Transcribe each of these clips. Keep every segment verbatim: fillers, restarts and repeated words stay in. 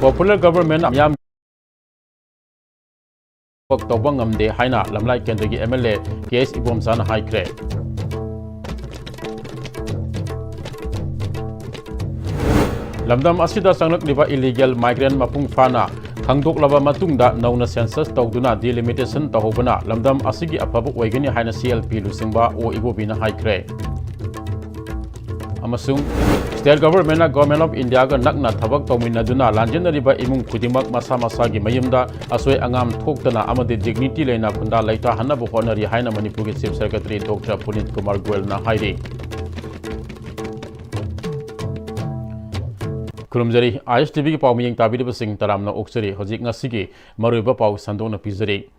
Popular government ꯃꯤꯌꯥꯝ ꯊꯕꯛ ꯇꯧꯕ ꯉꯝꯗꯦ ꯍꯥꯏꯅ ꯂꯝꯂꯥꯏ ꯀꯦꯟꯗ꯭ꯔꯒꯤ M L A K S ꯏꯕꯣꯝꯆꯥꯅ ꯍꯥꯏꯈ꯭ꯔꯦ꯫ ꯂꯝꯗꯝ ꯑꯁꯤꯗ ꯆꯪꯂꯛꯂꯤꯕ illegal migrant ꯃꯄꯨꯡ ꯐꯥꯅ ꯈꯪꯗꯣꯛꯂꯕ ꯃꯇꯨꯡꯗ ꯅꯧꯅ census ꯇꯧꯗꯨꯅ delimitation ꯇꯧꯍꯧꯕꯅ ꯂꯝꯗꯝ ꯑꯁꯤꯒꯤ ꯑꯐꯕ ꯑꯣꯏꯒꯅꯤ ꯍꯥꯏꯅ C L P ꯂꯨꯆꯤꯡꯕ ꯑꯣ ꯏꯕꯣꯕꯤꯅ ꯍꯥꯏꯈ꯭ꯔꯦ꯫ ꯑꯃꯁꯨꯡ state governmentꯅ Government of Indiaꯒ ꯅꯛꯅ ꯊꯕꯛ ꯇꯧꯃꯤꯟꯅꯗꯨꯅ ꯂꯥꯟꯖꯦꯟꯅꯔꯤꯕ ꯏꯃꯨꯡ ꯈꯨꯗꯤꯡꯃꯛ ꯃꯁꯥ ꯃꯁꯥꯒꯤ ꯃꯌꯨꯝꯗ ꯑꯁꯣꯏ ꯑꯉꯥꯝ ꯊꯣꯛꯇꯅ ꯑꯃꯗꯤ dignity ꯂꯩꯅ ꯈꯨꯟꯗꯥ ꯂꯩꯇꯥꯍꯟꯅꯕ ꯍꯣꯠꯅꯔꯤ ꯍꯥꯏꯅ ꯃꯅꯤꯄꯨꯔꯒꯤ Chief Secretary Doctor ꯄꯨꯅꯤꯠ ꯀꯨꯃꯥꯔ ꯒꯣꯌꯜꯅ ꯍꯥꯏꯔꯤ꯫ ꯈꯨꯔꯨꯝꯖꯔꯤ꯫ I S T Vꯒꯤ ꯄꯥꯎ ꯃꯤꯠꯌꯦꯡ ꯇꯥꯕꯤꯔꯤꯕꯁꯤꯡ ꯇꯔꯥꯝꯅ ꯑꯣꯛꯆꯔꯤ꯫ ꯍꯧꯖꯤꯛ ꯉꯁꯤꯒꯤ ꯃꯔꯨꯑꯣꯏꯕ ꯄꯥꯎ ꯁꯟꯗꯣꯛꯅ ꯄꯤꯖꯔꯤ꯫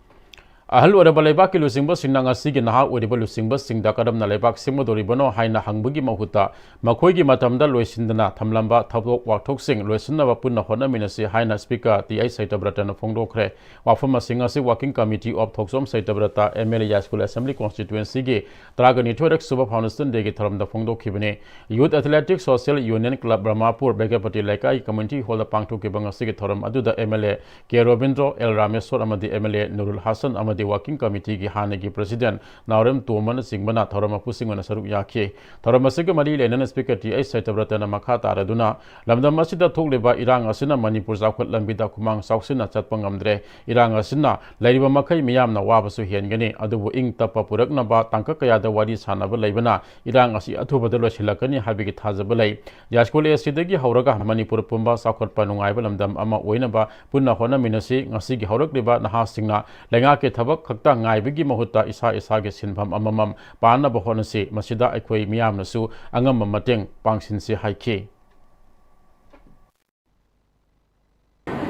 ꯑꯍꯜ ꯑꯣꯏꯔꯕ ꯂꯩꯕꯥꯛꯀꯤ ꯂꯨꯆꯤꯡꯕꯁꯤꯡꯅ ꯉꯁꯤꯒꯤ ꯅꯍꯥ ꯑꯣꯏꯔꯤꯕ ꯂꯨꯆꯤꯡꯕꯁꯤꯡꯗ ꯀꯔꯝꯅ ꯂꯩꯕꯥꯛ ꯁꯦꯝꯒꯗꯧꯔꯤꯕꯅꯣ ꯍꯥꯏꯅ ꯍꯪꯕꯒꯤ ꯃꯍꯨꯠꯇ ꯃꯈꯣꯏꯒꯤ ꯃꯇꯝꯗ ꯂꯣꯏꯁꯤꯟꯗꯅ ꯊꯝꯂꯝꯕ ꯊꯕꯛ ꯋꯥꯊꯣꯛꯁꯤꯡ ꯂꯣꯏꯁꯤꯟꯅꯕ ꯄꯨꯟꯅ ꯍꯣꯠꯅꯃꯤꯟꯅꯁꯤ ꯍꯥꯏꯅ Speaker T I ꯁꯩꯇꯕ꯭ꯔꯇꯅ ꯐꯣꯡꯗꯣꯛꯈ꯭ꯔꯦ꯫ ꯋꯥꯐꯝ ꯑꯁꯤ ꯉꯁꯤ Working Committee of Thokchom ꯁꯩꯇꯕ꯭ꯔꯇ M L A ꯌꯥꯏꯁ꯭ꯀꯨꯜ Assembly Constituencyꯒꯤ ꯇꯔꯥꯒ ꯅꯤꯊꯣꯏꯔꯛ ꯁꯨꯕ Foundation Dayꯒꯤ ꯊꯧꯔꯝꯗ ꯐꯣꯡꯗꯣꯛꯈꯤꯕꯅꯤ꯫ Youth Athletic Social Union Club Brahmapur ꯕꯦꯒꯄꯇꯤ ꯂꯩꯀꯥꯏꯒꯤ community hallꯗ ꯄꯥꯡꯊꯣꯛꯈꯤꯕ ꯉꯁꯤꯒꯤ ꯊꯧꯔꯝ ꯑꯗꯨꯗ M L A K Robindro, L Rameshwar ꯑꯃꯗꯤ M L A ꯅꯨꯔꯨꯜ ꯍꯥꯁꯟ ꯑꯃꯗꯤ Working Committeeꯒꯤ ꯍꯥꯟꯅꯒꯤ President ꯅꯥꯎꯔꯦꯝ ꯇꯣꯝꯕꯅꯆꯤꯡꯕꯅ ꯊꯧꯔꯝ ꯃꯄꯨꯁꯤꯡ ꯑꯣꯏꯅ ꯁꯔꯨꯛ ꯌꯥꯈꯤ꯫ ꯊꯧꯔꯝ ꯑꯁꯤꯒ ꯃꯔꯤ ꯂꯩꯅꯅ Speaker T I ꯁꯩꯇꯕ꯭ꯔꯇꯅ ꯃꯈꯥ ꯇꯥꯔꯗꯨꯅ ꯂꯝꯗꯝ ꯑꯁꯤꯗ ꯊꯣꯛꯂꯤꯕ ꯏꯔꯥꯡ ꯑꯁꯤꯅ ꯃꯅꯤꯄꯨꯔ ꯆꯥꯎꯈꯠ ꯂꯝꯕꯤꯗ ꯈꯨꯃꯥꯡ ꯆꯥꯎꯁꯤꯟꯅ ꯆꯠꯄ ꯉꯝꯗ꯭ꯔꯦ꯫ ꯏꯔꯥꯡ ꯑꯁꯤꯅ ꯂꯩꯔꯤꯕ ꯃꯈꯩ ꯃꯤꯌꯥꯝꯅ ꯋꯥꯕꯁꯨ ꯍꯦꯟꯒꯅꯤ, ꯑꯗꯨꯕꯨ ꯏꯪ ꯇꯞꯄ ꯄꯨꯔꯛꯅꯕ ꯇꯥꯡꯀꯛ ꯀꯌꯥꯗ ꯋꯥꯔꯤ ꯁꯥꯟꯅꯕ ꯂꯩꯕꯅ ꯏꯔꯥꯡ ꯑꯁꯤ ꯑꯊꯨꯕꯗ ꯂꯣꯏꯁꯤꯜꯂꯛꯀꯅꯤ ꯍꯥꯏꯕꯒꯤ ꯊꯥꯖꯕ ꯂꯩ꯫ ꯌꯥꯏꯁ꯭ꯀꯨꯜ ꯑꯦ ꯁꯤꯗꯒꯤ ꯍꯧꯔꯒ ꯃꯅꯤꯄꯨꯔ ꯄꯨꯝꯕ ꯆꯥꯎꯈꯠꯄ ꯅꯨꯡꯉꯥꯏꯕ ꯂꯝꯗꯝ ꯑꯃ ꯑꯣꯏꯅꯕ ꯄꯨꯟꯅ ꯍꯣꯠꯅꯃꯤꯟꯅꯁꯤ꯫ ꯉꯁꯤꯒꯤ ꯍꯧꯔꯛꯂꯤꯕ ꯅꯍꯥꯁꯤꯡꯅ ꯂꯩꯉꯥꯛꯀꯤ ꯊꯕꯛ ꯈꯛꯇ ꯉꯥꯏꯕꯒꯤ ꯃꯍꯨꯠꯇ ꯏꯁꯥ ꯏꯁꯥꯒꯤ ꯁꯤꯟꯐꯝ ꯑꯃꯃꯝ ꯄꯥꯟꯅꯕ ꯍꯣꯠꯅꯁꯤ꯫ ꯃꯁꯤꯗ ꯑꯩꯈꯣꯏ ꯃꯤꯌꯥꯝꯅꯁꯨ ꯑꯉꯝꯕ ꯃꯇꯦꯡ ꯄꯥꯡꯁꯤꯟꯁꯤ ꯍꯥꯏꯈꯤ꯫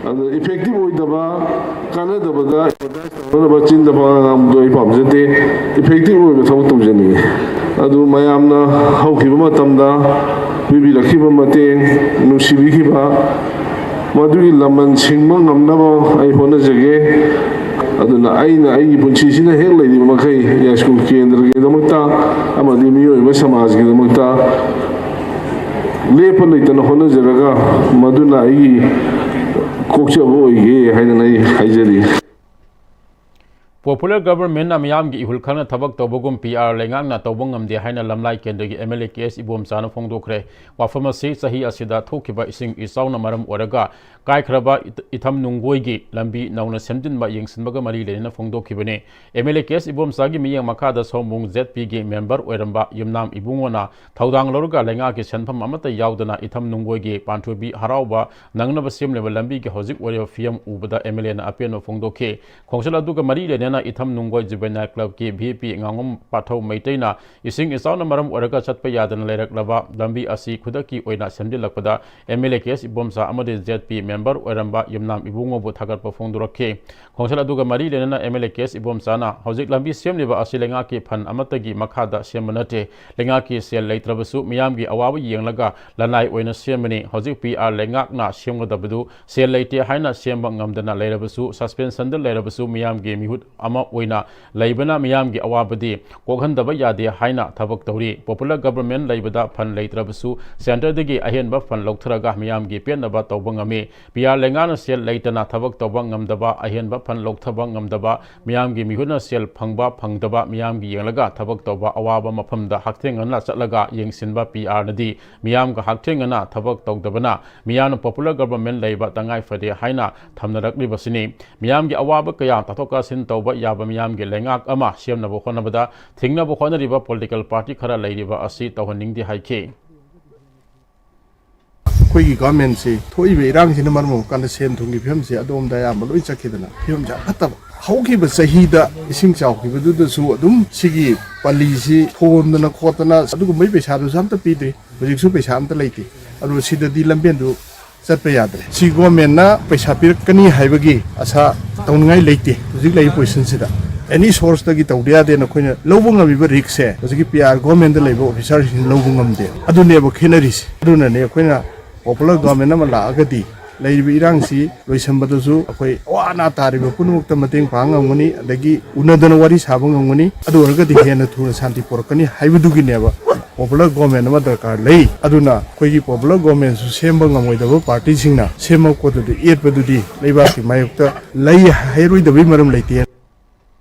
ꯑꯗꯨ effective ꯑꯣꯏꯗꯕ, ꯀꯥꯟꯅꯗꯕꯗ advertise ꯇꯧꯅꯅꯕ ꯆꯤꯟꯗ ꯄꯉꯥꯡ ꯉꯥꯡꯕꯗꯣ ꯑꯩ ꯄꯥꯝꯖꯗꯦ꯫ Effective ꯑꯣꯏꯕ ꯊꯕꯛ ꯇꯧꯖꯅꯤꯡꯉꯤ꯫ ꯑꯗꯨ ꯃꯌꯥꯝꯅ ꯍꯧꯈꯤꯕ ꯃꯇꯝꯗ ꯄꯤꯕꯤꯔꯛꯈꯤꯕ ꯃꯇꯦꯡ, ꯅꯨꯡꯁꯤꯕꯤꯈꯤꯕ, ꯃꯗꯨꯒꯤ ꯂꯃꯟ ꯁꯤꯡꯕ ꯉꯝꯅꯕ ꯑꯩ ꯍꯣꯠꯅꯖꯒꯦ꯫ ꯑꯗꯨꯅ ꯑꯩꯅ ꯑꯩꯒꯤ ꯄꯨꯟꯁꯤꯁꯤꯅ ꯍꯦꯛ ꯂꯩꯔꯤꯕ ꯃꯈꯩ ꯌꯥꯏꯁ꯭ꯀꯨꯜ ꯀꯦꯟꯗ꯭ꯔꯒꯤꯗꯃꯛꯇ ꯑꯃꯗꯤ ꯃꯤꯑꯣꯏꯕ ꯁꯃꯥꯖꯒꯤꯗꯃꯛꯇ ꯂꯦꯞꯄ ꯂꯩꯇꯅ ꯍꯣꯠꯅꯖꯔꯒ, ꯃꯗꯨꯅ ꯑꯩꯒꯤ ꯀꯣꯛꯆꯕ ꯑꯣꯏꯒꯦ ꯍꯥꯏꯗꯅ ꯑꯩ ꯍꯥꯏꯖꯔꯤ꯫ Popular governmentꯅ ꯃꯤꯌꯥꯝꯒꯤ ꯏꯍꯨꯜ ꯈꯪꯅ ꯊꯕꯛ ꯇꯧꯕꯒꯨꯝ ꯄꯤ ꯑꯥꯔ ꯂꯩꯉꯥꯛꯅ ꯇꯧꯕ ꯉꯝꯗꯦ ꯍꯥꯏꯅ ꯂꯝꯂꯥꯏ ꯀꯦꯟꯗ꯭ꯔꯒꯤ ꯑꯦꯝ ꯑꯦꯜ ꯑꯦ ꯀꯦ ꯑꯦꯁ ꯏꯕꯣꯝꯆꯥꯅ ꯐꯣꯡꯗꯣꯛꯈ꯭ꯔꯦ꯫ ꯋꯥꯐꯝ ꯑꯁꯤ ꯆꯍꯤ ꯑꯁꯤꯗ ꯊꯣꯛꯈꯤꯕ ꯏꯁꯤꯡ ꯏꯆꯥꯎꯅ ꯃꯔꯝ ꯑꯣꯏꯔꯒ ꯀꯥꯏꯈ꯭ꯔꯕ ꯏꯊꯝ ꯅꯨꯡꯒꯣꯏꯒꯤ ꯂꯝꯕꯤ ꯅꯧꯅ ꯁꯦꯝꯖꯤꯟꯕ ꯌꯦꯡꯁꯤꯟꯕꯒ ꯃꯔꯤ ꯂꯩꯅꯅ ꯐꯣꯡꯗꯣꯛꯈꯤꯕꯅꯤ꯫ ꯑꯦꯝ ꯑꯦꯜ ꯑꯦ ꯀꯦ ꯑꯦꯁ ꯏꯕꯣꯝꯆꯥꯒꯤ ꯃꯤꯠꯌꯦꯡ ꯃꯈꯥꯗ ꯁꯑꯣꯝꯕꯨꯡ ꯖꯦꯠ ꯄꯤꯒꯤ ꯃꯦꯝꯕꯔ ꯑꯣꯏꯔꯝꯕ ꯌꯨꯝꯅꯥꯝ ꯏꯕꯨꯡꯉꯣꯅ ꯊꯧꯗꯥꯡ ꯂꯧꯔꯒ ꯂꯩꯉꯥꯛꯀꯤ ꯁꯦꯟꯐꯝ ꯑꯃꯠꯇ ꯌꯥꯎꯗꯅ ꯏꯊꯝ ꯅꯨꯡꯒꯣꯏꯒꯤ ꯄꯥꯟꯊꯣꯏꯕꯤ ꯍꯔꯥꯎꯕ ꯅꯪꯅꯕ ꯁꯦꯝꯂꯤꯕ ꯂꯝꯕꯤꯒꯤ ꯍꯧꯖꯤꯛ ꯑꯣꯏꯔꯤꯕ ꯐꯤꯕꯝ ꯎꯕꯗ ꯑꯦꯝ ꯑꯦꯜ ꯑꯦꯅ ꯑꯄꯦꯟꯕ ꯐꯣꯡꯗꯣꯛꯈꯤ꯫ ꯈꯣꯡꯆꯠ ꯑꯗꯨꯒ ꯃꯔꯤ ꯂꯩꯅꯅ ꯏꯊꯝ ꯅꯨꯡꯒꯣꯏ ꯖꯨꯕꯦꯅꯥꯏꯜ ꯀ꯭ꯂꯕꯀꯤ ꯚꯤ ꯄꯤ ꯉꯥꯉꯣꯝ ꯄꯥꯊꯧ ꯃꯩꯇꯩꯅ ꯏꯁꯤꯡ ꯏꯆꯥꯎꯅ ꯃꯔꯝ ꯑꯣꯏꯔꯒ ꯆꯠꯄ ꯌꯥꯗꯅ ꯂꯩꯔꯛꯂꯕ ꯂꯝꯕꯤ ꯑꯁꯤ ꯈꯨꯗꯛꯀꯤ ꯑꯣꯏꯅ ꯁꯦꯝꯖꯤꯜꯂꯛꯄꯗ ꯑꯦꯝ ꯑꯦꯜ ꯑꯦ ꯀꯦ ꯑꯦꯁ ꯏꯕꯣꯝꯆꯥ ꯑꯃꯗꯤ ꯖꯦꯠ ꯄꯤ ꯃꯦꯝꯕꯔ ꯑꯣꯏꯔꯝꯕ ꯌꯨꯝꯅꯥꯝ ꯏꯕꯨꯡꯉꯣꯕꯨ ꯊꯥꯒꯠꯄ ꯐꯣꯡꯗꯣꯔꯛꯈꯤ꯫ ꯈꯣꯡꯆꯠ ꯑꯗꯨꯒ ꯃꯔꯤ ꯂꯩꯅꯅ ꯑꯦꯝ ꯑꯦꯜ ꯑꯦ ꯀꯦ ꯑꯦꯁ ꯏꯕꯣꯝꯆꯥꯅ ꯍꯧꯖꯤꯛ ꯂꯝꯕꯤ ꯁꯦꯝꯂꯤꯕ ꯑꯁꯤ ꯂꯩꯉꯥꯛꯀꯤ ꯐꯟ ꯑꯃꯠꯇꯒꯤ ꯃꯈꯥꯗ ꯁꯦꯝꯕ ꯅꯠꯇꯦ꯫ ꯂꯩꯉꯥꯛꯀꯤ ꯁꯦꯜ ꯂꯩꯇ꯭ꯔꯕꯁꯨ ꯃꯤꯌꯥꯝꯒꯤ ꯑꯋꯥꯕ ꯌꯦꯡꯂꯒ ꯂꯅꯥꯏ ꯑꯣꯏꯅ ꯁꯦꯝꯕꯅꯤ꯫ ꯍꯧꯖꯤꯛ ꯄꯤ ꯑꯥꯔ ꯂꯩꯉꯥꯛꯅ ꯁꯦꯝꯒꯗꯕꯗꯨ ꯁꯦꯜ ꯂꯩꯇꯦ ꯍꯥꯏꯅ ꯁꯦꯝꯕ ꯉꯝꯗꯅ ꯂꯩꯔꯕꯁꯨ, ꯁꯁꯄꯦꯟꯁꯟꯗ ꯂꯩꯔꯕꯁꯨ ꯃꯤꯌꯥꯝꯒꯤ ꯃꯤꯍꯨꯠ ꯑꯃ ꯑꯣꯏꯅ ꯂꯩꯕꯅ ꯃꯤꯌꯥꯝꯒꯤ ꯑꯋꯥꯕꯗꯤ ꯀꯣꯛꯍꯟꯗꯕ ꯌꯥꯗꯦ ꯍꯥꯏꯅ ꯊꯕꯛ ꯇꯧꯔꯤ꯫ Popular government ꯂꯩꯕꯗ ꯐꯟ ꯂꯩꯇ꯭ꯔꯕꯁꯨ ꯁꯦꯟꯇꯔꯗꯒꯤ ꯑꯍꯦꯟꯕ ꯐꯟ ꯂꯧꯊꯔꯒ ꯃꯤꯌꯥꯝꯒꯤ ꯄꯦꯟꯅꯕ ꯇꯧꯕ ꯉꯝꯃꯤ꯫ ꯄꯤ ꯑꯥꯔ ꯂꯩꯉꯥꯛꯅ ꯁꯦꯜ ꯂꯩꯇꯅ ꯊꯕꯛ ꯇꯧꯕ ꯉꯝꯗꯕ, ꯑꯍꯦꯟꯕ ꯐꯟ ꯂꯧꯊꯕ ꯉꯝꯗꯕ, ꯃꯤꯌꯥꯝꯒꯤ ꯃꯤꯍꯨꯠꯅ ꯁꯦꯜ ꯐꯪꯕ ꯐꯪꯗꯕ ꯃꯤꯌꯥꯝꯒꯤ ꯌꯦꯡꯂꯒ ꯊꯕꯛ ꯇꯧꯕ, ꯑꯋꯥꯕ ꯃꯐꯝꯗ ꯍꯛꯊꯦꯡꯅꯅ ꯆꯠꯂꯒ ꯌꯦꯡꯁꯤꯟꯕ ꯄꯤ ꯑꯥꯔꯅꯗꯤ ꯃꯤꯌꯥꯝꯒ ꯍꯛꯊꯦꯡꯅꯅ ꯊꯕꯛ ꯇꯧꯗꯕꯅ ꯃꯤꯌꯥꯝꯅ popular government ꯂꯩꯕ ꯇꯉꯥꯏ ꯐꯗꯦ ꯍꯥꯏꯅ ꯊꯝꯅꯔꯛꯂꯤꯕꯁꯤꯅꯤ꯫ ꯃꯤꯌꯥꯝꯒꯤ ꯑꯋꯥꯕ ꯀꯌꯥ ꯇꯥꯊꯣꯛ ꯇꯥꯁꯤꯟ ꯇꯧꯕ ꯌꯥꯕ ꯃꯤꯌꯥꯝꯒꯤ ꯂꯩꯉꯥꯛ ꯑꯃ ꯁꯦꯝꯅꯕ ꯍꯣꯠꯅꯕꯗ ꯊꯤꯡꯅꯕ ꯍꯣꯠꯅꯔꯤꯕ political party ꯈꯔ ꯂꯩꯔꯤꯕ ꯑꯁꯤ ꯇꯧꯍꯟꯅꯤꯡꯗꯦ ꯍꯥꯏꯈꯤ꯫ ꯑꯩꯈꯣꯏꯒꯤ ꯒꯣꯔꯃꯦꯟꯁꯤ ꯊꯣꯛꯏꯕ ꯏꯔꯥꯡꯁꯤꯅ ꯃꯔꯝ ꯑꯣꯏꯔꯀꯥꯟꯗ ꯁꯦꯟ ꯊꯨꯝꯒꯤ ꯐꯤꯕꯝꯁꯤ ꯑꯗꯣꯝꯗ ꯑꯌꯥꯝꯕ ꯂꯣꯏ ꯆꯠꯈꯤꯗꯅ ꯐꯤꯕꯝꯁꯦ ꯌꯥꯝ ꯐꯠꯇꯕ꯫ ꯍꯧꯈꯤꯕ ꯆꯍꯤꯗ ꯏꯁꯤꯡ ꯆꯥꯎꯈꯤꯕꯗꯨꯗꯁꯨ ꯑꯗꯨꯝ ꯁꯤꯒꯤ ꯄꯜꯂꯤꯁꯤ ꯊꯣꯟꯗꯅ ꯈꯣꯠꯇꯅ ꯑꯗꯨꯒꯨꯝꯕꯒꯤ ꯄꯩꯁꯥꯗꯨꯁꯨ ꯑꯝꯇ ꯄꯤꯗ꯭ꯔꯤ꯫ ꯍꯧꯖꯤꯛꯁꯨ ꯄꯩꯁꯥ ꯑꯝꯇ ꯂꯩꯇꯦ꯫ ꯑꯗꯨ ꯁꯤꯗꯗꯤ ꯂꯝꯕꯦꯟꯗꯨ ꯆꯠꯄ ꯌꯥꯗ꯭ꯔꯦ꯫ ꯁꯤ ꯒꯣꯔꯃꯦꯟꯅ ꯄꯩꯁꯥ ꯄꯤꯔꯛꯀꯅꯤ ꯍꯥꯏꯕꯒꯤ ꯑꯁꯥ ꯇꯧꯅꯤꯡꯉꯥꯏ ꯂꯩꯇꯦ꯫ ꯍꯧꯖꯤꯛ ꯂꯩꯔꯤꯕ ꯄꯣꯖꯤꯁꯟꯁꯤꯗ ꯑꯦꯅꯤ ꯁꯣꯔꯁꯇꯒꯤ ꯇꯧꯗ ꯌꯥꯗꯦꯅ ꯑꯩꯈꯣꯏꯅ ꯂꯧꯕ ꯉꯝꯃꯤꯕ ꯔꯤꯛꯁꯁꯦ ꯍꯧꯖꯤꯛꯀꯤ ꯄꯤ ꯑꯥꯔ ꯒꯣꯔꯃꯦꯟꯗ ꯂꯩꯕ ꯑꯣꯐꯤꯁꯥꯔꯁꯤꯡꯅ ꯂꯧꯕ ꯉꯝꯗꯦ꯫ ꯑꯗꯨꯅꯦꯕ ꯈꯦꯠꯅꯔꯤꯁꯦ꯫ ꯑꯗꯨꯅꯅꯦ ꯑꯩꯈꯣꯏꯅ popular government ꯑꯃ ꯂꯥꯛꯑꯒꯗꯤ ꯂꯩꯔꯤꯕ ꯏꯔꯥꯡꯁꯤ ꯂꯣꯏꯁꯤꯟꯕꯗꯁꯨ ꯑꯩꯈꯣꯏ ꯑꯋꯥ ꯑꯅꯥ ꯇꯥꯔꯤꯕ ꯄꯨꯝꯅꯃꯛꯇ ꯃꯇꯦꯡ ꯄꯥꯡ ꯉꯝꯒꯅꯤ, ꯑꯗꯒꯤ ꯎꯅꯗꯅ ꯋꯥꯔꯤ ꯁꯥꯕ ꯉꯝꯒꯅꯤ꯫ ꯑꯗꯨ ꯑꯣꯏꯔꯒꯗꯤ ꯍꯦꯟꯅ ꯊꯨꯅ ꯁꯥꯟꯇꯤ ꯄꯨꯔꯛꯀꯅꯤ ꯍꯥꯏꯕꯗꯨꯒꯤꯅꯦꯕ ꯄꯣꯄꯨꯂꯔ ꯒꯣꯔꯃꯦꯟ ꯑꯃ ꯗꯔꯀꯥꯔ ꯂꯩ꯫ ꯑꯗꯨꯅ ꯑꯩꯈꯣꯏꯒꯤ ꯄꯣꯄꯨꯂꯔ ꯒꯣꯔꯃꯦꯟꯁꯨ ꯁꯦꯝꯕ ꯉꯝꯃꯣꯏꯗꯕ ꯄꯥꯔꯇꯤꯁꯤꯡꯅ ꯁꯦꯝꯕ ꯈꯣꯠꯇꯗ ꯌꯦꯠꯄꯗꯨꯗꯤ ꯂꯩꯕꯥꯛꯀꯤ ꯃꯥꯌꯣꯛꯇ ꯂꯩ ꯍꯥꯏꯔꯣꯏꯗꯕꯒꯤ ꯃꯔꯝ ꯂꯩꯇꯦ꯫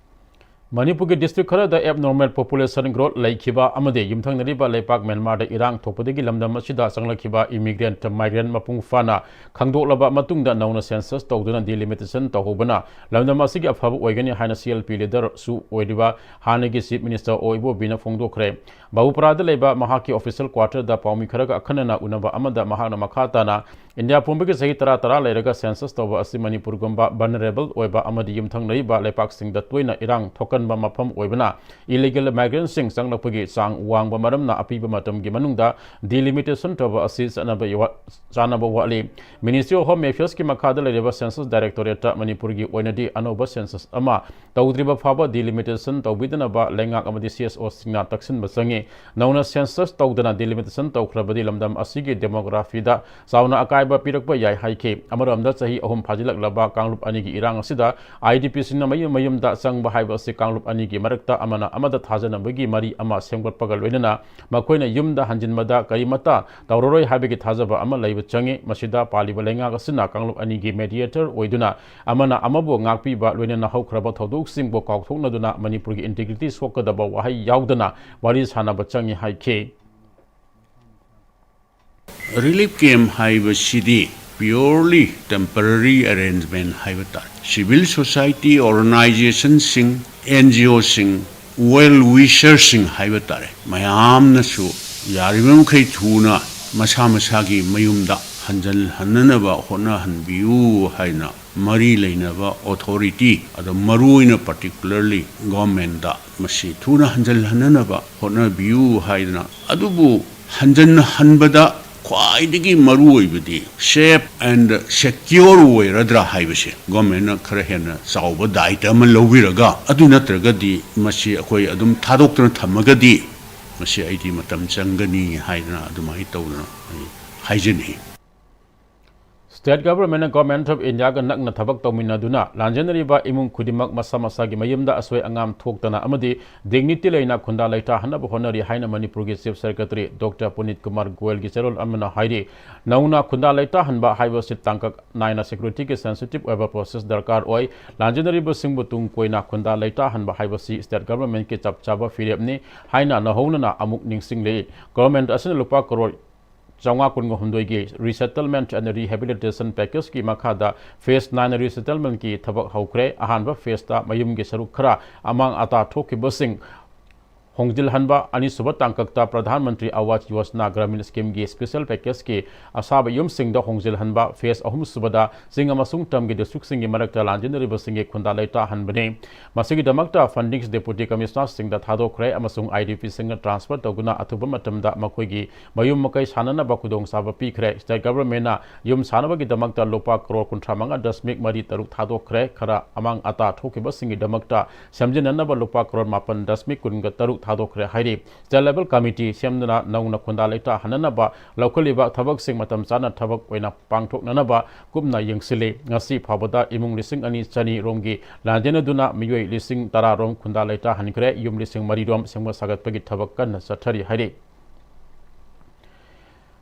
ꯃꯅꯤꯄꯨꯔꯒꯤ ꯗꯤꯁꯇ꯭ꯔꯤꯛ ꯈꯔꯗ ꯑꯦꯕꯅꯣꯔꯃꯦꯜ ꯄꯣꯄꯨꯂꯦꯁꯟ ꯒ꯭ꯔꯣꯠ ꯂꯩꯈꯤꯕ ꯑꯃꯗꯤ ꯌꯨꯝꯊꯪꯅꯔꯤꯕ ꯂꯩꯄꯥꯛ ꯃ꯭ꯌꯥꯟꯃꯥꯔꯗ ꯏꯔꯥꯡ ꯊꯣꯛꯄꯗꯒꯤ ꯂꯝꯗꯝ ꯑꯁꯤꯗ ꯆꯪꯂꯛꯈꯤꯕ ꯏꯃꯤꯒ꯭ꯔꯦꯟꯠ ꯃꯥꯏꯒ꯭ꯔꯦꯟꯠ ꯃꯄꯨꯡ ꯐꯥꯅ ꯈꯪꯗꯣꯛꯂꯕ ꯃꯇꯨꯡꯗ ꯅꯧꯅ ꯁꯦꯟꯁꯁ ꯇꯧꯗꯨꯅ ꯗꯤꯂꯤꯃꯤꯇꯦꯁꯟ ꯇꯧꯍꯧꯕꯅ ꯂꯝꯗꯝ ꯑꯁꯤꯒꯤ ꯑꯐꯕ ꯑꯣꯏꯒꯅꯤ ꯍꯥꯏꯅ ꯁꯤ ꯑꯦꯜ ꯄꯤ ꯂꯤꯗꯔꯁꯨ ꯑꯣꯏꯔꯤꯕ ꯍꯥꯟꯅꯒꯤ ꯆꯤꯐ ꯃꯤꯅꯤꯁꯇꯔ ꯑꯣ ꯏꯕꯣꯕꯤꯅ ꯐꯣꯡꯗꯣꯛꯈ꯭ꯔꯦ꯫ ꯕꯥꯕꯨꯄꯔꯥꯗ ꯂꯩꯕ ꯃꯍꯥꯛꯀꯤ ꯑꯣꯐꯤꯁꯤꯌꯦꯜ ꯀ꯭ꯋꯥꯔꯇꯔꯗ ꯄꯥꯎꯃꯤ ꯈꯔꯒ ꯑꯈꯟꯅꯅ ꯎꯅꯕ ꯑꯃꯗ ꯃꯍꯥꯛꯅ ꯃꯈꯥ ꯇꯥꯅ ꯏꯟꯗꯤꯌꯥ ꯄꯨꯝꯕꯒꯤ ꯆꯍꯤ ꯇꯔꯥ ꯇꯔꯥ ꯂꯩꯔꯒ ꯁꯦꯟꯁꯁ ꯇꯧꯕ ꯑꯁꯤ ꯃꯅꯤꯄꯨꯔꯒꯨꯝꯕ ꯚꯜꯅꯔꯦꯕꯜ ꯑꯣꯏꯕ ꯑꯃꯗꯤ ꯌꯨꯝꯊꯪꯅꯔꯤꯕ ꯂꯩꯄꯥꯛꯁꯤꯡꯗ ꯇꯣꯏꯅ ꯏꯔꯥꯡ ꯊꯣꯛꯀꯟꯕ ꯃꯐꯝ ꯑꯣꯏꯕꯅ ꯏꯂꯤꯒꯦꯜ ꯃꯥꯏꯒ꯭ꯔꯦꯟꯠꯁꯤꯡ ꯆꯪꯂꯛꯄꯒꯤ ꯆꯥꯡ ꯋꯥꯡꯕ ꯃꯔꯝꯅ ꯑꯄꯤꯕ ꯃꯇꯝꯒꯤ ꯃꯅꯨꯡꯗ ꯗꯤꯂꯤꯃꯤꯇꯦꯁꯟ ꯇꯧꯕ ꯑꯁꯤ ꯆꯠꯅꯕ ꯋꯥ-, ꯆꯥꯅꯕ ꯋꯥꯠꯂꯤ꯫ ꯃꯤꯅꯤꯁꯇ꯭ꯔꯤ ꯑꯣꯐ ꯍꯣꯝ ꯑꯦꯐꯤꯌꯔꯁꯀꯤ ꯃꯈꯥꯗ ꯂꯩꯔꯤꯕ ꯁꯦꯟꯁꯁ ꯗꯥꯏꯔꯦꯛꯇꯣꯔꯦꯠꯇ ꯃꯅꯤꯄꯨꯔꯒꯤ ꯑꯣꯏꯅꯗꯤ ꯑꯅꯧꯕ ꯁꯦꯟꯁꯁ ꯑꯃ ꯇꯧꯗ꯭ꯔꯤꯕ ꯐꯥꯎꯕ ꯗꯤꯂꯤꯃꯤꯇꯦꯁꯟ ꯇꯧꯕꯤꯗꯅꯕ ꯂꯩꯉꯥꯛ ꯑꯃꯗꯤ ꯁꯤ ꯑꯦꯁ ꯑꯣꯁꯤꯡꯅ ꯇꯛꯁꯤꯟꯕ ꯆꯪꯉꯤ꯫ ꯅꯧꯅ ꯁꯦꯟꯁꯁ ꯇꯧꯗꯅ ꯗꯤꯂꯤꯃꯤꯇꯦꯁꯟ ꯇꯧꯈ꯭ꯔꯕꯗꯤ ꯂꯝꯗꯝ ꯑꯁꯤꯒꯤ ꯗꯦꯃꯣꯒ꯭ꯔꯥꯐꯤꯗ ꯆꯥꯎꯅ ꯑꯀꯥꯏꯕ ꯄꯤꯔꯛꯄ ꯌꯥꯏ ꯍꯥꯏꯈꯤ꯫ ꯑꯃꯔꯣꯝꯗ ꯆꯍꯤ ꯑꯍꯨꯝ ꯐꯥꯖꯤꯜꯂꯛꯂꯕ ꯀꯥꯡꯂꯨꯞ ꯑꯅꯤꯒꯤ ꯏꯔꯥꯡ ꯑꯁꯤꯗ ꯑꯥꯏ ꯗꯤ ꯄꯤꯁꯤꯡꯅ ꯃꯌꯨꯝ ꯃꯌꯨꯝꯗ ꯆꯪꯕ ꯍꯥꯏꯕ ꯑꯁꯤ ꯀꯥꯡꯂꯨꯞ ꯑꯅꯤꯒꯤ ꯃꯔꯛꯇ ꯑꯃꯅ ꯑꯃꯗ ꯊꯥꯖꯅꯕꯒꯤ ꯃꯔꯤ ꯑꯃ ꯁꯦꯝꯒꯠꯄꯒ ꯂꯣꯏꯅꯅ ꯃꯈꯣꯏꯅ ꯌꯨꯝꯗ ꯍꯟꯖꯤꯟꯕꯗ ꯀꯔꯤꯃꯠꯇ ꯇꯧꯔꯔꯣꯏ ꯍꯥꯏꯕꯒꯤ ꯊꯥꯖꯕ ꯑꯃ ꯂꯩꯕ ꯆꯪꯉꯤ꯫ ꯃꯁꯤꯗ ꯄꯥꯜꯂꯤꯕ ꯂꯩꯉꯥꯛ ꯑꯁꯤꯅ ꯀꯥꯡꯂꯨꯞ ꯑꯅꯤꯒꯤ ꯃꯦꯗꯤꯌꯦꯇꯔ ꯑꯣꯏꯗꯨꯅ ꯑꯃꯅ ꯑꯃꯕꯨ ꯉꯥꯛꯄꯤꯕ ꯂꯣꯏꯅꯅ ꯍꯧꯈ꯭ꯔꯕ ꯊꯧꯗꯣꯛꯁꯤꯡꯕꯨ ꯀꯥꯎꯊꯣꯛꯅꯗꯨꯅ ꯃꯅꯤꯄꯨꯔꯒꯤ ꯏꯟꯇꯤꯒ꯭ꯔꯤꯇꯤ ꯁꯣꯛꯀꯗꯕ ꯋꯥꯍꯩ ꯌꯥꯎꯗꯅ ꯋꯥꯔꯤ ꯁꯥꯟꯅꯕ ꯆꯪꯉꯤ ꯍꯥꯏꯈꯤ꯫ ꯔꯤꯂꯤꯐ ꯀꯦꯝꯞ ꯍꯥꯏꯕꯁꯤꯗꯤ purely temporary arrangement ꯍꯥꯏꯕ ꯇꯥꯔꯦ꯫ ꯁꯤꯚꯤꯜ ꯁꯣꯁꯥꯏꯇꯤ ꯑꯣꯔꯒꯅꯥꯏꯖꯦꯁꯟꯁꯤꯡ, ꯑꯦꯟ ꯖꯤ ꯑꯣꯁꯤꯡ, ꯋꯦꯜ ꯋꯤꯁꯔꯁꯤꯡ ꯍꯥꯏꯕ ꯇꯥꯔꯦ, ꯃꯌꯥꯝꯅꯁꯨ ꯌꯥꯔꯤꯕ ꯃꯈꯩ ꯊꯨꯅ ꯃꯁꯥ ꯃꯁꯥꯒꯤ ꯃꯌꯨꯝꯗ ꯍꯟꯖꯤꯜꯍꯟꯅꯅꯕ ꯍꯣꯠꯅꯍꯟꯕꯤꯌꯨ ꯍꯥꯏꯅ ꯃꯔꯤ ꯂꯩꯅꯕ ꯑꯣꯊꯣꯔꯤꯇꯤ, ꯑꯗꯣ ꯃꯔꯨꯑꯣꯏꯅ particularly ꯒꯣꯔꯃꯦꯟꯗ ꯃꯁꯤ ꯊꯨꯅ ꯍꯟꯖꯤꯜꯍꯟꯅꯅꯕ ꯍꯣꯠꯅꯕꯤꯌꯨ ꯍꯥꯏꯗꯅ꯫ ꯑꯗꯨꯕꯨ ꯍꯟꯖꯤꯟꯍꯟꯕꯗ ꯈ꯭ꯋꯥꯏꯗꯒꯤ ꯃꯔꯨꯑꯣꯏꯕꯗꯤ safe and secure ꯑꯣꯏꯔꯗ꯭ꯔꯥ ꯍꯥꯏꯕꯁꯦ ꯒꯣꯔꯃꯦꯟꯅ ꯈꯔ ꯍꯦꯟꯅ ꯆꯥꯎꯕ ꯗꯥꯏꯇ ꯑꯃ ꯂꯧꯕꯤꯔꯒ, ꯑꯗꯨ ꯅꯠꯇ꯭ꯔꯒꯗꯤ ꯃꯁꯤ ꯑꯩꯈꯣꯏ ꯑꯗꯨꯝ ꯊꯥꯗꯣꯛꯇꯨꯅ ꯊꯝꯃꯒꯗꯤ ꯃꯁꯤ ꯑꯩꯗꯤ ꯃꯇꯝ ꯆꯪꯒꯅꯤ ꯍꯥꯏꯗꯅ ꯑꯗꯨꯃꯥꯏꯅ ꯇꯧꯗꯅ ꯑꯩ ꯍꯥꯏꯖꯅꯤꯡꯏ꯫ State Government ꯅ Government of India ꯒ ꯅꯛꯅ ꯊꯕꯛ ꯇꯧꯃꯤꯟꯅꯗꯨꯅ ꯂꯥꯟꯖꯦꯟꯅꯔꯤꯕ ꯏꯃꯨꯡ ꯈꯨꯗꯤꯡꯃꯛ ꯃꯁꯥ ꯃꯁꯥꯒꯤ ꯃꯌꯨꯝꯗ ꯑꯁꯣꯏ ꯑꯉꯥꯝ ꯊꯣꯛꯇꯅ ꯑꯃꯗꯤ dignity ꯂꯩꯅ ꯈꯨꯟꯗꯥ ꯂꯩꯇꯥꯍꯟꯅꯕ ꯍꯣꯠꯅꯔꯤ ꯍꯥꯏꯅ ꯃꯅꯤꯄꯨꯔꯒꯤ Chief Secretary Doctor ꯄꯨꯅꯤꯠ ꯀꯨꯃꯥꯔ ꯒꯣꯌꯜꯒꯤ ꯆꯦꯔꯣꯜ ꯑꯃꯅ ꯍꯥꯏꯔꯤ꯫ ꯅꯧꯅ ꯈꯨꯟꯗꯥ ꯂꯩꯇꯥꯍꯟꯕ ꯍꯥꯏꯕꯁꯤ ꯇꯥꯡꯀꯛ ꯅꯥꯏꯅ security ꯒꯤ sensitive ꯑꯣꯏꯕ process ꯗꯔꯀꯥꯔ ꯑꯣꯏ꯫ ꯂꯥꯟꯖꯦꯟꯅꯔꯤꯕꯁꯤꯡꯕꯨ ꯇꯨꯡ ꯀꯣꯏꯅ ꯈꯨꯟꯗꯥ ꯂꯩꯇꯥꯍꯟꯕ ꯍꯥꯏꯕꯁꯤ State Government ꯀꯤ ꯆꯞ ꯆꯥꯕ ꯐꯤꯔꯦꯞꯅꯤ ꯍꯥꯏꯅ ꯅꯧꯍꯧꯅꯅ ꯑꯃꯨꯛ ꯅꯤꯡꯁꯤꯡꯂꯤ꯫ Government ꯑꯁꯤꯅ ꯂꯨꯄꯥ ꯀꯔꯣꯔ ꯆꯥꯝꯃꯉꯥ ꯀꯨꯟꯒ ꯍꯨꯝꯗꯣꯏꯒꯤ Resettlement and Rehabilitation Package ꯀꯤ ꯃꯈꯥꯗ phase nine resettlement ꯀꯤ ꯊꯕꯛ ꯍꯧꯈ꯭ꯔꯦ꯫ ꯑꯍꯥꯟꯕ phase ꯇ ꯃꯌꯨꯝꯒꯤ ꯁꯔꯨꯛ ꯈꯔ ꯑꯃꯥꯡ ꯑꯇꯥ ꯊꯣꯛꯈꯤꯕꯁꯤꯡ ꯍꯣꯡꯖꯤꯜꯍꯟꯕ, ꯑꯅꯤꯁꯨꯕ ꯇꯥꯡꯀꯛꯇ ꯄ꯭ꯔꯙꯥꯟ ꯃꯟꯇ꯭ꯔꯤ ꯑꯋꯥꯖ ꯌꯣꯖꯅꯥ ꯒ꯭ꯔꯥꯃꯤꯟ ꯁ꯭ꯀꯤꯝꯒꯤ special package ꯀꯤ ꯑꯁꯥꯕ ꯌꯨꯝꯁꯤꯡꯗ ꯍꯣꯡꯖꯤꯜꯍꯟꯕ, phase ꯑꯍꯨꯝꯁꯨꯕꯗ ꯆꯤꯡ ꯑꯃꯁꯨꯡ ꯇꯝꯒꯤ district ꯁꯤꯡꯒꯤ ꯃꯔꯛꯇ ꯂꯥꯟꯖꯦꯟꯅꯔꯤꯕꯁꯤꯡꯒꯤ ꯈꯨꯟꯗꯥ ꯂꯩꯇꯥꯍꯟꯕꯅꯤ꯫ ꯃꯁꯤꯒꯤꯗꯃꯛꯇ fundings Deputy Commissioner ꯁꯤꯡꯗ ꯊꯥꯗꯣꯛꯈ꯭ꯔꯦ ꯑꯃꯁꯨꯡ I D P ꯁꯤꯡꯅ transfer ꯇꯧꯗꯨꯅ ꯑꯊꯨꯕ ꯃꯇꯝꯗ ꯃꯈꯣꯏꯒꯤ ꯃꯌꯨꯝ ꯃꯀꯩ ꯁꯥꯅꯅꯕ ꯈꯨꯗꯣꯡꯆꯥꯕ ꯄꯤꯈ꯭ꯔꯦ꯫ State Government ꯅ ꯌꯨꯝ ꯁꯥꯅꯕꯒꯤꯗꯃꯛꯇ ꯂꯨꯄꯥ ꯀꯔꯣꯔ ꯀꯨꯟꯊ꯭ꯔꯥ ꯃꯉꯥ ꯗꯁꯃꯤꯛ ꯃꯔꯤ ꯇꯔꯨꯛ ꯊꯥꯗꯣꯛꯈ꯭ꯔꯦ꯫ ꯈꯔ ꯑꯃꯥꯡ ꯑꯇꯥ ꯊꯣꯛꯈꯤꯕꯁꯤꯡꯒꯤꯗꯃꯛꯇ ꯁꯦꯝꯖꯤꯟꯅꯅꯕ ꯂꯨꯄꯥ ꯀꯔꯣꯔ ꯃꯥꯄꯟ ꯗꯁꯃꯤꯛ ꯀꯨꯟꯒ ꯇꯔꯨꯛ ꯊꯥꯗꯣꯛꯈ꯭ꯔꯦ ꯍꯥꯏꯔꯤ꯫ State level committee ꯁꯦꯝꯗꯨꯅ ꯅꯧꯅ ꯈꯨꯟꯗꯥ ꯂꯩꯇꯥꯍꯟꯅꯅꯕ ꯂꯧꯈꯠꯂꯤꯕ ꯊꯕꯛꯁꯤꯡ ꯃꯇꯝ ꯆꯥꯅ ꯊꯕꯛ ꯑꯣꯏꯅ ꯄꯥꯡꯊꯣꯛꯅꯅꯕ ꯀꯨꯞꯅ ꯌꯦꯡꯁꯤꯜꯂꯤ꯫ ꯉꯁꯤ ꯐꯥꯎꯕꯗ ꯏꯃꯨꯡ ꯂꯤꯁꯤꯡ ꯑꯅꯤ ꯆꯅꯤ ꯔꯣꯝꯒꯤ ꯂꯥꯟꯖꯦꯟꯅꯗꯨꯅ ꯃꯤꯑꯣꯏ ꯂꯤꯁꯤꯡ ꯇꯔꯥ ꯔꯣꯝ ꯈꯨꯟꯗꯥ ꯂꯩꯇꯥꯍꯟꯈ꯭ꯔꯦ꯫ ꯌꯨꯝ ꯂꯤꯁꯤꯡ ꯃꯔꯤ ꯔꯣꯝ ꯁꯦꯝꯒꯠ ꯁꯥꯒꯠꯄꯒꯤ ꯊꯕꯛ ꯀꯟꯅ ꯆꯠꯊꯔꯤ ꯍꯥꯏꯔꯤ꯫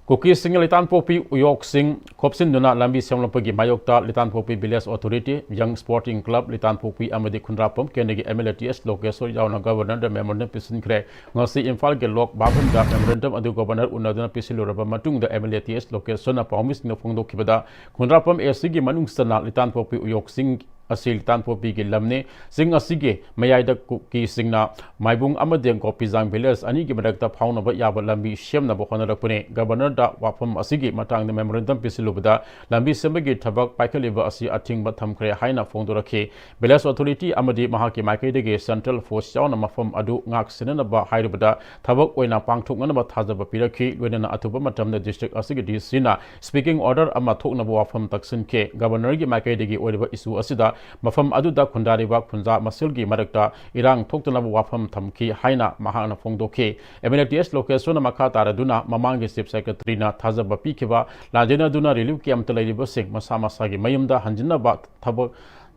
ꯀꯨꯀꯤꯁꯤꯡꯅ ꯂꯤꯇꯥꯟꯄꯣꯛꯄꯤ ꯎꯌꯣꯛꯁꯤꯡ ꯈꯣꯞꯆꯤꯟꯗꯨꯅ ꯂꯝꯕꯤ ꯁꯦꯝꯂꯛꯄꯒꯤ ꯃꯥꯌꯣꯛꯇ ꯂꯤꯇꯥꯟꯄꯣꯛꯄꯤ Village Authority, Young Sporting Club, ꯂꯤꯇꯥꯟꯄꯣꯛꯄꯤ ꯑꯃꯗꯤ ꯈꯨꯟꯗ꯭ꯔꯥꯛꯄꯝ ꯀꯦꯟꯗ꯭ꯔꯒꯤ M L A T S ꯂꯣꯀꯦꯁꯣꯔ ꯌꯥꯎꯅ Governor ꯗ memorandum ꯄꯤꯁꯤꯟꯈ꯭ꯔꯦ꯫ ꯉꯁꯤ ꯏꯝꯐꯥꯜꯒꯤ ꯂꯣꯛ ꯚꯕꯟꯗ memorandum ꯑꯗꯨ Governor ꯎꯅꯗꯨꯅ ꯄꯤꯁꯤꯜꯂꯨꯔꯕ ꯃꯇꯨꯡꯗ M L A T S ꯂꯣꯀꯦꯁꯣꯔꯅ ꯄꯥꯎꯃꯤꯁꯤꯡꯗ ꯐꯣꯡꯗꯣꯛꯈꯤꯕꯗ, ꯈꯨꯟꯗ꯭ꯔꯥꯛꯄꯝ A C ꯒꯤ ꯃꯅꯨꯡ ꯆꯟꯅ ꯂꯤꯇꯥꯟꯄꯣꯛꯄꯤ ꯎꯌꯣꯛꯁꯤꯡ ꯑꯁꯤ ꯂꯤꯇꯥꯟꯄꯣꯛꯄꯤꯒꯤ ꯂꯝꯅꯤ꯫ ꯆꯤꯡ ꯑꯁꯤꯒꯤ ꯃꯌꯥꯏꯗ ꯀꯨꯀꯤꯁꯤꯡꯅ ꯃꯥꯏꯕꯨꯡ ꯑꯃꯗꯤ ꯒꯣꯄꯤꯖꯥꯡ village ꯑꯅꯤꯒꯤ ꯃꯔꯛꯇ ꯐꯥꯎꯅꯕ ꯌꯥꯕ ꯂꯝꯕꯤ ꯁꯦꯝꯅꯕ ꯍꯣꯠꯅꯔꯛꯄꯅꯤ꯫ Governor ꯗ ꯋꯥꯐꯝ ꯑꯁꯤꯒꯤ ꯃꯇꯥꯡꯗ memorandum ꯄꯤꯁꯤꯜꯂꯨꯕꯗ, ꯂꯝꯕꯤ ꯁꯦꯝꯕꯒꯤ ꯊꯕꯛ ꯄꯥꯏꯈꯠꯂꯤꯕ ꯑꯁꯤ ꯑꯊꯤꯡꯕ ꯊꯝꯈ꯭ꯔꯦ ꯍꯥꯏꯅ ꯐꯣꯡꯗꯣꯔꯛꯈꯤ꯫ Village Authority ꯑꯃꯗꯤ ꯃꯍꯥꯛꯀꯤ ꯃꯥꯏꯀꯩꯗꯒꯤ Central Force ꯌꯥꯎꯅ ꯃꯐꯝ ꯑꯗꯨ ꯉꯥꯛ ꯁꯦꯟꯅꯅꯕ ꯍꯥꯏꯔꯕꯗ, ꯊꯕꯛ ꯑꯣꯏꯅ ꯄꯥꯡꯊꯣꯛꯅꯅꯕ ꯊꯥꯖꯕ ꯄꯤꯔꯛꯈꯤ꯫ ꯂꯣꯏꯅꯅ ꯑꯊꯨꯕ ꯃꯇꯝꯗ district ꯑꯁꯤꯒꯤ D C ꯅ speaking order ꯑꯃ ꯊꯣꯛꯅꯕ ꯋꯥꯐꯝ ꯇꯛꯁꯤꯟꯈꯤ꯫ Governor ꯒꯤ ꯃꯥꯏꯀꯩꯗꯒꯤ ꯑꯣꯏꯔꯤꯕ issue ꯑꯁꯤꯗ ꯃꯐꯝ ꯑꯗꯨꯗ ꯈꯨꯟꯗꯥꯔꯤꯕ ꯈꯨꯟꯖꯥ ꯃꯁꯦꯜꯒꯤ ꯃꯔꯛꯇ ꯏꯔꯥꯡ ꯊꯣꯛꯇꯅꯕ ꯋꯥꯐꯝ ꯊꯝꯈꯤ ꯍꯥꯏꯅ ꯃꯍꯥꯛꯅ ꯐꯣꯡꯗꯣꯛꯈꯤ꯫ ꯑꯦꯝ ꯑꯦꯜ ꯑꯦ ꯇꯤ ꯑꯦꯁ ꯂꯣꯀꯦꯁꯣꯔꯅ ꯃꯈꯥ ꯇꯥꯔꯗꯨꯅ ꯃꯃꯥꯡꯒꯤ ꯆꯤꯐ ꯁꯦꯀ꯭ꯔꯦꯇꯔꯤꯅ ꯊꯥꯖꯕ ꯄꯤꯈꯤꯕ ꯂꯥꯟꯖꯦꯟꯅꯗꯨꯅ ꯔꯤꯂꯤꯐ ꯀꯦꯝꯞꯇ ꯂꯩꯔꯤꯕꯁꯤꯡ ꯃꯁꯥ ꯃꯁꯥꯒꯤ ꯃꯌꯨꯝꯗ ꯍꯟꯖꯤꯟꯅꯕ ꯊꯕꯛ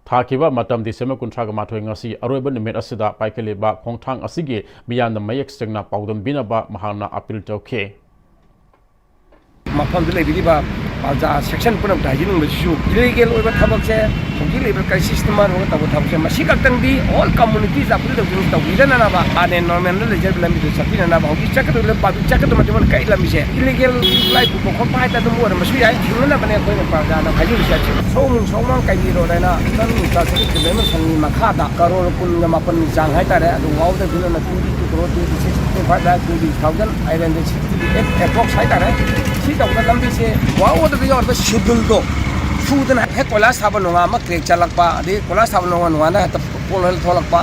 ꯊꯥꯈꯤꯕ ꯃꯇꯝ ꯗꯤꯁꯦꯝꯕꯔ ꯀꯨꯟꯊ꯭ꯔꯥꯒ ꯃꯥꯊꯣꯏ, ꯉꯁꯤ ꯑꯔꯣꯏꯕ ꯅꯨꯃꯤꯠ ꯑꯁꯤꯗ ꯄꯥꯏꯈꯠꯂꯤꯕ ꯈꯣꯡꯊꯥꯡ ꯑꯁꯤꯒꯤ ꯃꯤꯌꯥꯝꯅ ꯃꯌꯦꯛ ꯁꯦꯡꯅ ꯄꯥꯎꯗꯝꯕꯤꯅꯕ ꯃꯍꯥꯛꯅ ꯑꯄꯤꯜ ꯇꯧꯈꯤ꯫ ꯃꯐꯝꯗ ꯂꯩꯕꯤꯔꯤꯕ ꯄ꯭ꯔꯖꯥ ꯁꯦꯛꯁꯟ ꯄꯨꯝꯅꯃꯛꯇ ꯍꯥꯏꯖꯅꯤꯡꯕꯁꯤꯁꯨ, ꯏꯂꯤꯒꯦꯜ ꯑꯣꯏꯕ ꯊꯕꯛꯁꯦ ꯍꯧꯖꯤꯛ ꯂꯩꯔꯤꯕ ꯀ꯭ꯔꯥꯏꯁꯤꯁꯇ ꯃꯔꯨ ꯑꯣꯏꯔꯒ ꯇꯧꯕ ꯊꯕꯛꯁꯦ, ꯃꯁꯤ ꯈꯛꯇꯪꯗꯤ ꯑꯣꯜ ꯀꯝꯃꯨꯅꯤꯇꯤꯁ ꯑꯄꯤꯜ ꯇꯧꯖꯅꯤꯡ ꯇꯧꯕꯤꯗꯅꯅꯕ, ꯑꯥꯔ ꯑꯦꯟ ꯅꯣꯔꯃꯦꯜꯗ ꯂꯩꯖꯔꯤꯕ ꯂꯝꯕꯤꯗꯨ ꯆꯠꯄꯤꯅꯅꯕ꯫ ꯍꯧꯖꯤꯛ ꯆꯠꯀꯗꯧꯔꯤꯕ ꯄꯕ꯭ꯂꯤꯛ ꯆꯠꯀꯗꯧꯕ ꯃꯇꯝꯗ ꯀꯔꯤ ꯂꯝꯕꯤꯁꯦ ꯏꯂꯤꯒꯦꯜ ꯂꯥꯏ ꯄꯨꯕ ꯈꯣꯠꯄ ꯍꯥꯏꯇꯥꯔꯦ, ꯑꯗꯨꯝ ꯑꯣꯏꯔꯝꯕꯁꯨ ꯌꯥꯏ꯫ ꯊꯤꯡꯅꯅꯕꯅꯦ ꯑꯩꯈꯣꯏꯅ ꯄ꯭ꯔꯖꯥꯅ ꯍꯥꯏꯖꯔꯤꯁꯦ꯫ ꯁꯣꯝ ꯁꯣꯝꯃꯥꯡ ꯀꯩꯕꯤꯔꯣꯗ ꯍꯥꯏꯅ ꯏꯟꯇꯔꯅꯦꯁꯅꯦꯜ ꯏꯟꯐ꯭ꯔꯥꯁ꯭ꯇ꯭ꯔꯛꯆꯔ ꯗꯤꯕꯦꯂꯞꯃꯦꯟ ꯐꯟꯒꯤ ꯃꯈꯥꯗ ꯀꯔꯣꯔ ꯀꯨꯟꯒ ꯃꯥꯄꯟꯒꯤ ꯆꯥꯡ ꯍꯥꯏꯇꯥꯔꯦ, ꯑꯗꯨ ꯋꯥꯎꯗ ꯐꯤꯜꯗꯅ twenty two crore twenty six twenty five lakh twenty thousand eight hundred sixty eight approx ꯍꯥꯏꯇꯥꯔꯦ꯫ ꯁꯤ ꯇꯧꯕꯗ ꯂꯝꯕꯤꯁꯦ ꯋꯥꯎꯗ ꯌꯥꯎꯔꯤꯕ ꯁꯦꯗꯨꯜꯗꯣ ꯁꯨꯗꯅ ꯍꯦꯛ ꯀꯣꯏꯂꯥꯁ ꯊꯥꯕ ꯅꯣꯡꯉꯥ ꯑꯃ ꯀ꯭ꯔꯦꯛ ꯆꯠꯂꯛꯄ, ꯑꯗꯩ ꯀꯣꯏꯂꯥꯁ ꯊꯥꯕ ꯅꯣꯡꯉꯥ ꯅꯣꯡꯉꯥꯅ ꯍꯦꯛꯇ ꯄꯣꯠ ꯍꯣꯜ ꯊꯣꯛꯂꯛꯄ,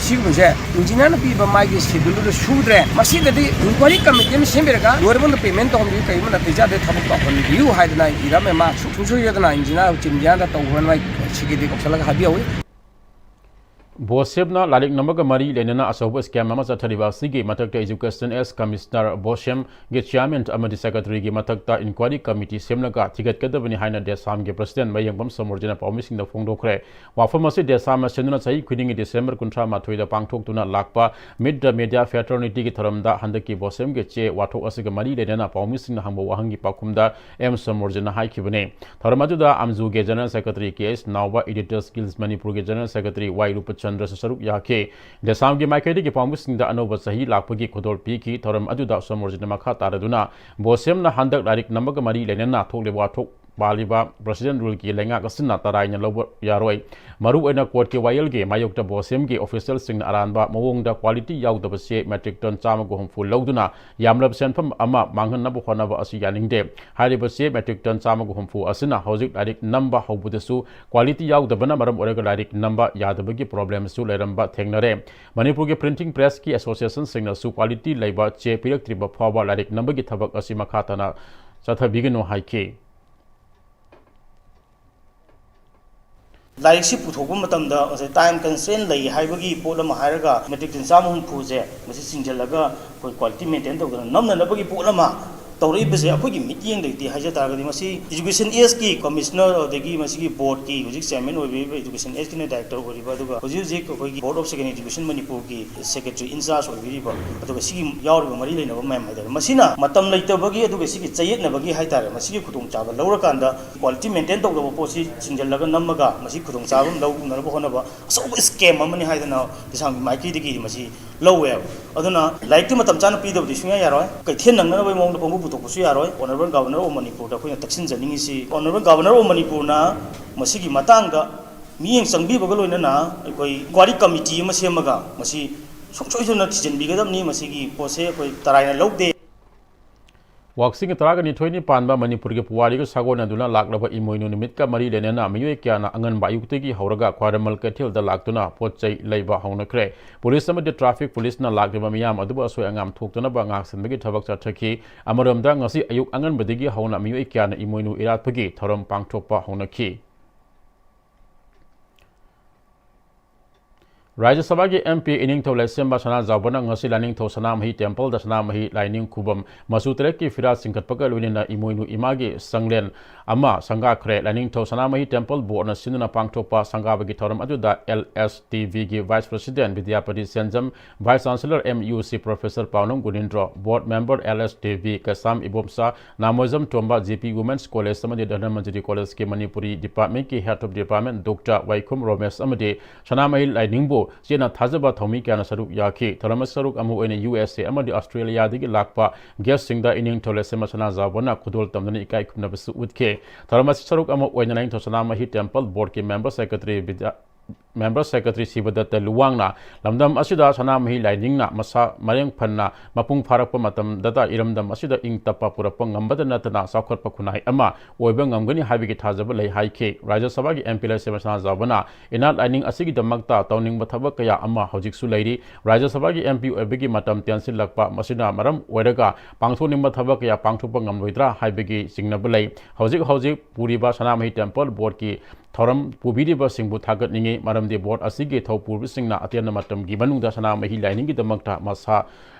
ꯁꯤꯒꯨꯝꯕꯁꯦ ꯏꯟꯖꯤꯅꯤꯌꯥꯔꯅ ꯄꯤꯕ ꯃꯥꯒꯤ ꯁꯦꯗꯨꯜꯗꯨꯗ ꯁꯨꯗ꯭ꯔꯦ꯫ ꯃꯁꯤꯗꯗꯤ ꯏꯟꯀ꯭ꯋꯥꯏꯔꯤ ꯀꯃꯤꯇꯤ ꯑꯃ ꯁꯦꯝꯕꯤꯔꯒ ꯂꯣꯏꯔꯕ ꯃꯇꯨꯡꯗ ꯄꯦꯃꯦꯟ ꯇꯧꯍꯟꯕꯤꯌꯨ, ꯀꯔꯤꯒꯨꯝꯕ ꯅꯥꯇꯩ ꯆꯥꯗꯦ ꯊꯕꯛ ꯇꯧꯍꯟꯕꯤꯌꯨ ꯍꯥꯏꯗꯅ ꯏꯔꯝꯃꯦ꯫ ꯃꯥ ꯁꯨꯡꯁꯣꯏ ꯁꯣꯏꯗꯅ ꯏꯟꯖꯤꯅꯤꯌꯥꯔ ꯆꯤꯟꯖꯤꯌꯥꯗ ꯇꯧꯈ꯭ꯔꯅꯤ, ꯃꯥꯏ ꯁꯦꯀ꯭ꯔꯦꯇꯔꯤ ꯀꯧꯁꯜꯂꯒ ꯍꯥꯏꯕꯤꯍꯧꯏ꯫ ꯕꯣꯁꯦꯝꯅ ꯂꯥꯏꯔꯤꯛ ꯅꯝꯕꯒ ꯃꯔꯤ ꯂꯩꯅꯅ ꯑꯆꯧꯕ ꯁ꯭ꯀꯦꯝ ꯑꯃ ꯆꯠꯊꯔꯤꯕ ꯑꯁꯤꯒꯤ ꯃꯊꯛꯇ ꯏꯖꯨꯀꯦꯁꯟ ꯑꯦꯁ ꯀꯃꯤꯁꯅꯔ ꯕꯣꯁꯦꯝꯒꯤ ꯆꯤꯌꯥꯔꯃꯦꯟ ꯑꯃꯗꯤ ꯁꯦꯀ꯭ꯔꯦꯇꯔꯤꯒꯤ ꯃꯊꯛꯇ ꯏꯟꯀ꯭ꯋꯥꯏꯔꯤ ꯀꯃꯤꯇꯤ ꯁꯦꯝꯂꯒ ꯊꯤꯒꯠꯀꯗꯕꯅꯤ ꯍꯥꯏꯅ ꯗꯦꯁꯥꯝꯒꯤ ꯄ꯭ꯔꯁꯤꯗꯦꯟ ꯃꯌꯦꯡꯕꯝ ꯁꯣꯃꯣꯔꯖꯤꯅ ꯄꯥꯎꯃꯤꯁꯤꯡꯗ ꯐꯣꯡꯗꯣꯛꯈ꯭ꯔꯦ꯫ ꯋꯥꯐꯝ ꯑꯁꯤ ꯗꯦꯁꯥꯝꯅ ꯁꯦꯝꯗꯨꯅ ꯆꯍꯤ ꯈꯨꯗꯤꯡꯒꯤ ꯗꯤꯁꯦꯝꯕꯔ ꯀꯨꯟꯊ꯭ꯔꯥ ꯃꯥꯊꯣꯏꯗ ꯄꯥꯡꯊꯣꯛꯇꯨꯅ ꯂꯥꯛꯄ Meet the Media Fraternityꯒꯤ ꯊꯧꯔꯝꯗ ꯍꯟꯗꯛꯀꯤ ꯕꯣꯁꯦꯝꯒꯤ ꯆꯦ ꯋꯥꯊꯣꯛ ꯑꯁꯤꯒ ꯃꯔꯤ ꯂꯩꯅꯅ ꯄꯥꯎꯃꯤꯁꯤꯡꯅ ꯍꯪꯕ ꯋꯥꯍꯪꯒꯤ ꯄꯥꯎꯈꯨꯝꯗ ꯑꯦꯝ ꯁꯣꯃꯣꯔꯖꯤꯅ ꯍꯥꯏꯈꯤꯕꯅꯤ꯫ ꯊꯧꯔꯝ ꯑꯗꯨꯗ ꯑꯝꯖꯨꯒꯤ ꯖꯦꯅꯔꯦꯜ ꯁꯦꯀ꯭ꯔꯦꯇꯔꯤ ꯀꯦ ꯑꯦꯁ ꯅꯥꯎꯕ, ꯏꯗꯤꯇꯔꯁ ꯒꯤꯜꯗ ꯃꯅꯤꯄꯨꯔꯒꯤ ꯖꯦꯅꯔꯦꯜ ꯁꯦꯀ꯭ꯔꯦꯇꯔꯤ ꯋꯥꯏ ꯔꯨꯄꯆꯟꯗ꯭ꯔꯁꯨ ꯁꯔꯨꯛ ꯌꯥꯈꯤ꯫ ꯗꯦꯁꯥꯝꯒꯤ ꯃꯥꯏꯀꯩꯗꯒꯤ ꯄꯥꯎꯃꯤꯁꯤꯡꯗ ꯑꯅꯧꯕ ꯆꯍꯤ ꯂꯥꯛꯄꯒꯤ ꯈꯨꯗꯣꯜ ꯄꯤꯈꯤ꯫ ꯊꯧꯔꯝ ꯑꯗꯨꯗ ꯁꯣꯃꯣꯔꯖꯤꯅ ꯃꯈꯥ ꯇꯥꯔꯗꯨꯅ ꯕꯣꯁꯦꯝꯅ ꯍꯟꯗꯛ ꯂꯥꯏꯔꯤꯛ ꯅꯝꯕꯒ ꯃꯔꯤ ꯂꯩꯅꯅ ꯊꯣꯛꯂꯤꯕ ꯋꯥꯊꯣꯛ ꯄꯥꯜꯂꯤꯕ ꯄ꯭ꯔꯁꯤꯗꯦꯟ ꯔꯨꯜꯒꯤ ꯂꯩꯉꯥꯛ ꯑꯁꯤꯅ ꯇꯔꯥꯏꯅ ꯂꯧꯕ ꯌꯥꯔꯣꯏ꯫ ꯃꯔꯨꯑꯣꯏꯅ ꯀꯣꯔꯠꯀꯤ ꯋꯥꯌꯦꯜꯒꯤ ꯃꯥꯌꯣꯛꯇ ꯕꯣꯁꯦꯝꯒꯤ ꯑꯣꯐꯤꯁꯤꯌꯦꯜꯁꯤꯡꯅ ꯑꯔꯥꯟꯕ ꯃꯑꯣꯡꯗ ꯀ꯭ꯋꯥꯂꯤꯇꯤ ꯌꯥꯎꯗꯕ ꯆꯦ ꯃꯦꯇ꯭ꯔꯤꯛ ꯇꯟ ꯆꯥꯝꯃꯒ ꯍꯨꯝꯐꯨ ꯂꯧꯗꯨꯅ ꯌꯥꯝꯂꯕ ꯁꯦꯟꯐꯝ ꯑꯃ ꯃꯥꯡꯍꯟꯅꯕ ꯍꯣꯠꯅꯕ ꯑꯁꯤ ꯌꯥꯅꯤꯡꯗꯦ꯫ ꯍꯥꯏꯔꯤꯕ ꯆꯦ ꯃꯦꯇ꯭ꯔꯤꯛ ꯇꯟ ꯆꯥꯝꯃꯒ ꯍꯨꯝꯐꯨ ꯑꯁꯤꯅ ꯍꯧꯖꯤꯛ ꯂꯥꯏꯔꯤꯛ ꯅꯝꯕ ꯍꯧꯕꯗꯁꯨ ꯀ꯭ꯋꯥꯂꯤꯇꯤ ꯌꯥꯎꯗꯕꯅ ꯃꯔꯝ ꯑꯣꯏꯔꯒ ꯂꯥꯏꯔꯤꯛ ꯅꯝꯕ ꯌꯥꯗꯕꯒꯤ ꯄ꯭ꯔꯣꯕ꯭ꯂꯦꯝꯁꯨ ꯂꯩꯔꯝꯕ ꯊꯦꯡꯅꯔꯦ꯫ ꯃꯅꯤꯄꯨꯔꯒꯤ ꯄ꯭ꯔꯤꯟꯇꯤꯡ ꯄ꯭ꯔꯦꯁꯀꯤ ꯑꯦꯁꯣꯁꯤꯌꯦꯁꯟꯁꯤꯡꯅꯁꯨ ꯀ꯭ꯋꯥꯂꯤꯇꯤ ꯂꯩꯕ ꯆꯦ ꯄꯤꯔꯛꯇ꯭ꯔꯤꯕ ꯐꯥꯎꯕ ꯂꯥꯏꯔꯤꯛ ꯅꯝꯕꯒꯤ ꯊꯕꯛ ꯑꯁꯤ ꯃꯈꯥ ꯇꯥꯅ ꯆꯠꯊꯕꯤꯒꯅꯨ ꯍꯥꯏꯈꯤ꯫ ꯂꯥꯏꯔꯤꯛꯁꯤ ꯄꯨꯊꯣꯛꯄ ꯃꯇꯝꯗ ꯉꯁꯥꯏ time constraint ꯂꯩ ꯍꯥꯏꯕꯒꯤ ꯄꯣꯠ ꯑꯃ ꯍꯥꯏꯔꯒ metric ton ꯆꯥꯝꯃ ꯍꯨꯝꯐꯨꯁꯦ ꯃꯁꯤ ꯆꯤꯡꯁꯤꯜꯂꯒ ꯑꯩꯈꯣꯏ quality maintain ꯇꯧꯗꯅ ꯅꯝꯅꯅꯕꯒꯤ ꯄꯣꯠ ꯑꯃ ꯇꯧꯔꯛꯏꯕꯁꯦ ꯑꯩꯈꯣꯏꯒꯤ ꯃꯤꯠꯌꯦꯡꯗꯒꯤꯗꯤ ꯍꯥꯏꯖ ꯇꯥꯔꯒꯗꯤ ꯃꯁꯤ education ꯀꯤ commissioner ꯑꯗꯒꯤ ꯃꯁꯤꯒꯤ board ꯀꯤ ꯍꯧꯖꯤꯛ chairman ꯑꯣꯏꯕꯤꯔꯤꯕ education ꯀꯤꯅ director ꯑꯣꯏꯔꯤꯕ, ꯑꯗꯨꯒ ꯍꯧꯖꯤꯛ ꯍꯧꯖꯤꯛ ꯑꯩꯈꯣꯏꯒꯤ Board of Secondary Education ꯃꯅꯤꯄꯨꯔꯒꯤ secretary in charge ꯑꯣꯏꯕꯤꯔꯤꯕ, ꯑꯗꯨꯒ ꯁꯤꯒꯤ ꯌꯥꯎꯔꯤꯕ ꯃꯔꯤ ꯂꯩꯅꯕ ꯃꯌꯥꯝ ꯍꯥꯏꯇꯥꯔꯦ, ꯃꯁꯤꯅ ꯃꯇꯝ ꯂꯩꯇꯕꯒꯤ ꯑꯗꯨꯒ ꯁꯤꯒꯤ ꯆꯌꯦꯠꯅꯕꯒꯤ ꯍꯥꯏꯇꯥꯔꯦ, ꯃꯁꯤꯒꯤ ꯈꯨꯗꯣꯡꯆꯥꯕ ꯂꯧꯔꯀꯥꯟꯗ quality maintain ꯇꯧꯗꯕ ꯄꯣꯠꯁꯤ ꯆꯤꯡꯁꯤꯜꯂꯒ ꯅꯝꯃꯒ ꯃꯁꯤ ꯈꯨꯗꯣꯡꯆꯥꯕ ꯑꯃ ꯂꯧꯅꯅꯕ ꯍꯣꯠꯅꯕ ꯑꯆꯧꯕ scam ꯑꯃꯅꯤ ꯍꯥꯏꯗꯅ ꯂꯩꯁꯥꯡꯕꯤ ꯃꯥꯏꯀꯩꯗꯒꯤ ꯃꯁꯤ ꯂꯧꯋꯦꯕ꯫ ꯑꯗꯨꯅ ꯂꯥꯏꯔꯤꯛꯇꯤ ꯃꯇꯝ ꯆꯥꯅ ꯄꯤꯗꯕꯗꯤ ꯁꯨꯡꯌꯥ ꯌꯥꯔꯣꯏ꯫ ꯀꯩꯊꯦꯜ ꯅꯪꯅꯅꯕꯒꯤ ꯃꯑꯣꯡꯗ ꯄꯪꯄꯨ ꯄꯨꯊꯣꯛꯄꯁꯨ ꯌꯥꯔꯣꯏ꯫ Honourable Governor of ꯃꯅꯤꯄꯨꯔꯗ ꯑꯩꯈꯣꯏꯅ ꯇꯛꯁꯤꯟꯖꯅꯤꯡꯉꯤꯁꯤ, Honourable Governor of ꯃꯅꯤꯄꯨꯔꯅ ꯃꯁꯤꯒꯤ ꯃꯇꯥꯡꯗ ꯃꯤꯠꯌꯦꯡ ꯆꯪꯕꯤꯕꯒ ꯂꯣꯏꯅꯅ ꯑꯩꯈꯣꯏ inquiry committee ꯑꯃ ꯁꯦꯝꯃꯒ ꯃꯁꯤ ꯁꯨꯡꯁꯣꯏ ꯁꯣꯏꯗꯅ ꯊꯤꯖꯤꯟꯕꯤꯒꯗꯕꯅꯤ꯫ ꯃꯁꯤꯒꯤ ꯄꯣꯠꯁꯦ ꯑꯩꯈꯣꯏ ꯇꯔꯥꯏꯅ ꯂꯧꯗꯦ꯫ ꯋꯥꯛꯆꯤꯡꯒꯤ ꯇꯔꯥꯒ ꯅꯤꯊꯣꯏꯅꯤ ꯄꯥꯟꯕ ꯃꯅꯤꯄꯨꯔꯒꯤ ꯄꯨꯋꯥꯔꯤꯒ ꯁꯥꯒꯣꯟꯅꯗꯨꯅ ꯂꯥꯛꯂꯕ ꯏꯃꯣꯏꯅꯨ ꯅꯨꯃꯤꯠꯀ ꯃꯔꯤ ꯂꯩꯅꯅ ꯃꯤꯑꯣꯏ ꯀꯌꯥꯅ ꯑꯉꯟꯕ ꯑꯌꯨꯛꯇꯒꯤ ꯍꯧꯔꯒ ꯈ꯭ꯋꯥꯏꯔꯝꯕꯟ ꯀꯩꯊꯦꯜꯗ ꯂꯥꯛꯇꯨꯅ ꯄꯣꯠ ꯆꯩ ꯂꯩꯕ ꯍꯧꯅꯈ꯭ꯔꯦ꯫ ꯄꯨꯂꯤꯁ ꯑꯃꯗꯤ traffic ꯄꯨꯂꯤꯁꯅ ꯂꯥꯛꯂꯤꯕ ꯃꯤꯌꯥꯝ ꯑꯗꯨꯕꯨ ꯑꯁꯣꯏ ꯑꯉꯥꯝ ꯊꯣꯛꯇꯅꯕ ꯉꯥꯛ ꯁꯦꯟꯕꯒꯤ ꯊꯕꯛ ꯆꯠꯊꯈꯤ꯫ ꯑꯃꯔꯣꯝꯗ, ꯉꯁꯤ ꯑꯌꯨꯛ ꯑꯉꯟꯕꯗꯒꯤ ꯍꯧꯅ ꯃꯤꯑꯣꯏ ꯀꯌꯥꯅ ꯏꯃꯣꯏꯅꯨ ꯏꯔꯥꯠꯄꯒꯤ ꯊꯧꯔꯝ ꯄꯥꯡꯊꯣꯛꯄ ꯍꯧꯅꯈꯤ꯫ ꯔꯥꯖ꯭ꯌ ꯁꯚꯥꯒꯤ M P ꯏꯅꯤꯡꯊꯧ ꯂꯩꯁꯦꯝꯕ ꯁꯅꯥꯖꯥꯎꯕꯅ ꯉꯁꯤ ꯂꯥꯏꯅꯤꯡꯊꯧ ꯁꯅꯥꯃꯍꯤ temple ꯗ ꯁꯅꯥꯃꯍꯤ ꯂꯥꯏꯅꯤꯡ ꯈꯨꯕꯝ ꯃꯆꯨ ꯇꯔꯦꯠꯀꯤ ꯐꯤꯔꯥꯜ ꯆꯤꯡꯈꯠꯄꯒ ꯂꯣꯏꯅꯅ ꯏꯃꯣꯏꯅꯨ ꯏꯃꯥꯒꯤ ꯁꯪꯂꯦꯟ ꯑꯃ ꯁꯪꯒꯥꯈ꯭ꯔꯦ꯫ ꯂꯥꯏꯅꯤꯡꯊꯧ ꯁꯅꯥꯃꯍꯤ temple board ꯅ ꯁꯤꯟꯗꯨꯅ ꯄꯥꯡꯊꯣꯛꯄ ꯁꯪꯒꯥꯕꯒꯤ ꯊꯧꯔꯝ ꯑꯗꯨꯗ L S T V ꯒꯤ Vice President ꯕꯤꯗ꯭ꯌꯥꯄꯇꯤ ꯁꯦꯟꯖꯝ, Vice Chancellor M U C Professor ꯄꯥꯎꯅꯝ ꯒꯨꯅꯤꯟꯗ꯭ꯔꯣ, Board Member L S T V ꯀꯩꯁꯥꯝ ꯏꯕꯣꯝꯆꯥ, ꯅꯥꯃꯣꯏꯖꯝ ꯇꯣꯝꯕ, G P Women's College ꯑꯃꯗꯤ ꯙꯅꯃꯟꯖꯔꯤ College ꯀꯤ ꯃꯅꯤꯄꯨꯔꯤ department ꯀꯤ Head of Department Doctor ꯋꯥꯏꯈꯨꯝ ꯔꯣꯃꯦꯁ ꯑꯃꯗꯤ ꯁꯅꯥꯃꯍꯤ ꯂꯥꯏꯅꯤꯡꯕꯨ ꯆꯦꯠꯅ ꯊꯥꯖꯕ ꯊꯧꯃꯤ ꯀꯌꯥꯅ ꯁꯔꯨꯛ ꯌꯥꯈꯤ꯫ ꯊꯧꯔꯝ ꯑꯁꯤ ꯁꯔꯨꯛ ꯑꯃ ꯑꯣꯏꯅ U S A ꯑꯃꯗꯤ Australia ꯗꯒꯤ ꯂꯥꯛꯄ guest ꯁꯤꯡꯗ ꯏꯅꯤꯡꯊꯧ ꯂꯩꯁꯦꯝꯕ ꯁꯅꯥꯖꯥꯎꯕꯅ ꯈꯨꯗꯣꯜ ꯇꯝꯗꯨꯅ ꯏꯀꯥꯏ ꯈꯨꯝꯅꯕꯁꯨ ꯎꯠꯈꯤ꯫ ꯊꯧꯔꯝ ꯑꯁꯤ ꯁꯔꯨꯛ ꯑꯃ ꯑꯣꯏꯅ ꯂꯥꯏꯅꯤꯡꯊꯧ ꯁꯅꯥꯃꯍꯤ temple board ꯀꯤ member secretary ꯕꯤꯗ꯭ꯌꯥ-, member secretary ꯁꯤꯕꯗꯠꯇ ꯂꯨꯋꯥꯡꯅ ꯂꯝꯗꯝ ꯑꯁꯤꯗ ꯁꯅꯥꯃꯍꯤ ꯂꯥꯏꯅꯤꯡꯅ ꯃꯁꯥ ꯃꯔꯦꯡ ꯐꯅ ꯃꯄꯨꯡ ꯐꯥꯔꯛꯄ ꯃꯇꯝꯗꯇ ꯏꯔꯝꯗꯝ ꯑꯁꯤꯗ ꯏꯪ ꯇꯞꯄ ꯄꯨꯔꯛꯄ ꯉꯝꯕꯇ ꯅꯠꯇꯅ ꯆꯥꯎꯈꯠꯄ ꯈꯨꯟꯅꯥꯏ ꯑꯃ ꯑꯣꯏꯕ ꯉꯝꯒꯅꯤ ꯍꯥꯏꯕꯒꯤ ꯊꯥꯖꯕ ꯂꯩ ꯍꯥꯏꯈꯤ꯫ ꯔꯥꯖ꯭ꯌ ꯁꯚꯥꯒꯤ M P ꯂꯩꯁꯦꯝꯕ ꯁꯅꯥꯖꯥꯎꯕꯅ ꯏꯅꯥꯠ ꯂꯥꯏꯅꯤꯡ ꯑꯁꯤꯒꯤꯗꯃꯛꯇ ꯇꯧꯅꯤꯡꯕ ꯊꯕꯛ ꯀꯌꯥ ꯑꯃ ꯍꯧꯖꯤꯛꯁꯨ ꯂꯩꯔꯤ꯫ ꯔꯥꯖ꯭ꯌ ꯁꯚꯥꯒꯤ M P ꯑꯣꯏꯕꯒꯤ ꯃꯇꯝ ꯇꯦꯟꯁꯤꯜꯂꯛꯄ, ꯃꯁꯤꯅ ꯃꯔꯝ ꯑꯣꯏꯔꯒ ꯄꯥꯡꯊꯣꯛꯅꯤꯡꯕ ꯊꯕꯛ ꯀꯌꯥ ꯄꯥꯡꯊꯣꯛꯄ ꯉꯝꯂꯣꯏꯗ꯭ꯔꯥ ꯍꯥꯏꯕꯒꯤ ꯆꯤꯡꯅꯕ ꯂꯩ꯫ ꯍꯧꯖꯤꯛ ꯍꯧꯖꯤꯛ ꯄꯨꯔꯤꯕ ꯁꯅꯥꯃꯍꯤ temple board ꯀꯤ ꯊꯧꯔꯝ ꯄꯨꯕꯤꯔꯤꯕꯁꯤꯡꯕꯨ ꯊꯥꯒꯠꯅꯤꯡꯏ꯫ ꯃꯔꯝꯗꯤ ꯕꯣꯔꯗ ꯑꯁꯤꯒꯤ ꯊꯧ ꯄꯨꯔꯤꯕꯁꯤꯡꯅ ꯑꯇꯦꯟꯕ ꯃꯇꯝꯒꯤ ꯃꯅꯨꯡꯗ ꯁꯅꯥꯃꯍꯤ ꯂꯥꯏꯅꯤꯡꯒꯤꯗꯃꯛꯇ ꯃꯁꯥ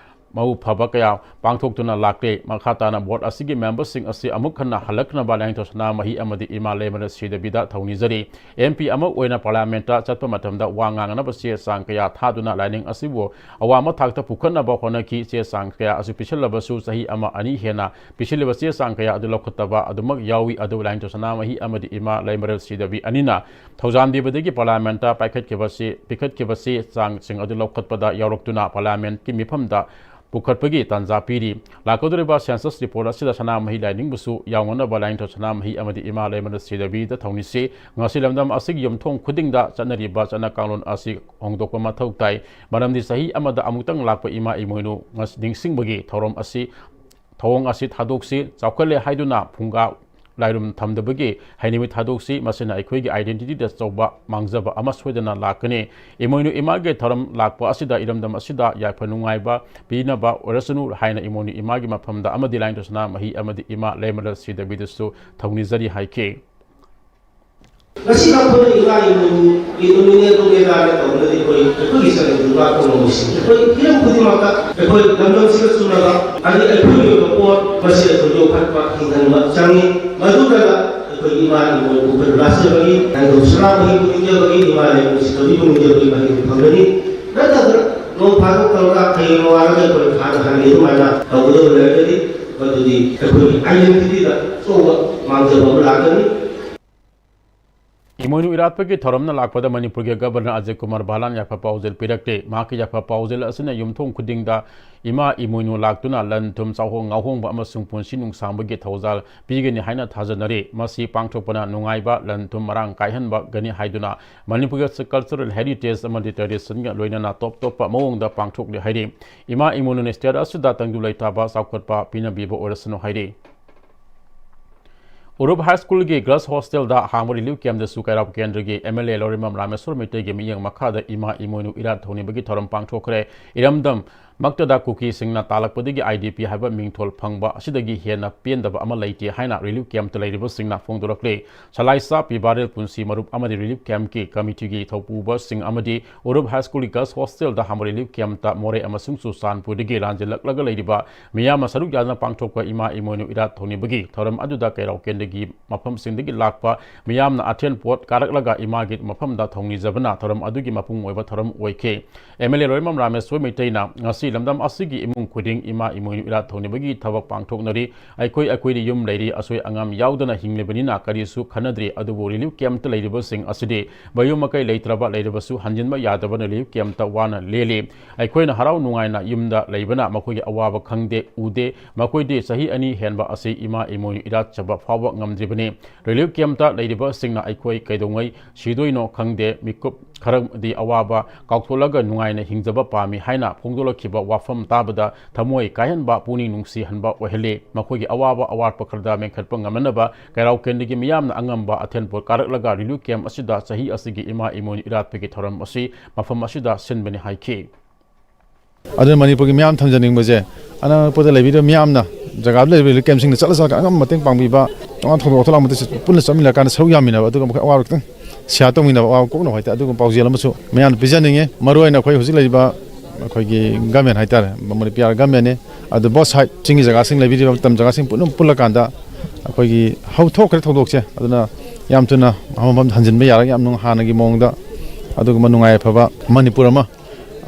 ꯃꯎ ꯐꯕ ꯀꯌꯥ ꯄꯥꯡꯊꯣꯛꯇꯨꯅ ꯂꯥꯛꯂꯦ꯫ ꯃꯈꯥ ꯇꯥꯅ ꯕꯣꯔꯗ ꯑꯁꯤꯒꯤ ꯃꯦꯝꯕꯔꯁꯤꯡ ꯑꯁꯤ ꯑꯃꯨꯛ ꯍꯟꯅ ꯍꯜꯂꯛꯅꯕ ꯂꯥꯏꯅꯤꯡꯊꯧ ꯁꯅꯥꯃꯍꯤ ꯑꯃꯗꯤ ꯏꯃꯥ ꯂꯩꯃꯔꯦꯜ ꯁꯤꯗꯕꯤꯗ ꯊꯧꯅꯤꯖꯔꯤ꯫ ꯑꯦꯝ ꯄꯤ ꯑꯃ ꯑꯣꯏꯅ ꯄꯥꯔꯂꯤꯌꯥꯃꯦꯟꯠꯇ ꯆꯠꯄ ꯃꯇꯝꯗ ꯋꯥ ꯉꯥꯡꯅꯕ ꯆꯦ ꯆꯥꯡ ꯀꯌꯥ ꯊꯥꯗꯨꯅ ꯂꯥꯏꯅꯤꯡ ꯑꯁꯤꯕꯨ ꯑꯋꯥꯡꯕ ꯊꯥꯛꯇ ꯄꯨꯈꯠꯅꯕ ꯍꯣꯠꯅꯈꯤ꯫ ꯆꯦ ꯆꯥꯡ ꯀꯌꯥ ꯑꯁꯤ ꯄꯤꯁꯤꯜꯂꯕꯁꯨ ꯆꯍꯤ ꯑꯃ ꯑꯅꯤ ꯍꯦꯟꯅ ꯄꯤꯁꯤꯜꯂꯤꯕ ꯆꯦ ꯆꯥꯡ ꯀꯌꯥ ꯑꯗꯨ ꯂꯧꯈꯠꯇꯕ ꯑꯗꯨꯃꯛ ꯌꯥꯎꯏ꯫ ꯑꯗꯨꯕꯨ ꯂꯥꯏꯅꯤꯡꯊꯧ ꯁꯅꯥꯃꯍꯤ ꯑꯃꯗꯤ ꯏꯃꯥ ꯂꯩꯃꯔꯦꯜ ꯁꯤꯗꯕꯤ ꯑꯅꯤꯅ ꯊꯧꯖꯥꯟꯕꯤꯕꯗꯒꯤ ꯄꯥꯔꯂꯤꯌꯥꯃꯦꯟꯠꯇ ꯄꯥꯏꯈꯠꯈꯤꯕꯁꯤ, ꯄꯤꯈꯠꯈꯤꯕ ꯆꯦ ꯆꯥꯡꯁꯤꯡ ꯑꯗꯨ ꯂꯧꯈꯠꯄꯗ ꯌꯥꯎꯔꯛꯇꯨꯅ ꯄꯥꯔꯂꯤꯌꯥꯃꯦꯟꯠꯀꯤ ꯃꯤꯐꯝꯗ ꯄꯨꯈꯠꯄꯒꯤ ꯇꯥꯟꯖꯥ ꯄꯤꯔꯤ꯫ ꯂꯥꯛꯀꯗꯧꯔꯤꯕ ꯁꯦꯟꯁꯁ ꯔꯤꯄꯣꯔꯠ ꯑꯁꯤꯗ ꯁꯅꯥꯃꯍꯤ ꯂꯥꯏꯅꯤꯡꯕꯨꯁꯨ ꯌꯥꯎꯅꯅꯕ ꯂꯥꯏꯅꯤꯡꯊꯧ ꯁꯅꯥꯃꯍꯤ ꯑꯃꯗꯤ ꯏꯃꯥ ꯂꯩꯃꯔꯦꯜ ꯁꯤꯗꯕꯤꯗ ꯊꯧꯅꯤꯁꯤ꯫ ꯉꯁꯤ ꯂꯝꯗꯝ ꯑꯁꯤꯒꯤ ꯌꯨꯝꯊꯣꯡ ꯈꯨꯗꯤꯡꯗ ꯆꯠꯅꯔꯤꯕ ꯆꯠꯅ ꯀꯥꯡꯂꯣꯟ ꯑꯁꯤ ꯍꯣꯡꯗꯣꯛꯄ ꯃꯊꯧ ꯇꯥꯏ꯫ ꯃꯔꯝꯗꯤ ꯆꯍꯤ ꯑꯃꯗ ꯑꯃꯨꯛꯇꯪ ꯂꯥꯛꯄ ꯏꯃꯥ ꯏꯃꯣꯏꯅꯨ ꯉꯁ-, ꯅꯤꯡꯁꯤꯡꯕꯒꯤ ꯊꯧꯔꯝ ꯑꯁꯤ, ꯊꯧꯑꯣꯡ ꯑꯁꯤ ꯊꯥꯗꯣꯛꯁꯤ꯫ ꯆꯥꯎꯈꯠꯂꯦ ꯍꯥꯏꯗꯨꯅ ꯐꯨꯡꯒꯥ ꯂꯥꯏꯔꯨꯝ ꯊꯝꯗꯕꯒꯤ ꯍꯩꯅꯕꯤ ꯊꯥꯗꯣꯛꯁꯤ꯫ ꯃꯁꯤꯅ ꯑꯩꯈꯣꯏꯒꯤ identityꯗ ꯑꯆꯧꯕ ꯃꯥꯡꯖꯕ ꯑꯃ ꯁꯣꯏꯗꯅ ꯂꯥꯛꯀꯅꯤ꯫ ꯏꯃꯣꯏꯅꯨ ꯏꯃꯥꯒꯤ ꯊꯧꯔꯝ ꯂꯥꯛꯄ ꯑꯁꯤꯗ ꯏꯔꯝꯗꯝ ꯑꯁꯤꯗ ꯌꯥꯏꯐ ꯅꯨꯡꯉꯥꯏꯕ ꯄꯤꯅꯕ ꯑꯣꯏꯔꯁꯅꯨ ꯍꯥꯏꯅ ꯏꯃꯣꯏꯅꯨ ꯏꯃꯥꯒꯤ ꯃꯐꯝꯗ ꯑꯃꯗꯤ ꯂꯥꯏꯅꯤꯡꯊꯧ ꯁꯅꯥꯃꯍꯤ ꯑꯃꯗꯤ ꯏꯃꯥ ꯂꯩꯃꯔꯦꯜ ꯁꯤꯗꯕꯤꯗꯁꯨ ꯊꯧꯅꯤꯖꯔꯤ ꯍꯥꯏꯈꯤ꯫ ꯉꯁꯤ ꯑꯩꯈꯣꯏꯅ ꯏꯃꯥ ꯏꯃꯣꯏꯅꯨꯒꯤ ꯅꯨꯃꯤꯠꯅꯦ ꯑꯗꯨꯅꯦ ꯂꯥꯟꯅ ꯇꯧꯅꯗꯤ ꯑꯩꯈꯣꯏ, ꯑꯩꯈꯣꯏꯒꯤ ꯆꯠꯅꯕꯤ ꯉꯥꯛꯄ ꯉꯝꯃꯣꯏꯁꯤꯡ ꯑꯩꯈꯣꯏ ꯍꯤꯔꯝ ꯈꯨꯗꯤꯡꯃꯛꯇ ꯑꯩꯈꯣꯏ ꯂꯝꯗꯝꯁꯤꯒ ꯆꯨꯅꯕ ꯑꯗꯒꯤ ꯑꯩꯈꯣꯏꯒꯤ ꯑꯣꯏꯕ ꯄꯣꯠ ꯃꯁꯤ ꯑꯩꯈꯣꯏ ꯌꯣꯛꯈꯠꯄ ꯍꯤꯡꯍꯟꯕ ꯆꯪꯉꯤ꯫ ꯃꯗꯨꯗ ꯑꯩꯈꯣꯏ ꯏꯃꯥ ꯏꯃꯣꯏꯅꯨ ꯄꯨꯈ꯭ꯔꯤ ꯂꯥꯠꯆꯕꯒꯤ, ꯂꯥꯏꯅꯤꯡꯊꯧ ꯁꯅꯥꯃꯍꯤꯕꯨ ꯅꯤꯡꯖꯕꯒꯤ, ꯏꯃꯥ ꯂꯩꯕꯨꯡ ꯁꯤꯗꯕꯤꯕꯨ ꯅꯤꯡꯖꯕꯒꯤ ꯃꯍꯩꯗꯨ ꯐꯪꯒꯅꯤ꯫ ꯅꯠꯇ꯭ꯔꯒ ꯅꯣꯡ ꯐꯥꯗꯣꯛ ꯇꯧꯔꯒ ꯍꯌꯦꯡ ꯅꯣꯡꯉꯥꯜꯂꯒ ꯑꯩꯈꯣꯏ ꯍꯥꯟꯅ ꯍꯥꯟꯅꯒꯤ ꯑꯗꯨꯃꯥꯏꯅ ꯇꯧꯒꯗꯕ ꯂꯩꯔꯒꯗꯤ ꯃꯗꯨꯗꯤ ꯑꯩꯈꯣꯏꯒꯤ identityꯗ ꯑꯆꯧꯕ ꯃꯥꯡꯖꯕ ꯑꯃ ꯂꯥꯛꯀꯅꯤ꯫ ꯏꯃꯣꯏꯅꯨ ꯏꯔꯥꯠꯄꯒꯤ ꯊꯧꯔꯝꯅ ꯂꯥꯛꯄꯗ ꯃꯅꯤꯄꯨꯔꯒꯤ ꯒꯕꯔꯅꯔ ꯑꯖꯌ ꯀꯨꯃꯥꯔ ꯚꯥꯂꯥꯟ ꯌꯥꯏꯐ ꯄꯥꯎꯖꯦꯜ ꯄꯤꯔꯛꯂꯦ꯫ ꯃꯍꯥꯛꯀꯤ ꯌꯥꯏꯐ ꯄꯥꯎꯖꯦꯜ ꯑꯁꯤꯅ ꯌꯨꯝꯊꯣꯡ ꯈꯨꯗꯤꯡꯗ ꯏꯃꯥ ꯏꯃꯣꯏꯅꯨ ꯂꯥꯛꯇꯨꯅ ꯂꯟ ꯊꯨꯝ ꯆꯥꯎꯍꯣꯡ ꯉꯥꯍꯣꯡꯕ ꯑꯃꯁꯨꯡ ꯄꯨꯟꯁꯤ ꯅꯨꯡꯁꯥꯡꯕꯒꯤ ꯊꯧꯖꯥꯜ ꯄꯤꯒꯅꯤ ꯍꯥꯏꯅ ꯊꯥꯖꯅꯔꯤ꯫ ꯃꯁꯤ ꯄꯥꯡꯊꯣꯛꯄꯅ ꯅꯨꯡꯉꯥꯏꯕ, ꯂꯟ ꯊꯨꯝ ꯃꯔꯥꯡ ꯀꯥꯏꯍꯟꯕꯒꯅꯤ ꯍꯥꯏꯗꯨꯅ ꯃꯅꯤꯄꯨꯔꯒꯤ cultural heritage ꯑꯃꯗꯤ traditionꯒ ꯂꯣꯏꯅꯅ ꯇꯣꯞ ꯇꯣꯞꯄ ꯃꯑꯣꯡꯗ ꯄꯥꯡꯊꯣꯛꯂꯤ ꯍꯥꯏꯔꯤ꯫ ꯏꯃꯥ ꯏꯃꯣꯏꯅꯨꯅ state ꯑꯁꯤꯗ ꯇꯪꯗꯨ ꯂꯩꯇꯥꯕ ꯆꯥꯎꯈꯠꯄ ꯄꯤꯅꯕꯤꯕ ꯑꯣꯏꯔꯁꯅꯨ ꯍꯥꯏꯔꯤ꯫ ꯎꯔꯨꯞ ꯍꯥꯏ ꯁ꯭ꯀꯨꯜꯒꯤ girls hostelꯗ ꯍꯥꯡꯕ relief campꯇꯁꯨ ꯀꯩꯔꯥꯎ ꯀꯦꯟꯗ꯭ꯔꯒꯤ MLA ꯂꯧꯔꯤꯃꯝ ꯔꯥꯃꯦꯁꯣꯔ ꯃꯩꯇꯩꯒꯤ ꯃꯤꯠꯌꯦꯡ ꯃꯈꯥꯗ ꯏꯃꯥ ꯏꯃꯣꯏꯅꯨ ꯏꯔꯥꯠ ꯊꯧꯅꯤꯕꯒꯤ ꯊꯧꯔꯝ ꯄꯥꯡꯊꯣꯛꯈ꯭ꯔꯦ꯫ ꯏꯔꯝꯗꯝ ꯃꯛꯇꯗ ꯀꯨꯀꯤꯁꯤꯡꯅ ꯇꯥꯜꯂꯛꯄꯗꯒꯤ ꯑꯥꯏ ꯗꯤ ꯄꯤ ꯍꯥꯏꯕ ꯃꯤꯡꯊꯣꯜ ꯐꯪꯕ ꯑꯁꯤꯗꯒꯤ ꯍꯦꯟꯅ ꯄꯦꯟꯗꯕ ꯑꯃ ꯂꯩꯇꯦ ꯍꯥꯏꯅ ꯔꯤꯂꯤꯐ ꯀꯦꯝꯞꯇ ꯂꯩꯔꯤꯕꯁꯤꯡꯅ ꯐꯣꯡꯗꯣꯔꯛꯂꯤ꯫ ꯁꯂꯥꯏꯁꯥ ꯄꯤꯕꯥꯔꯦꯜ ꯄꯨꯟꯁꯤ ꯃꯔꯨꯞ ꯑꯃꯗꯤ ꯔꯤꯂꯤꯐ ꯀꯦꯝꯞꯀꯤ ꯀꯃꯤꯇꯤꯒꯤ ꯊꯧꯄꯨꯕꯁꯤꯡ ꯑꯃꯗꯤ ꯎꯔꯨꯞ ꯍꯥꯏ ꯁ꯭ꯀꯨꯜꯒꯤ ꯒꯔꯜꯁ ꯍꯣꯁꯇꯦꯜꯗ ꯍꯥꯃꯣ ꯔꯤꯂꯤꯐ ꯀꯦꯝꯞꯇ ꯃꯣꯔꯦ ꯑꯃꯁꯨꯡ ꯆꯨꯔꯆꯥꯟꯄꯨꯔꯗꯒꯤ ꯂꯥꯟꯖꯦꯜꯂꯛꯂꯒ ꯂꯩꯔꯤꯕ ꯃꯤꯌꯥꯝꯅ ꯁꯔꯨꯛ ꯌꯥꯗꯨꯅ ꯄꯥꯡꯊꯣꯛꯄ ꯏꯃꯥ ꯏꯃꯣꯏꯅꯨ ꯏꯔꯥꯠ ꯊꯧꯅꯤꯕꯒꯤ ꯊꯧꯔꯝ ꯑꯗꯨꯗ ꯀꯩꯔꯥꯎ ꯀꯦꯟꯗ꯭ꯔꯒꯤ ꯃꯐꯝꯁꯤꯡꯗꯒꯤ ꯂꯥꯛꯄ ꯃꯤꯌꯥꯝꯅ ꯑꯊꯦꯟ ꯄꯣꯠ ꯀꯥꯔꯛꯂꯒ ꯏꯃꯥꯒꯤ ꯃꯐꯝꯗ ꯊꯧꯅꯤꯖꯕꯅ ꯊꯧꯔꯝ ꯑꯗꯨꯒꯤ ꯃꯄꯨꯡ ꯑꯣꯏꯕ ꯊꯧꯔꯝ ꯑꯣꯏꯈꯤ꯫ ꯑꯦꯝ ꯑꯦꯜ ꯑꯦ ꯂꯣꯏꯔꯃꯝ ꯔꯥꯃꯦꯁꯣꯔ ꯃꯩꯇꯩꯅ ꯉꯁꯤ ꯂꯝꯗꯝ ꯑꯁꯤꯒꯤ ꯏꯃꯨꯡ ꯈꯨꯗꯤꯡ ꯏꯃꯥ ꯏꯃꯣꯏꯅꯨ ꯏꯔꯥꯠ ꯊꯧꯅꯤꯕꯒꯤ ꯊꯕꯛ ꯄꯥꯡꯊꯣꯛꯅꯔꯤ꯫ ꯑꯩꯈꯣꯏ, ꯑꯩꯈꯣꯏꯗꯤ ꯌꯨꯝ ꯂꯩꯔꯤ, ꯑꯁꯣꯏ ꯑꯉꯥꯝ ꯌꯥꯎꯗꯅ ꯍꯤꯡꯂꯤꯕꯅꯤꯅ ꯀꯔꯤꯁꯨ ꯈꯟꯅꯗ꯭ꯔꯤ꯫ ꯑꯗꯨꯕꯨ ꯔꯤꯂꯤꯐ ꯀꯦꯝꯞꯇ ꯂꯩꯔꯤꯕꯁꯤꯡ ꯑꯁꯤꯗꯤ ꯃꯌꯨꯝ ꯃꯀꯩ ꯂꯩꯇ꯭ꯔꯕ ꯂꯩꯔꯕꯁꯨ ꯍꯟꯖꯤꯟꯕ ꯌꯥꯗꯕꯅ ꯔꯤꯂꯤꯐ ꯀꯦꯝꯞꯇ ꯋꯥꯅ ꯂꯦꯜꯂꯤ꯫ ꯑꯩꯈꯣꯏꯅ ꯍꯔꯥꯎ ꯅꯨꯡꯉꯥꯏꯅ ꯌꯨꯝꯗ ꯂꯩꯕꯅ ꯃꯈꯣꯏꯒꯤ ꯑꯋꯥꯕ ꯈꯪꯗꯦ, ꯎꯗꯦ꯫ ꯃꯈꯣꯏꯗꯤ ꯆꯍꯤ ꯑꯅꯤ ꯍꯦꯟꯕ ꯑꯁꯤ ꯏꯃꯥ ꯏꯃꯣꯏꯅꯨ ꯏꯔꯥꯠꯆꯕ ꯐꯥꯎꯕ ꯉꯝꯗ꯭ꯔꯤꯕꯅꯤ꯫ ꯔꯤꯂꯤꯐ ꯀꯦꯝꯞꯇ ꯂꯩꯔꯤꯕꯁꯤꯡꯅ ꯑꯩꯈꯣꯏ ꯀꯩꯗꯧꯉꯩ ꯁꯤꯗꯣꯏꯅꯣ ꯈꯪꯗꯦ, ꯃꯤꯀꯨꯞ ꯈꯔꯗꯤ ꯑꯋꯥꯕ ꯀꯥꯎꯊꯣꯛꯂꯒ ꯅꯨꯡꯉꯥꯏꯅ ꯍꯤꯡꯖꯕ ꯄꯥꯝꯃꯤ ꯍꯥꯏꯅ ꯐꯣꯡꯗꯣꯛꯂꯛꯈꯤꯕ ꯋꯥꯐꯝ ꯇꯥꯕꯗ ꯊꯃꯣꯏ ꯀꯥꯏꯍꯟꯕ, ꯄꯨꯛꯅꯤꯡ ꯅꯨꯡꯁꯤꯍꯟꯕ ꯑꯣꯏꯍꯜꯂꯤ꯫ ꯃꯈꯣꯏꯒꯤ ꯑꯋꯥꯕ ꯑꯋꯥꯠꯄ ꯈꯔꯗ ꯃꯦꯟꯈꯠꯄ ꯉꯝꯅꯅꯕ ꯀꯩꯔꯥꯎ ꯀꯦꯟꯗ꯭ꯔꯒꯤ ꯃꯤꯌꯥꯝꯅ ꯑꯉꯝꯕ ꯑꯊꯦꯟ ꯄꯣꯠ ꯀꯥꯔꯛꯂꯒ ꯔꯤꯂꯤꯐ ꯀꯦꯝꯞ ꯑꯁꯤꯗ ꯆꯍꯤ ꯑꯁꯤꯒꯤ ꯏꯃꯥ ꯏꯃꯣꯏꯅꯨ ꯏꯔꯥꯠꯄꯒꯤ ꯊꯧꯔꯝ ꯑꯁꯤ ꯃꯐꯝ ꯑꯁꯤꯗ ꯁꯤꯟꯕꯅꯤ ꯍꯥꯏꯈꯤ꯫ ꯑꯗꯨꯅ ꯃꯅꯤꯄꯨꯔꯒꯤ ꯃꯤꯌꯥꯝ ꯊꯝꯖꯅꯤꯡꯕꯁꯦ, ꯑꯅꯛꯄꯗ ꯂꯩꯕꯤꯔꯤꯕ ꯃꯤꯌꯥꯝꯅ ꯖꯒꯥꯗ ꯂꯩꯔꯤꯕ ꯔꯤꯂꯤꯐ ꯀꯦꯝꯞꯁꯤꯡꯗ ꯆꯠꯂ ꯆꯠꯂꯒ ꯑꯉꯝꯕ ꯃꯇꯦꯡ ꯄꯥꯡꯕꯤꯕ, ꯇꯣꯉꯥꯟ ꯊꯧꯗꯣꯛ ꯋꯥꯊꯣꯛ ꯂꯥꯛꯄꯗ ꯄꯨꯟꯅ ꯆꯠꯃꯤꯟꯅꯔꯀꯥꯟꯗ ꯁꯔꯨꯛ ꯌꯥꯃꯤꯟꯅꯕ, ꯑꯗꯨꯒ ꯃꯈꯣꯏ ꯑꯋꯥꯕ ꯈꯤꯇꯪ ꯁꯤꯌꯥꯔ ꯇꯧꯃꯤꯟꯅꯕ, ꯑꯋꯥꯕ ꯀꯣꯛꯅꯕ ꯍꯥꯏꯇꯥꯔꯦ, ꯑꯗꯨꯒꯨꯝꯕ ꯄꯥꯎꯖꯦꯜ ꯑꯃꯁꯨ ꯃꯌꯥꯝꯗ ꯄꯤꯖꯅꯤꯡꯉꯤ꯫ ꯃꯔꯨꯑꯣꯏꯅ ꯑꯩꯈꯣꯏ ꯍꯧꯖꯤꯛ ꯂꯩꯔꯤꯕ ꯑꯩꯈꯣꯏꯒꯤ ꯒꯃꯦꯟ ꯍꯥꯏꯇꯥꯔꯦ, ꯃꯅꯤꯄꯨꯔ ꯒꯃꯦꯟꯅꯤ꯫ ꯑꯗꯨ ꯕꯣꯠ ꯁꯥꯏꯠ, ꯆꯤꯡꯒꯤ ꯖꯒꯥꯁꯤꯡ ꯂꯩꯕꯤꯔꯤꯕ ꯃꯇꯝ ꯖꯒꯥꯁꯤꯡ ꯄꯨꯟꯅ ꯄꯨꯜꯂꯀꯥꯟꯗ ꯑꯩꯈꯣꯏꯒꯤ ꯍꯧꯊꯣꯛꯈ꯭ꯔꯦ ꯊꯧꯗꯣꯛꯁꯦ, ꯑꯗꯨꯅ ꯌꯥꯝ ꯊꯨꯅ ꯃꯐꯝ ꯍꯟꯖꯤꯟꯕ ꯌꯥꯔꯒ ꯌꯥꯝ ꯅꯨꯡ-, ꯍꯥꯟꯅꯒꯤ ꯃꯑꯣꯡꯗ ꯑꯗꯨꯒꯨꯝꯕ ꯅꯨꯡꯉꯥꯏ ꯌꯥꯏꯐꯕ ꯃꯅꯤꯄꯨꯔ ꯑꯃ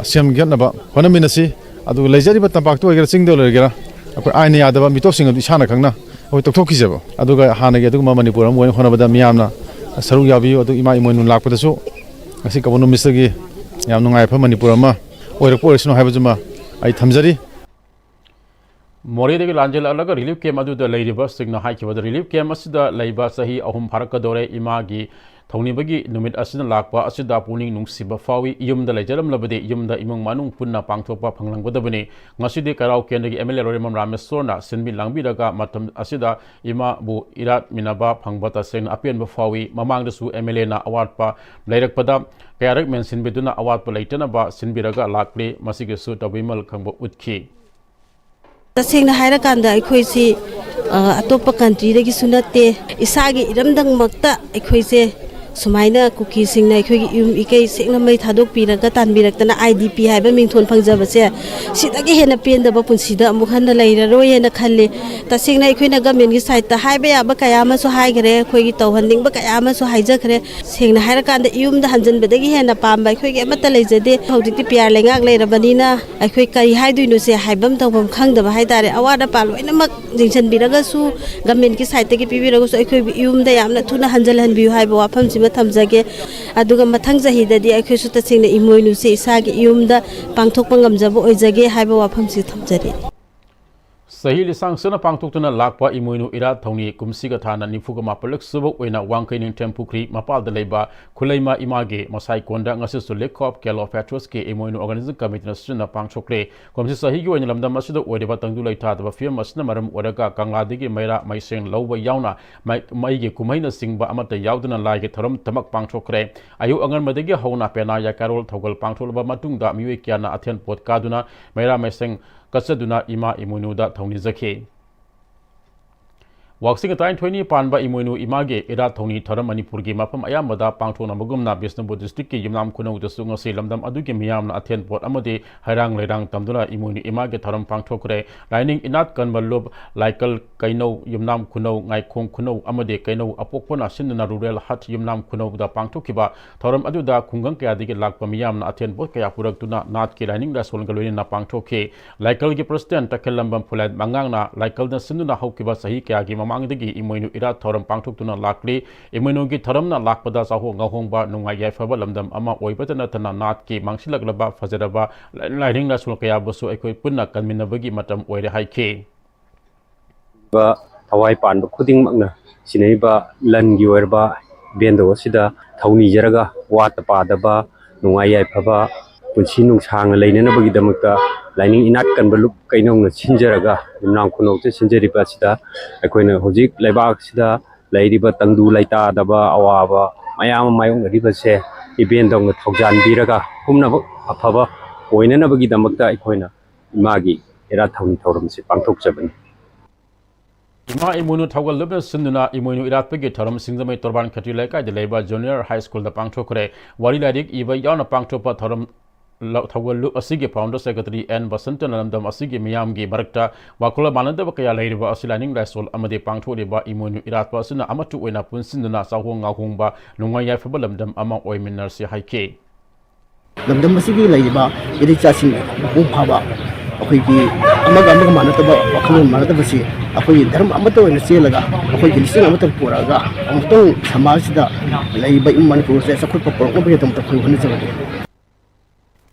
ꯁꯦꯝꯒꯠꯅꯕ ꯍꯣꯠꯅꯃꯤꯟꯅꯁꯤ꯫ ꯑꯗꯨꯒ ꯂꯩꯖꯔꯤꯕ ꯇꯝꯄꯥꯛꯇ ꯑꯣꯏꯒꯦꯔꯥ, ꯆꯤꯡꯗ ꯑꯣꯏꯒꯦꯔꯥ, ꯑꯩꯈꯣꯏ ꯑꯥꯏꯟꯅ ꯌꯥꯗꯕ ꯃꯤꯇꯣꯞꯁꯤꯡ ꯑꯗꯨ ꯏꯁꯥꯅ ꯈꯪꯅ ꯑꯩꯈꯣꯏ ꯇꯣꯛꯊꯣꯛꯈꯤꯁꯦꯕ꯫ ꯑꯗꯨꯒ ꯍꯥꯟꯅꯒꯤ ꯑꯗꯨꯒꯨꯝꯕ ꯃꯅꯤꯄꯨꯔ ꯑꯃ ꯑꯣꯏꯅ ꯍꯣꯠꯅꯕꯗ ꯃꯤꯌꯥꯝꯅ ꯁꯔꯨꯛ ꯌꯥꯕꯤꯌꯨ꯫ ꯑꯗꯨ ꯏꯃꯥ ꯏꯃꯣꯏꯅꯨ ꯂꯥꯛꯄꯗꯁꯨ ꯉꯁꯤ ꯀꯕꯣ ꯅꯨꯃꯤꯠꯁꯤꯗꯒꯤ ꯌꯥꯝ ꯅꯨꯡꯉꯥꯏꯕ ꯃꯅꯤꯄꯨꯔ ꯑꯃ ꯑꯣꯏꯔꯛꯄ ꯑꯣꯏꯔꯁꯅꯨ ꯍꯥꯏꯕꯁꯤꯃ ꯑꯩ ꯊꯝꯖꯔꯤ꯫ ꯃꯣꯔꯦꯗꯒꯤ ꯂꯥꯟꯖꯦꯜꯂꯛꯂꯒ ꯔꯤꯂꯤꯐ ꯀꯦꯝꯞ ꯑꯗꯨꯗ ꯂꯩꯔꯤꯕꯁꯤꯡꯅ ꯍꯥꯏꯈꯤꯕꯗ, ꯔꯤꯂꯤꯐ ꯀꯦꯝꯞ ꯑꯁꯤꯗ ꯂꯩꯕ ꯆꯍꯤ ꯑꯍꯨꯝ ꯐꯥꯔꯛꯀꯗꯧꯔꯦ꯫ ꯏꯃꯥꯒꯤ ꯊꯧꯅꯤꯕꯒꯤ ꯅꯨꯃꯤꯠ ꯑꯁꯤꯅ ꯂꯥꯛꯄ ꯑꯁꯤꯗ ꯄꯨꯛꯅꯤꯡ ꯅꯨꯡꯁꯤꯕ ꯐꯥꯎꯏ꯫ ꯌꯨꯝꯗ ꯂꯩꯖꯔꯝꯂꯕꯗꯤ ꯌꯨꯝꯗ ꯏꯃꯨꯡ ꯃꯅꯨꯡ ꯄꯨꯟꯅ ꯄꯥꯡꯊꯣꯛꯄ ꯐꯪꯂꯝꯒꯗꯕꯅꯤ꯫ ꯉꯁꯤꯗꯤ ꯀꯩꯔꯥꯎ ꯀꯦꯟꯗ꯭ꯔꯒꯤ M L A ꯂꯣꯏꯔꯦꯝꯕꯝ ꯔꯥꯃꯦꯁꯣꯔꯅ ꯁꯤꯟꯕꯤ ꯂꯥꯡꯕꯤꯔꯒ ꯃꯇꯝ ꯑꯁꯤꯗ ꯏꯃꯥꯕꯨ ꯏꯔꯥꯠꯃꯤꯟꯅꯕ ꯐꯪꯕ ꯇꯁꯦꯡꯅ ꯑꯄꯦꯟꯕ ꯐꯥꯎꯏ꯫ ꯃꯃꯥꯡꯗꯁꯨ M L Aꯅ ꯑꯋꯥꯠꯄ ꯂꯩꯔꯛꯄꯗ ꯀꯌꯥꯔꯛ ꯃꯦꯟꯁꯤꯟꯕꯤꯗꯨꯅ ꯑꯋꯥꯠꯄ ꯂꯩꯇꯅꯕ ꯁꯤꯟꯕꯤꯔꯒ ꯂꯥꯛꯂꯤ꯫ ꯃꯁꯤꯒꯤꯁꯨ ꯇꯧꯕꯤꯃꯜ ꯈꯪꯕ ꯎꯠꯈꯤ꯫ ꯇꯁꯦꯡꯅ ꯍꯥꯏꯔꯀꯥꯟꯗ ꯑꯩꯈꯣꯏꯁꯤ, ꯑ, ꯑꯇꯣꯞꯄ countryꯗꯒꯤꯁꯨ ꯅꯠꯇꯦ, ꯏꯁꯥꯒꯤ ꯏꯔꯝꯗꯝꯃꯛꯇ ꯑꯩꯈꯣꯏꯁꯦ ꯁꯨꯃꯥꯏꯅ ꯀꯨꯀꯤꯁꯤꯡꯅ ꯑꯩꯈꯣꯏꯒꯤ ꯌꯨꯝ ꯏꯀꯩ ꯁꯦꯡꯅ ꯃꯩ ꯊꯥꯗꯣꯛꯄꯤꯔꯒ ꯇꯥꯟꯕꯤꯔꯛꯇꯅ I D P ꯍꯥꯏꯕ ꯃꯤꯡꯊꯣꯟ ꯐꯪꯖꯕꯁꯦ, ꯁꯤꯗꯒꯤ ꯍꯦꯟꯅ ꯄꯦꯟꯗꯕ ꯄꯨꯟꯁꯤꯗ ꯑꯃꯨꯛ ꯍꯟꯅ ꯂꯩꯔꯔꯣꯏ ꯍꯥꯏꯅ ꯈꯜꯂꯤ꯫ ꯇꯁꯦꯡꯅ ꯑꯩꯈꯣꯏꯅ governmentꯀꯤ sideꯇ ꯍꯥꯏꯕ ꯌꯥꯕ ꯀꯌꯥ ꯑꯃꯁꯨ ꯍꯥꯏꯈ꯭ꯔꯦ, ꯑꯩꯈꯣꯏꯒꯤ ꯇꯧꯍꯟꯅꯤꯡꯕ ꯀꯌꯥ ꯑꯃꯁꯨ ꯍꯥꯏꯖꯈ꯭ꯔꯦ꯫ ꯁꯦꯡꯅ ꯍꯥꯏꯔꯀꯥꯟꯗ ꯌꯨꯝꯗ ꯍꯟꯖꯤꯟꯕꯗꯒꯤ ꯍꯦꯟꯅ ꯄꯥꯝꯕ ꯑꯩꯈꯣꯏꯒꯤ ꯑꯃꯠꯇ ꯂꯩꯖꯗꯦ꯫ ꯍꯧꯖꯤꯛꯇꯤ P R ꯂꯩꯉꯥꯛ ꯂꯩꯔꯕꯅꯤꯅ ꯑꯩꯈꯣꯏ ꯀꯔꯤ ꯍꯥꯏꯗꯣꯏꯅꯣꯁꯦ ꯍꯥꯏꯐꯝ ꯇꯧꯐꯝ ꯈꯪꯗꯕ ꯍꯥꯏꯇꯥꯔꯦ꯫ ꯑꯋꯥꯠ ꯑꯄꯥ ꯂꯣꯏꯅꯃꯛ ꯌꯦꯡꯁꯤꯟꯕꯤꯔꯒꯁꯨ, governmentꯀꯤ sideꯇꯒꯤ ꯄꯤꯕꯤꯔꯒꯁꯨ ꯑꯩꯈꯣꯏꯕꯨ ꯌꯨꯝꯗ ꯌꯥꯝꯅ ꯊꯨꯅ ꯍꯟꯖꯤꯜꯍꯟꯕꯤꯌꯨ ꯍꯥꯏꯕ ꯋꯥꯐꯝꯁꯤꯃ ꯊꯝꯖꯒꯦ꯫ ꯑꯗꯨꯒ ꯃꯊꯪ ꯆꯍꯤꯗꯗꯤ ꯑꯩꯈꯣꯏꯁꯨ ꯇꯁꯦꯡꯅ ꯏꯃꯣꯏꯅꯨꯁꯦ ꯏꯁꯥꯒꯤ ꯌꯨꯝꯗ ꯄꯥꯡꯊꯣꯛꯄ ꯉꯝꯖꯕ ꯑꯣꯏꯖꯒꯦ ꯍꯥꯏꯕ ꯋꯥꯐꯝꯁꯤ ꯊꯝꯖꯔꯤ꯫ ꯆꯍꯤ ꯂꯤꯁꯥꯡꯁꯤꯠꯅ ꯄꯥꯡꯊꯣꯛꯇꯨꯅ ꯂꯥꯛꯄ ꯏꯃꯣꯏꯅꯨ ꯏꯔꯥꯠ ꯊꯧꯅꯤ ꯀꯨꯝꯁꯤꯒ ꯊꯥꯅ ꯅꯤꯐꯨꯒ ꯃꯥꯄꯜꯂꯛ ꯁꯨꯕ ꯑꯣꯏꯅ ꯋꯥꯡꯈꯩ ꯅꯤꯡꯊꯦꯝ ꯄꯨꯈ꯭ꯔꯤ ꯃꯄꯥꯜꯗ ꯂꯩꯕ ꯈꯨꯂꯩꯃ ꯏꯃꯥꯒꯤ ꯃꯁꯥꯏꯀꯣꯟꯗ ꯉꯁꯤꯁꯨ League of Kelo of Patriotsꯀꯤ Imoinu organizing committeeꯅ ꯁꯤꯟꯅ ꯄꯥꯡꯊꯣꯛꯈ꯭ꯔꯦ꯫ ꯀꯨꯝꯁꯤ ꯆꯍꯤꯒꯤ ꯑꯣꯏꯅ ꯂꯝꯗꯝ ꯑꯁꯤꯗ ꯑꯣꯏꯔꯤꯕ ꯇꯪꯗꯨ ꯂꯩꯇꯥꯗꯕ ꯐꯤꯕꯝ ꯑꯁꯤꯅ ꯃꯔꯝ ꯑꯣꯏꯔꯒ ꯀꯪꯂꯥꯗꯒꯤ ꯃꯩꯔꯥ ꯃꯩꯁꯦꯡ ꯂꯧꯕ ꯌꯥꯎꯅ ꯃꯩ-, ꯃꯩꯒꯤ ꯀꯨꯝꯍꯩꯅꯆꯤꯡꯕ ꯑꯃꯠꯇ ꯌꯥꯎꯗꯅ ꯂꯥꯏꯒꯤ ꯊꯧꯔꯝ ꯇꯃꯛ ꯄꯥꯡꯊꯣꯛꯈ꯭ꯔꯦ꯫ ꯑꯌꯨꯛ ꯑꯉꯟꯕꯗꯒꯤ ꯍꯧꯅ ꯄꯦꯅꯥ ꯌꯥꯀꯥꯏꯔꯣꯜ ꯊꯧꯒꯜ ꯄꯥꯡꯊꯣꯛꯂꯕ ꯃꯇꯨꯡꯗ ꯃꯤꯑꯣꯏ ꯀꯌꯥꯅ ꯑꯊꯦꯟ ꯄꯣꯠ ꯀꯥꯗꯨꯅ ꯃꯩꯔꯥ ꯃꯩꯁꯦꯡ ꯀꯠꯆꯗꯨꯅ ꯏꯃꯥ ꯏꯃꯣꯏꯅꯨꯗ ꯊꯧꯅꯤꯖꯈꯤ꯫ ꯋꯥꯛꯆꯤꯡ ꯇꯔꯥꯅꯤꯊꯣꯏꯅꯤ ꯄꯥꯟꯕ ꯏꯃꯣꯏꯅꯨ ꯏꯃꯥꯒꯤ ꯏꯔꯥꯠ ꯊꯧꯅꯤ ꯊꯧꯔꯝ ꯃꯅꯤꯄꯨꯔꯒꯤ ꯃꯐꯝ ꯑꯌꯥꯝꯕꯗ ꯄꯥꯡꯊꯣꯛꯅꯕꯒꯨꯝꯅ ꯕꯤꯁꯅꯨꯄꯨꯔ districtꯀꯤ ꯌꯨꯝꯅꯥꯝ ꯈꯨꯅꯧꯗꯁꯨ ꯉꯁꯤ ꯂꯝꯗꯝ ꯑꯗꯨꯒꯤ ꯃꯤꯌꯥꯝꯅ ꯑꯊꯦꯟ ꯄꯣꯠ ꯑꯃꯗꯤ ꯍꯩꯔꯥꯡ ꯂꯩꯔꯥꯡ ꯇꯝꯗꯨꯅ ꯏꯃꯣꯏꯅꯨ ꯏꯃꯥꯒꯤ ꯊꯧꯔꯝ ꯄꯥꯡꯊꯣꯛꯈ꯭ꯔꯦ꯫ ꯂꯥꯏꯅꯤꯡ ꯏꯅꯥꯠ ꯀꯟꯕ ꯂꯨꯞ, ꯂꯥꯏꯀꯜ ꯀꯩꯅꯧ ꯌꯨꯝꯅꯥꯝ ꯈꯨꯅꯧ, ꯉꯥꯏꯈꯣꯡ ꯈꯨꯅꯧ ꯑꯃꯗꯤ ꯀꯩꯅꯧ ꯑꯄꯣꯛꯄꯅ ꯁꯤꯟꯗꯨꯅ rural heart ꯌꯨꯝꯅꯥꯝ ꯈꯨꯅꯧꯗ ꯄꯥꯡꯊꯣꯛꯈꯤꯕ ꯊꯧꯔꯝ ꯑꯗꯨꯗ ꯈꯨꯡꯒꯪ ꯀꯌꯥꯗꯒꯤ ꯂꯥꯛꯄ ꯃꯤꯌꯥꯝꯅ ꯑꯊꯦꯟ ꯄꯣꯠ ꯀꯌꯥ ꯄꯨꯔꯛꯇꯨꯅ ꯅꯥꯠꯀꯤ ꯂꯥꯏꯅꯤꯡ ꯂꯥꯏꯁꯣꯜꯒ ꯂꯣꯏꯅꯅ ꯄꯥꯡꯊꯣꯛꯈꯤ꯫ ꯂꯥꯏꯀꯜꯒꯤ president ꯇꯈꯦꯜꯂꯝꯕꯝ ꯐꯨꯂꯦꯟ ꯃꯉꯥꯡꯅ ꯂꯥꯏꯀꯜꯅ ꯁꯤꯟꯗꯨꯅ ꯍꯧꯈꯤꯕ ꯆꯍꯤ ꯀꯌꯥꯒꯤ ꯃꯃꯥꯡꯗꯒꯤ ꯏꯃꯣꯏꯅꯨ ꯏꯔꯥꯠ ꯊꯧꯔꯝ ꯄꯥꯡꯊꯣꯛꯇꯨꯅ ꯂꯥꯛꯂꯤ꯫ ꯏꯃꯣꯏꯅꯨꯒꯤ ꯊꯧꯔꯝꯅ ꯂꯥꯛꯄꯗ ꯆꯥꯍꯣꯡ ꯉꯥꯍꯣꯡꯕ, ꯅꯨꯡꯉꯥꯏ ꯌꯥꯏꯐꯕ ꯂꯝꯗꯝ ꯑꯃ ꯑꯣꯏꯕꯇ ꯅꯠꯇꯅ ꯅꯥꯠꯀꯤ ꯃꯥꯡꯁꯤꯜꯂꯛꯂꯕ ꯐꯖꯔꯕ ꯂꯥꯏꯅꯤꯡ ꯂꯥꯏꯁꯣꯜ ꯀꯌꯥꯕꯨꯁꯨ ꯑꯩꯈꯣꯏ ꯄꯨꯟꯅ ꯀꯟꯃꯤꯟꯅꯕꯒꯤ ꯃꯇꯝ ꯑꯣꯏꯔꯦ ꯍꯥꯏꯈꯤ꯫ ꯊꯋꯥꯏ ꯄꯥꯟꯕ ꯈꯨꯗꯤꯡꯃꯛꯅ ꯁꯤꯟꯅꯔꯤꯕ ꯂꯟꯒꯤ ꯑꯣꯏꯔꯕ ꯏꯕꯦꯟꯗꯧ ꯑꯁꯤꯗ ꯊꯧꯅꯤꯖꯔꯒ ꯋꯥꯠꯇ ꯄꯥꯗꯕ, ꯅꯨꯡꯉꯥꯏ ꯌꯥꯏꯐꯕ, ꯄꯨꯟꯁꯤ ꯅꯨꯡꯁꯥꯡꯅ ꯂꯩꯅꯅꯕꯒꯤꯗꯃꯛꯇ ꯂꯥꯏꯅꯤꯡ ꯏꯅꯥꯠ ꯀꯟꯕ ꯂꯨꯞ ꯀꯩꯅꯧꯅ ꯁꯤꯟꯖꯔꯒ, ꯌꯨꯝꯅꯥꯝ ꯈꯨꯅꯧꯗ ꯁꯤꯟꯖꯔꯤꯕ ꯑꯁꯤꯗ ꯑꯩꯈꯣꯏꯅ ꯍꯧꯖꯤꯛ ꯂꯩꯕꯥꯛꯁꯤꯗ ꯂꯩꯔꯤꯕ ꯇꯪꯗꯨ ꯂꯩꯇꯥꯗꯕ ꯑꯋꯥꯕ ꯃꯌꯥꯝ ꯑꯃ ꯃꯥꯌꯣꯛꯅꯔꯤꯕꯁꯦ ꯏꯕꯦꯟꯗꯧꯅ ꯊꯧꯖꯥꯟꯕꯤꯔꯒ ꯄꯨꯝꯅꯃꯛ ꯑꯐꯕ ꯑꯣꯏꯅꯅꯕꯒꯤꯗꯃꯛꯇ ꯑꯩꯈꯣꯏꯅ ꯏꯃꯥꯒꯤ ꯏꯔꯥꯠ ꯊꯧꯅꯤ ꯊꯧꯔꯝꯁꯤ ꯄꯥꯡꯊꯣꯛꯆꯕꯅꯤ꯫ ꯏꯃꯥ ꯏꯃꯣꯏꯅꯨ ꯊꯧꯒꯜ ꯂꯨꯞꯅ ꯁꯤꯟꯗꯨꯅ ꯏꯃꯣꯏꯅꯨ ꯏꯔꯥꯠꯄꯒꯤ ꯊꯧꯔꯝ ꯁꯤꯡꯖꯃꯩ ꯇꯣꯔꯕꯥꯟ ꯈꯦꯇ꯭ꯔꯤ ꯂꯩꯀꯥꯏꯗ ꯂꯩꯕ ꯖꯨꯅꯤꯌꯔ ꯍꯥꯏ ꯁ꯭ꯀꯨꯜꯗ ꯄꯥꯡꯊꯣꯛꯈ꯭ꯔꯦ꯫ ꯋꯥꯔꯤ ꯂꯥꯏꯔꯤꯛ ꯏꯕ ꯌꯥꯎꯅ ꯄꯥꯡꯊꯣꯛꯄ ꯊꯧꯔꯝ ꯂ- ꯊꯧꯒꯜ ꯂꯨꯞ ꯑꯁꯤꯒꯤ ꯐꯥꯎꯟꯗꯔ ꯁꯦꯀ꯭ꯔꯦꯇꯔꯤ ꯑꯦꯟ ꯕꯁꯟꯇꯅ ꯂꯝꯗꯝ ꯑꯁꯤꯒꯤ ꯃꯤꯌꯥꯝꯒꯤ ꯃꯔꯛꯇ ꯋꯥꯈꯜꯂꯣꯟ ꯃꯥꯟꯅꯗꯕ ꯀꯌꯥ ꯂꯩꯔꯤꯕ ꯑꯁꯤ ꯂꯥꯏꯅꯤꯡ ꯂꯥꯏꯁꯣꯜ ꯑꯃꯗꯤ ꯄꯥꯡꯊꯣꯛꯂꯤꯕ ꯏꯃꯣꯏꯅꯨ ꯏꯔꯥꯠꯄ ꯑꯁꯤꯅ ꯑꯃꯠꯇ ꯑꯣꯏꯅ ꯄꯨꯟꯁꯤꯟꯗꯨꯅ ꯆꯥꯎꯍꯣꯡ ꯉꯥꯍꯣꯡꯕ ꯅꯨꯡꯉꯥꯏ ꯌꯥꯏꯐꯕ ꯂꯝꯗꯝ ꯑꯃ ꯑꯣꯏꯃꯤꯟꯅꯔꯁꯤ ꯍꯥꯏꯈꯤ꯫ ꯂꯝꯗꯝ ꯑꯁꯤꯒꯤ ꯂꯩꯔꯤꯕ ꯏꯔꯩꯆꯥꯁꯤꯡ ꯃꯄꯨꯡ ꯐꯥꯕ, ꯑꯩꯈꯣꯏꯒꯤ ꯑꯃꯒ ꯑꯃꯒ ꯃꯥꯟꯅꯗꯕ ꯋꯥꯈꯜꯂꯣꯟ ꯃꯥꯟꯅꯗꯕꯁꯤ ꯑꯩꯈꯣꯏꯒꯤ ꯙꯔꯃ ꯑꯃꯠꯇ ꯑꯣꯏꯅ ꯆꯦꯜꯂꯒ ꯑꯩꯈꯣꯏꯒꯤ ꯂꯤꯆꯠ ꯑꯃꯠꯇ ꯄꯨꯔꯛꯑꯒ ꯑꯃꯨꯛꯇꯪ ꯁꯃꯥꯖꯁꯤꯗ ꯂꯩꯔꯤꯕ ꯏꯃꯨꯡ ꯃꯅꯤꯄꯨꯔꯁꯦ ꯆꯥꯎꯈꯠꯄ ꯄꯨꯔꯛꯅꯕꯒꯤꯗꯃꯛꯇ ꯑꯩꯈꯣꯏ ꯍꯣꯠꯅꯖꯕꯅꯤ꯫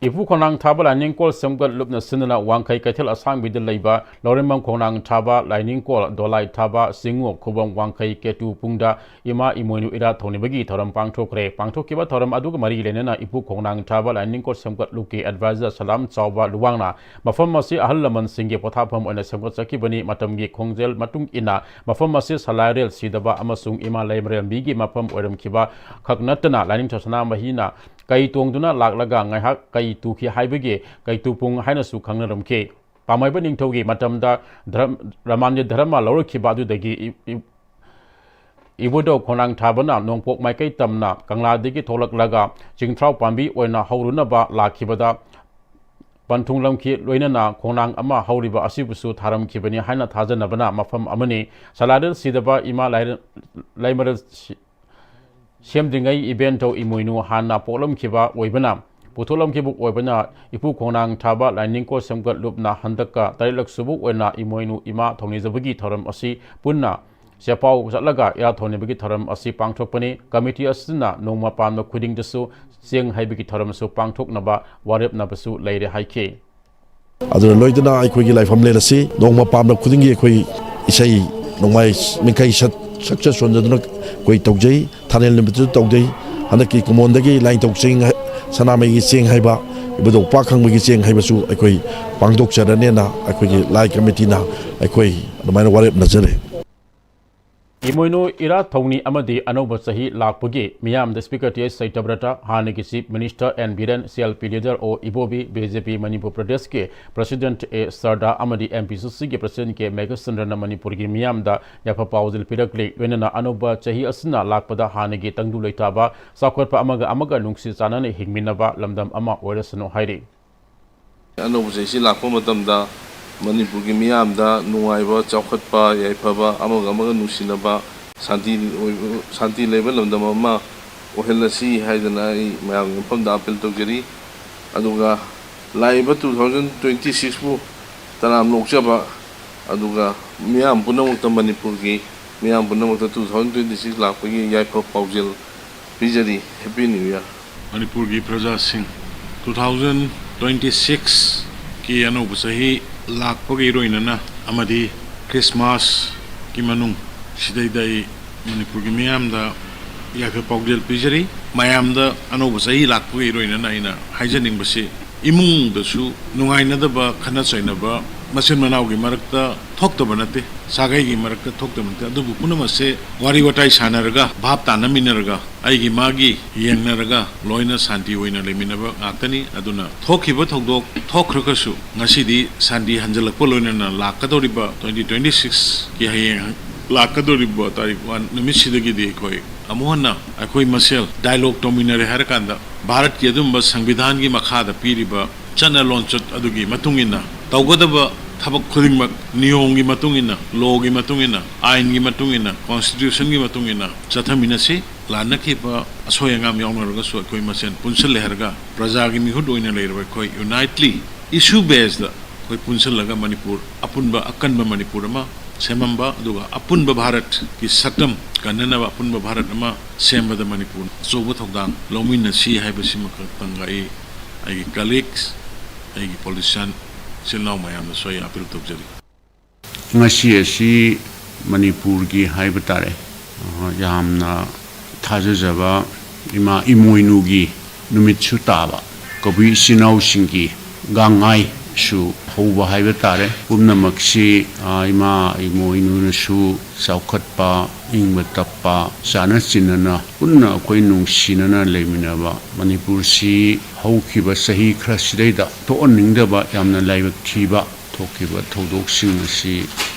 ꯏꯄꯨ ꯈꯣꯡꯅꯥꯡ ꯊꯥꯕ ꯂꯥꯏꯅꯤꯡꯀꯣꯜ ꯁꯦꯝꯒꯠ ꯂꯨꯞꯅ ꯁꯤꯟꯗꯨꯅ ꯋꯥꯡꯈꯩ ꯀꯩꯊꯦꯜ ꯑꯁꯥꯡꯕꯤꯗ ꯂꯩꯕ ꯂꯧꯔꯦꯝꯕꯝ ꯈꯣꯡꯅꯥꯡ ꯊꯥꯕ ꯂꯥꯏꯅꯤꯡꯀꯣꯜ ꯗꯣꯂꯥꯏ ꯊꯥꯕ ꯆꯤꯡꯉꯨ ꯈꯨꯕꯝ ꯋꯥꯡꯈꯩ ꯀꯦꯇꯨ ꯄꯨꯡꯗ ꯏꯃꯥ ꯏꯃꯣꯏꯅꯨ ꯏꯔꯥꯠ ꯊꯧꯅꯤꯕꯒꯤ ꯊꯧꯔꯝ ꯄꯥꯡꯊꯣꯛꯈ꯭ꯔꯦ꯫ ꯄꯥꯡꯊꯣꯛꯈꯤꯕ ꯊꯧꯔꯝ ꯑꯗꯨꯒ ꯃꯔꯤ ꯂꯩꯅꯅ ꯏꯄꯨ ꯈꯣꯡꯅꯥꯡ ꯊꯥꯕ ꯂꯥꯏꯅꯤꯡꯀꯣꯜ ꯁꯦꯝꯒꯠ ꯂꯨꯞꯀꯤ ꯑꯦꯗꯚꯥꯏꯖꯔ ꯁꯂꯥꯝ ꯆꯥꯎꯕ ꯂꯨꯋꯥꯡꯅ ꯃꯐꯝ ꯑꯁꯤ ꯑꯍꯜ ꯂꯃꯟꯁꯤꯡꯒꯤ ꯄꯣꯊꯥꯐꯝ ꯑꯣꯏꯅ ꯁꯦꯝꯒꯠꯆꯈꯤꯕꯅꯤ꯫ ꯃꯇꯝꯒꯤ ꯈꯣꯡꯖꯦꯜ ꯃꯇꯨꯡ ꯏꯟꯅ ꯃꯐꯝ ꯑꯁꯤ ꯁꯂꯥꯏꯔꯦꯜ ꯁꯤꯗꯕ ꯑꯃꯁꯨꯡ ꯏꯃꯥ ꯂꯩꯃꯔꯦꯜꯕꯤꯒꯤ ꯃꯐꯝ ꯑꯣꯏꯔꯝꯈꯤꯕ ꯈꯛ ꯅꯠꯇꯅ ꯂꯥꯏꯅꯤꯡꯊꯧ ꯁꯅꯥꯃꯍꯤꯅ ꯀꯩ ꯇꯣꯡꯗꯨꯅ ꯂꯥꯛꯂꯒ ꯉꯥꯏꯍꯥꯛ ꯀꯩ ꯇꯨꯈꯤ ꯍꯥꯏꯕꯒꯤ ꯀꯩꯇꯨꯄꯨꯡ ꯍꯥꯏꯅꯁꯨ ꯈꯪꯅꯔꯝꯈꯤ꯫ ꯄꯥꯃꯩꯕ ꯅꯤꯡꯊꯧꯒꯤ ꯃꯇꯝꯗ ꯙꯔꯝ-, ꯔꯃꯥꯟꯒꯤ ꯙꯔꯃ ꯂꯧꯔꯛꯈꯤꯕ ꯑꯗꯨꯗꯒꯤ ꯏ-, ꯏ-, ꯏꯕꯨꯙꯧ ꯈꯣꯡꯅꯥꯡ ꯊꯥꯕꯅ ꯅꯣꯡꯄꯣꯛ ꯃꯥꯏꯀꯩ ꯇꯝꯅ ꯀꯪꯂꯥꯗꯒꯤ ꯊꯣꯛꯂꯛꯂꯒ ꯆꯤꯡꯊ꯭ꯔꯥꯎ ꯄꯥꯝꯕꯤ ꯑꯣꯏꯅ ꯍꯧꯔꯨꯅꯕ ꯂꯥꯛꯈꯤꯕꯗ ꯄꯟꯊꯨꯡꯂꯝꯈꯤ꯫ ꯂꯣꯏꯅꯅ ꯈꯣꯡꯅꯥꯡ ꯑꯃ ꯍꯧꯔꯤꯕ ꯑꯁꯤꯕꯨꯁꯨ ꯊꯥꯔꯝꯈꯤꯕꯅꯤ ꯍꯥꯏꯅ ꯊꯥꯖꯅꯕꯅ ꯃꯐꯝ ꯑꯃꯅꯤ꯫ ꯁꯂꯥꯏꯔꯦꯜ ꯁꯤꯗꯕ ꯏꯃꯥ ꯂꯥꯏꯔꯦꯜ-, ꯂꯩꯃꯔꯦꯜ ꯁꯤ-, ꯁꯦꯝꯗ꯭ꯔꯤꯉꯩ ꯏꯕꯦꯟꯊꯧ ꯏꯃꯣꯏꯅꯨ ꯍꯥꯟꯅ ꯄꯣꯛꯂꯝꯈꯤꯕ ꯑꯣꯏꯕꯅ, ꯄꯨꯊꯣꯛꯂꯝꯈꯤꯕ ꯑꯣꯏꯕꯅ, ꯏꯄꯨ ꯈꯣꯡꯅꯥꯡ ꯊꯥꯕ ꯂꯥꯏꯅꯤꯡꯀꯣꯜ ꯁꯦꯝꯒꯠ ꯂꯨꯞꯅ ꯍꯟꯗꯛꯀ ꯇꯔꯦꯠꯂꯛ ꯁꯨꯕ ꯑꯣꯏꯅ ꯏꯃꯣꯏꯅꯨ ꯏꯃꯥ ꯊꯧꯅꯤꯖꯕꯒꯤ ꯊꯧꯔꯝ ꯑꯁꯤ ꯄꯨꯟꯅ ꯆꯦꯄꯥꯎ ꯆꯠꯂꯒ ꯏꯔꯥꯠ ꯊꯧꯅꯤꯕꯒꯤ ꯊꯧꯔꯝ ꯑꯁꯤ ꯄꯥꯡꯊꯣꯛꯄꯅꯤ꯫ ꯀꯃꯤꯇꯤ ꯑꯁꯤꯅ ꯅꯣꯡꯃ ꯄꯥꯟꯕ ꯈꯨꯗꯤꯡꯗꯁꯨ ꯆꯦꯡ ꯍꯩꯕꯒꯤ ꯊꯧꯔꯝꯁꯨ ꯄꯥꯡꯊꯣꯛꯅꯕ ꯋꯥꯔꯦꯞꯅꯕꯁꯨ ꯂꯩꯔꯦ ꯍꯥꯏꯈꯤ꯫ ꯑꯗꯨꯅ ꯂꯣꯏꯗꯨꯅ ꯑꯩꯈꯣꯏꯒꯤ ꯂꯥꯏꯐꯝꯂꯦꯟ ꯑꯁꯤ ꯅꯣꯡꯃ ꯄꯥꯟꯕ ꯈꯨꯗꯤꯡꯒꯤ ꯑꯩꯈꯣꯏ ꯏꯁꯩ ꯅꯣꯡꯃꯥꯏ ꯃꯤꯡꯈꯩ ꯁꯠ ꯁꯛꯆꯦꯁ ꯁꯣꯟꯖꯗꯨꯅ ꯑꯩꯈꯣꯏ ꯇꯧꯖꯩ꯫ ꯊꯥꯅꯦꯜ ꯅꯨꯃꯤꯠꯇꯁꯨ ꯇꯧꯖꯩ꯫ ꯍꯟꯗꯛꯀꯤ ꯀꯨꯝꯑꯣꯟꯗꯒꯤ ꯂꯥꯏꯅꯤꯡꯊꯧ ꯆꯦꯡ ꯍꯥꯏ-, ꯁꯅꯥꯃꯍꯤꯒꯤ ꯆꯦꯡ ꯍꯥꯏꯕ, ꯏꯕꯨꯙꯧ ꯄꯥꯛ ꯈꯪꯕꯒꯤ ꯆꯦꯡ ꯍꯥꯏꯕꯁꯨ ꯑꯩꯈꯣꯏ ꯄꯥꯡꯊꯣꯛꯆꯔꯅꯦꯅ ꯑꯩꯈꯣꯏꯒꯤ ꯂꯥꯏ ꯀꯃꯤꯇꯤꯅ ꯑꯩꯈꯣꯏ ꯑꯗꯨꯃꯥꯏꯅ ꯋꯥꯔꯦꯞꯅꯖꯔꯦ꯫ ꯏꯃꯣꯏꯅꯨ ꯏꯔꯥꯠ ꯊꯧꯅꯤ ꯑꯃꯗꯤ ꯑꯅꯧꯕ ꯆꯍꯤ ꯂꯥꯛꯄꯒꯤ ꯃꯤꯌꯥꯝꯗ Speaker ꯇꯤ ꯑꯩꯆ ꯁꯇ꯭ꯌꯕ꯭ꯔꯇ, ꯍꯥꯟꯅꯒꯤ Chief Minister and Biren, C L P leader ꯑꯣ ꯏꯕꯣꯕꯤ, ꯕꯤ ꯖꯦ ꯄꯤ ꯃꯅꯤꯄꯨꯔ ꯄ꯭ꯔꯗꯦꯁꯀꯤ President ꯑꯦ ꯁꯔꯗꯥ ꯑꯃꯗꯤ ꯑꯦꯝ ꯄꯤ ꯁꯤ ꯁꯤꯒꯤ President ꯀꯦ ꯃꯦꯘꯆꯟꯗ꯭ꯔꯅ ꯃꯅꯤꯄꯨꯔꯒꯤ ꯃꯤꯌꯥꯝꯗ ꯌꯥꯏꯐ ꯄꯥꯎꯖꯦꯜ ꯄꯤꯔꯛꯂꯤ꯫ ꯂꯣꯏꯅꯅ ꯑꯅꯧꯕ ꯆꯍꯤ ꯑꯁꯤꯅ ꯂꯥꯛꯄꯗ ꯍꯥꯟꯅꯒꯤ ꯇꯪꯗꯨ ꯂꯩꯇꯥꯕ, ꯆꯥꯎꯈꯠꯄ, ꯑꯃꯒ ꯑꯃꯒ ꯅꯨꯡꯁꯤ ꯆꯥꯟꯅꯅ ꯍꯤꯡꯃꯤꯟꯅꯕ ꯂꯝꯗꯝ ꯑꯃ ꯑꯣꯏꯔꯁꯅꯨ ꯍꯥꯏꯔꯤ꯫ ꯑꯅꯧꯕ ꯆꯍꯤꯁꯤ ꯂꯥꯛꯄ ꯃꯇꯝꯗ ꯃꯅꯤꯄꯨꯔꯒꯤ ꯃꯤꯌꯥꯝꯗ ꯅꯨꯡꯉꯥꯏꯕ, ꯆꯥꯎꯈꯠꯄ, ꯌꯥꯏꯐꯕ, ꯑꯃꯒ ꯑꯃꯒ ꯅꯨꯡꯁꯤꯅꯕ, ꯁꯥꯟꯇꯤ ꯑꯣꯏꯕ, ꯁꯥꯟꯇꯤ ꯂꯩꯕ ꯂꯝꯗꯝ ꯑꯃ ꯑꯣꯏꯍꯜꯂꯁꯤ ꯍꯥꯏꯗꯅ ꯑꯩ ꯃꯌꯥꯝꯒꯤ ꯃꯐꯝꯗ appeal ꯇꯧꯖꯔꯤ꯫ ꯑꯗꯨꯒ ꯂꯥꯛꯏꯕ two thousand twenty six ꯄꯨ ꯇꯔꯥꯝꯅ ꯑꯣꯛꯆꯕ, ꯑꯗꯨꯒ ꯃꯤꯌꯥꯝ ꯄꯨꯝꯅꯃꯛꯇ, ꯃꯅꯤꯄꯨꯔꯒꯤ ꯃꯤꯌꯥꯝ ꯄꯨꯝꯅꯃꯛꯇ two thousand twenty six ꯂꯥꯛꯄꯒꯤ ꯌꯥꯏꯐ ꯄꯥꯎꯖꯦꯜ ꯄꯤꯖꯔꯤ꯫ Happy New Year꯫ ꯃꯅꯤꯄꯨꯔꯒꯤ ꯄ꯭ꯔꯖꯥꯁꯤꯡ, two thousand twenty six ꯀꯤ ꯑꯅꯧꯕ ꯆꯍꯤ ꯂꯥꯛꯄꯒ ꯏꯔꯣꯏꯅꯅ ꯑꯃꯗꯤ Christmas ꯀꯤ ꯃꯅꯨꯡ ꯁꯤꯗꯩꯗ ꯑꯩ ꯃꯅꯤꯄꯨꯔꯒꯤ ꯃꯤꯌꯥꯝꯗ ꯌꯥꯏꯐ ꯄꯥꯎꯖꯦꯜ ꯄꯤꯖꯔꯤ꯫ ꯃꯌꯥꯝꯗ ꯑꯅꯧꯕ ꯆꯍꯤ ꯂꯥꯛꯄꯒ ꯏꯔꯣꯏꯅꯅ ꯑꯩꯅ ꯍꯥꯏꯖꯅꯤꯡꯕꯁꯤ, ꯏꯃꯨꯡꯗꯁꯨ ꯅꯨꯡꯉꯥꯏꯅꯗꯕ, ꯈꯠꯅ ꯆꯩꯅꯕ ꯃꯆꯤꯟ ꯃꯅꯥꯎꯒꯤ ꯃꯔꯛꯇ ꯊꯣꯛꯇꯕ ꯅꯠꯇꯦ, ꯁꯥꯒꯩꯒꯤ ꯃꯔꯛꯇ ꯊꯣꯛꯇꯕ ꯅꯠꯇꯦ, ꯑꯗꯨꯕꯨ ꯄꯨꯝꯅꯃꯛꯁꯦ ꯋꯥꯔꯤ ꯋꯥꯇꯥꯏ ꯁꯥꯟꯅꯔꯒ, ꯚꯥꯞ ꯇꯥꯅꯃꯤꯟꯅꯔꯒ, ꯑꯩꯒꯤ ꯃꯥꯒꯤ ꯌꯦꯡꯅꯔꯒ ꯂꯣꯏꯅ ꯁꯥꯟꯇꯤ ꯑꯣꯏꯅ ꯂꯩꯃꯤꯟꯅꯕ ꯉꯥꯛꯇꯅꯤ꯫ ꯑꯗꯨꯅ ꯊꯣꯛꯈꯤꯕ ꯊꯧꯗꯣꯛ ꯊꯣꯛꯈ꯭ꯔꯒꯁꯨ ꯉꯁꯤꯗꯤ ꯁꯥꯟꯇꯤ ꯍꯟꯖꯤꯜꯂꯛꯄ ꯂꯣꯏꯅꯅ ꯂꯥꯛꯀꯗꯧꯔꯤꯕ twenty twenty six ꯀꯤ ꯍꯌꯦꯡ ꯂꯥꯛꯀꯗꯧꯔꯤꯕ ꯇꯥꯔꯤꯛ one ꯅꯨꯃꯤꯠꯁꯤꯗꯒꯤꯗꯤ ꯑꯩꯈꯣꯏ ꯑꯃꯨꯛ ꯍꯟꯅ ꯑꯩꯈꯣꯏ ꯃꯁꯦꯜ dialogue ꯇꯧꯃꯤꯟꯅꯔꯦ ꯍꯥꯏꯔꯀꯥꯟꯗ ꯚꯥꯔꯠꯀꯤ ꯑꯗꯨꯝꯕ ꯁꯪꯕꯤꯙꯥꯟꯒꯤ ꯃꯈꯥꯗ ꯄꯤꯔꯤꯕ ꯆꯠꯅ ꯂꯣꯟꯆꯠ ꯑꯗꯨꯒꯤ ꯃꯇꯨꯡ ꯏꯟꯅ ꯇꯧꯒꯗꯕ ꯊꯕꯛ ꯈꯨꯗꯤꯡꯃꯛ ꯅꯤꯌꯣꯝꯒꯤ ꯃꯇꯨꯡ ꯏꯟꯅ, law ꯒꯤ ꯃꯇꯨꯡ ꯏꯟꯅ, ꯑꯥꯏꯟꯒꯤ ꯃꯇꯨꯡ ꯏꯟꯅ, constitution ꯒꯤ ꯃꯇꯨꯡ ꯏꯟꯅ ꯆꯠꯊꯃꯤꯟꯅꯁꯤ꯫ ꯂꯥꯟꯅꯈꯤꯕ ꯑꯁꯣꯏ ꯑꯉꯥꯝ ꯌꯥꯎꯅꯔꯒꯁꯨ ꯑꯩꯈꯣꯏ ꯃꯁꯦꯟ ꯄꯨꯟꯁꯤꯜꯂꯦ ꯍꯥꯏꯔꯒ ꯄ꯭ꯔꯖꯥꯒꯤ ꯃꯤꯍꯨꯠ ꯑꯣꯏꯅ ꯂꯩꯔꯕ ꯑꯩꯈꯣꯏ unitely issue based ꯗ ꯑꯩꯈꯣꯏ ꯄꯨꯟꯁꯤꯜꯂꯒ ꯃꯅꯤꯄꯨꯔ ꯑꯄꯨꯟꯕ ꯑꯀꯟꯕ ꯃꯅꯤꯄꯨꯔ ꯑꯃ ꯁꯦꯝꯃꯝꯕ, ꯑꯗꯨꯒ ꯑꯄꯨꯟꯕ ꯚꯥꯔꯠꯀꯤ ꯁꯛꯇꯝ ꯀꯟꯅꯅꯕ ꯑꯄꯨꯟꯕ ꯚꯥꯔꯠ ꯑꯃ ꯁꯦꯝꯕꯗ ꯃꯅꯤꯄꯨꯔ ꯑꯆꯧꯕ ꯊꯧꯗꯥꯡ ꯂꯧꯃꯤꯟꯅꯁꯤ ꯍꯥꯏꯕꯁꯤꯃꯈꯛꯇꯪꯒ ꯑꯩ ꯑꯩꯒꯤ colleagues, ꯑꯩꯒꯤ politician ꯏꯆꯤꯜ ꯏꯅꯥꯎ ꯃꯌꯥꯝꯗꯁꯨ ꯑꯩ appeal ꯇꯧꯖꯔꯤ꯫ ꯉꯁꯤ ꯑꯁꯤ ꯃꯅꯤꯄꯨꯔꯒꯤ ꯍꯥꯏꯕ ꯇꯥꯔꯦ, ꯑ, ꯌꯥꯝꯅ ꯊꯥꯖꯖꯕ ꯏꯃꯥ ꯏꯃꯣꯏꯅꯨꯒꯤ ꯅꯨꯃꯤꯠꯁꯨ ꯇꯥꯕ, ꯀꯕꯨꯏ ꯏꯆꯤꯟ ꯏꯅꯥꯎꯁꯤꯡꯒꯤ ꯒꯥꯡꯉꯥꯏꯁꯨ ꯍꯧꯕ ꯍꯥꯏꯕ ꯇꯥꯔꯦ꯫ ꯄꯨꯝꯅꯃꯛꯁꯤ, ꯑ, ꯏꯃꯥ ꯏꯃꯣꯏꯅꯨꯅꯁꯨ ꯆꯥꯎꯈꯠꯄ, ꯏꯪꯕ ꯇꯞꯄ, ꯆꯥꯅ ꯆꯤꯟꯅꯅ ꯄꯨꯟꯅ ꯑꯩꯈꯣꯏ ꯅꯨꯡꯁꯤꯅꯅ ꯂꯩꯃꯤꯟꯅꯕ ꯃꯅꯤꯄꯨꯔꯁꯤ ꯍꯧꯈꯤꯕ ꯆꯍꯤ ꯈꯔꯁꯤꯗꯩꯗ ꯊꯣꯛꯍꯟꯅꯤꯡꯗꯕ, ꯌꯥꯝꯅ ꯂꯥꯏꯕꯛ ꯊꯤꯕ ꯊꯣꯛꯈꯤꯕ ꯊꯧꯗꯣꯛꯁꯤꯡ ꯑꯁꯤ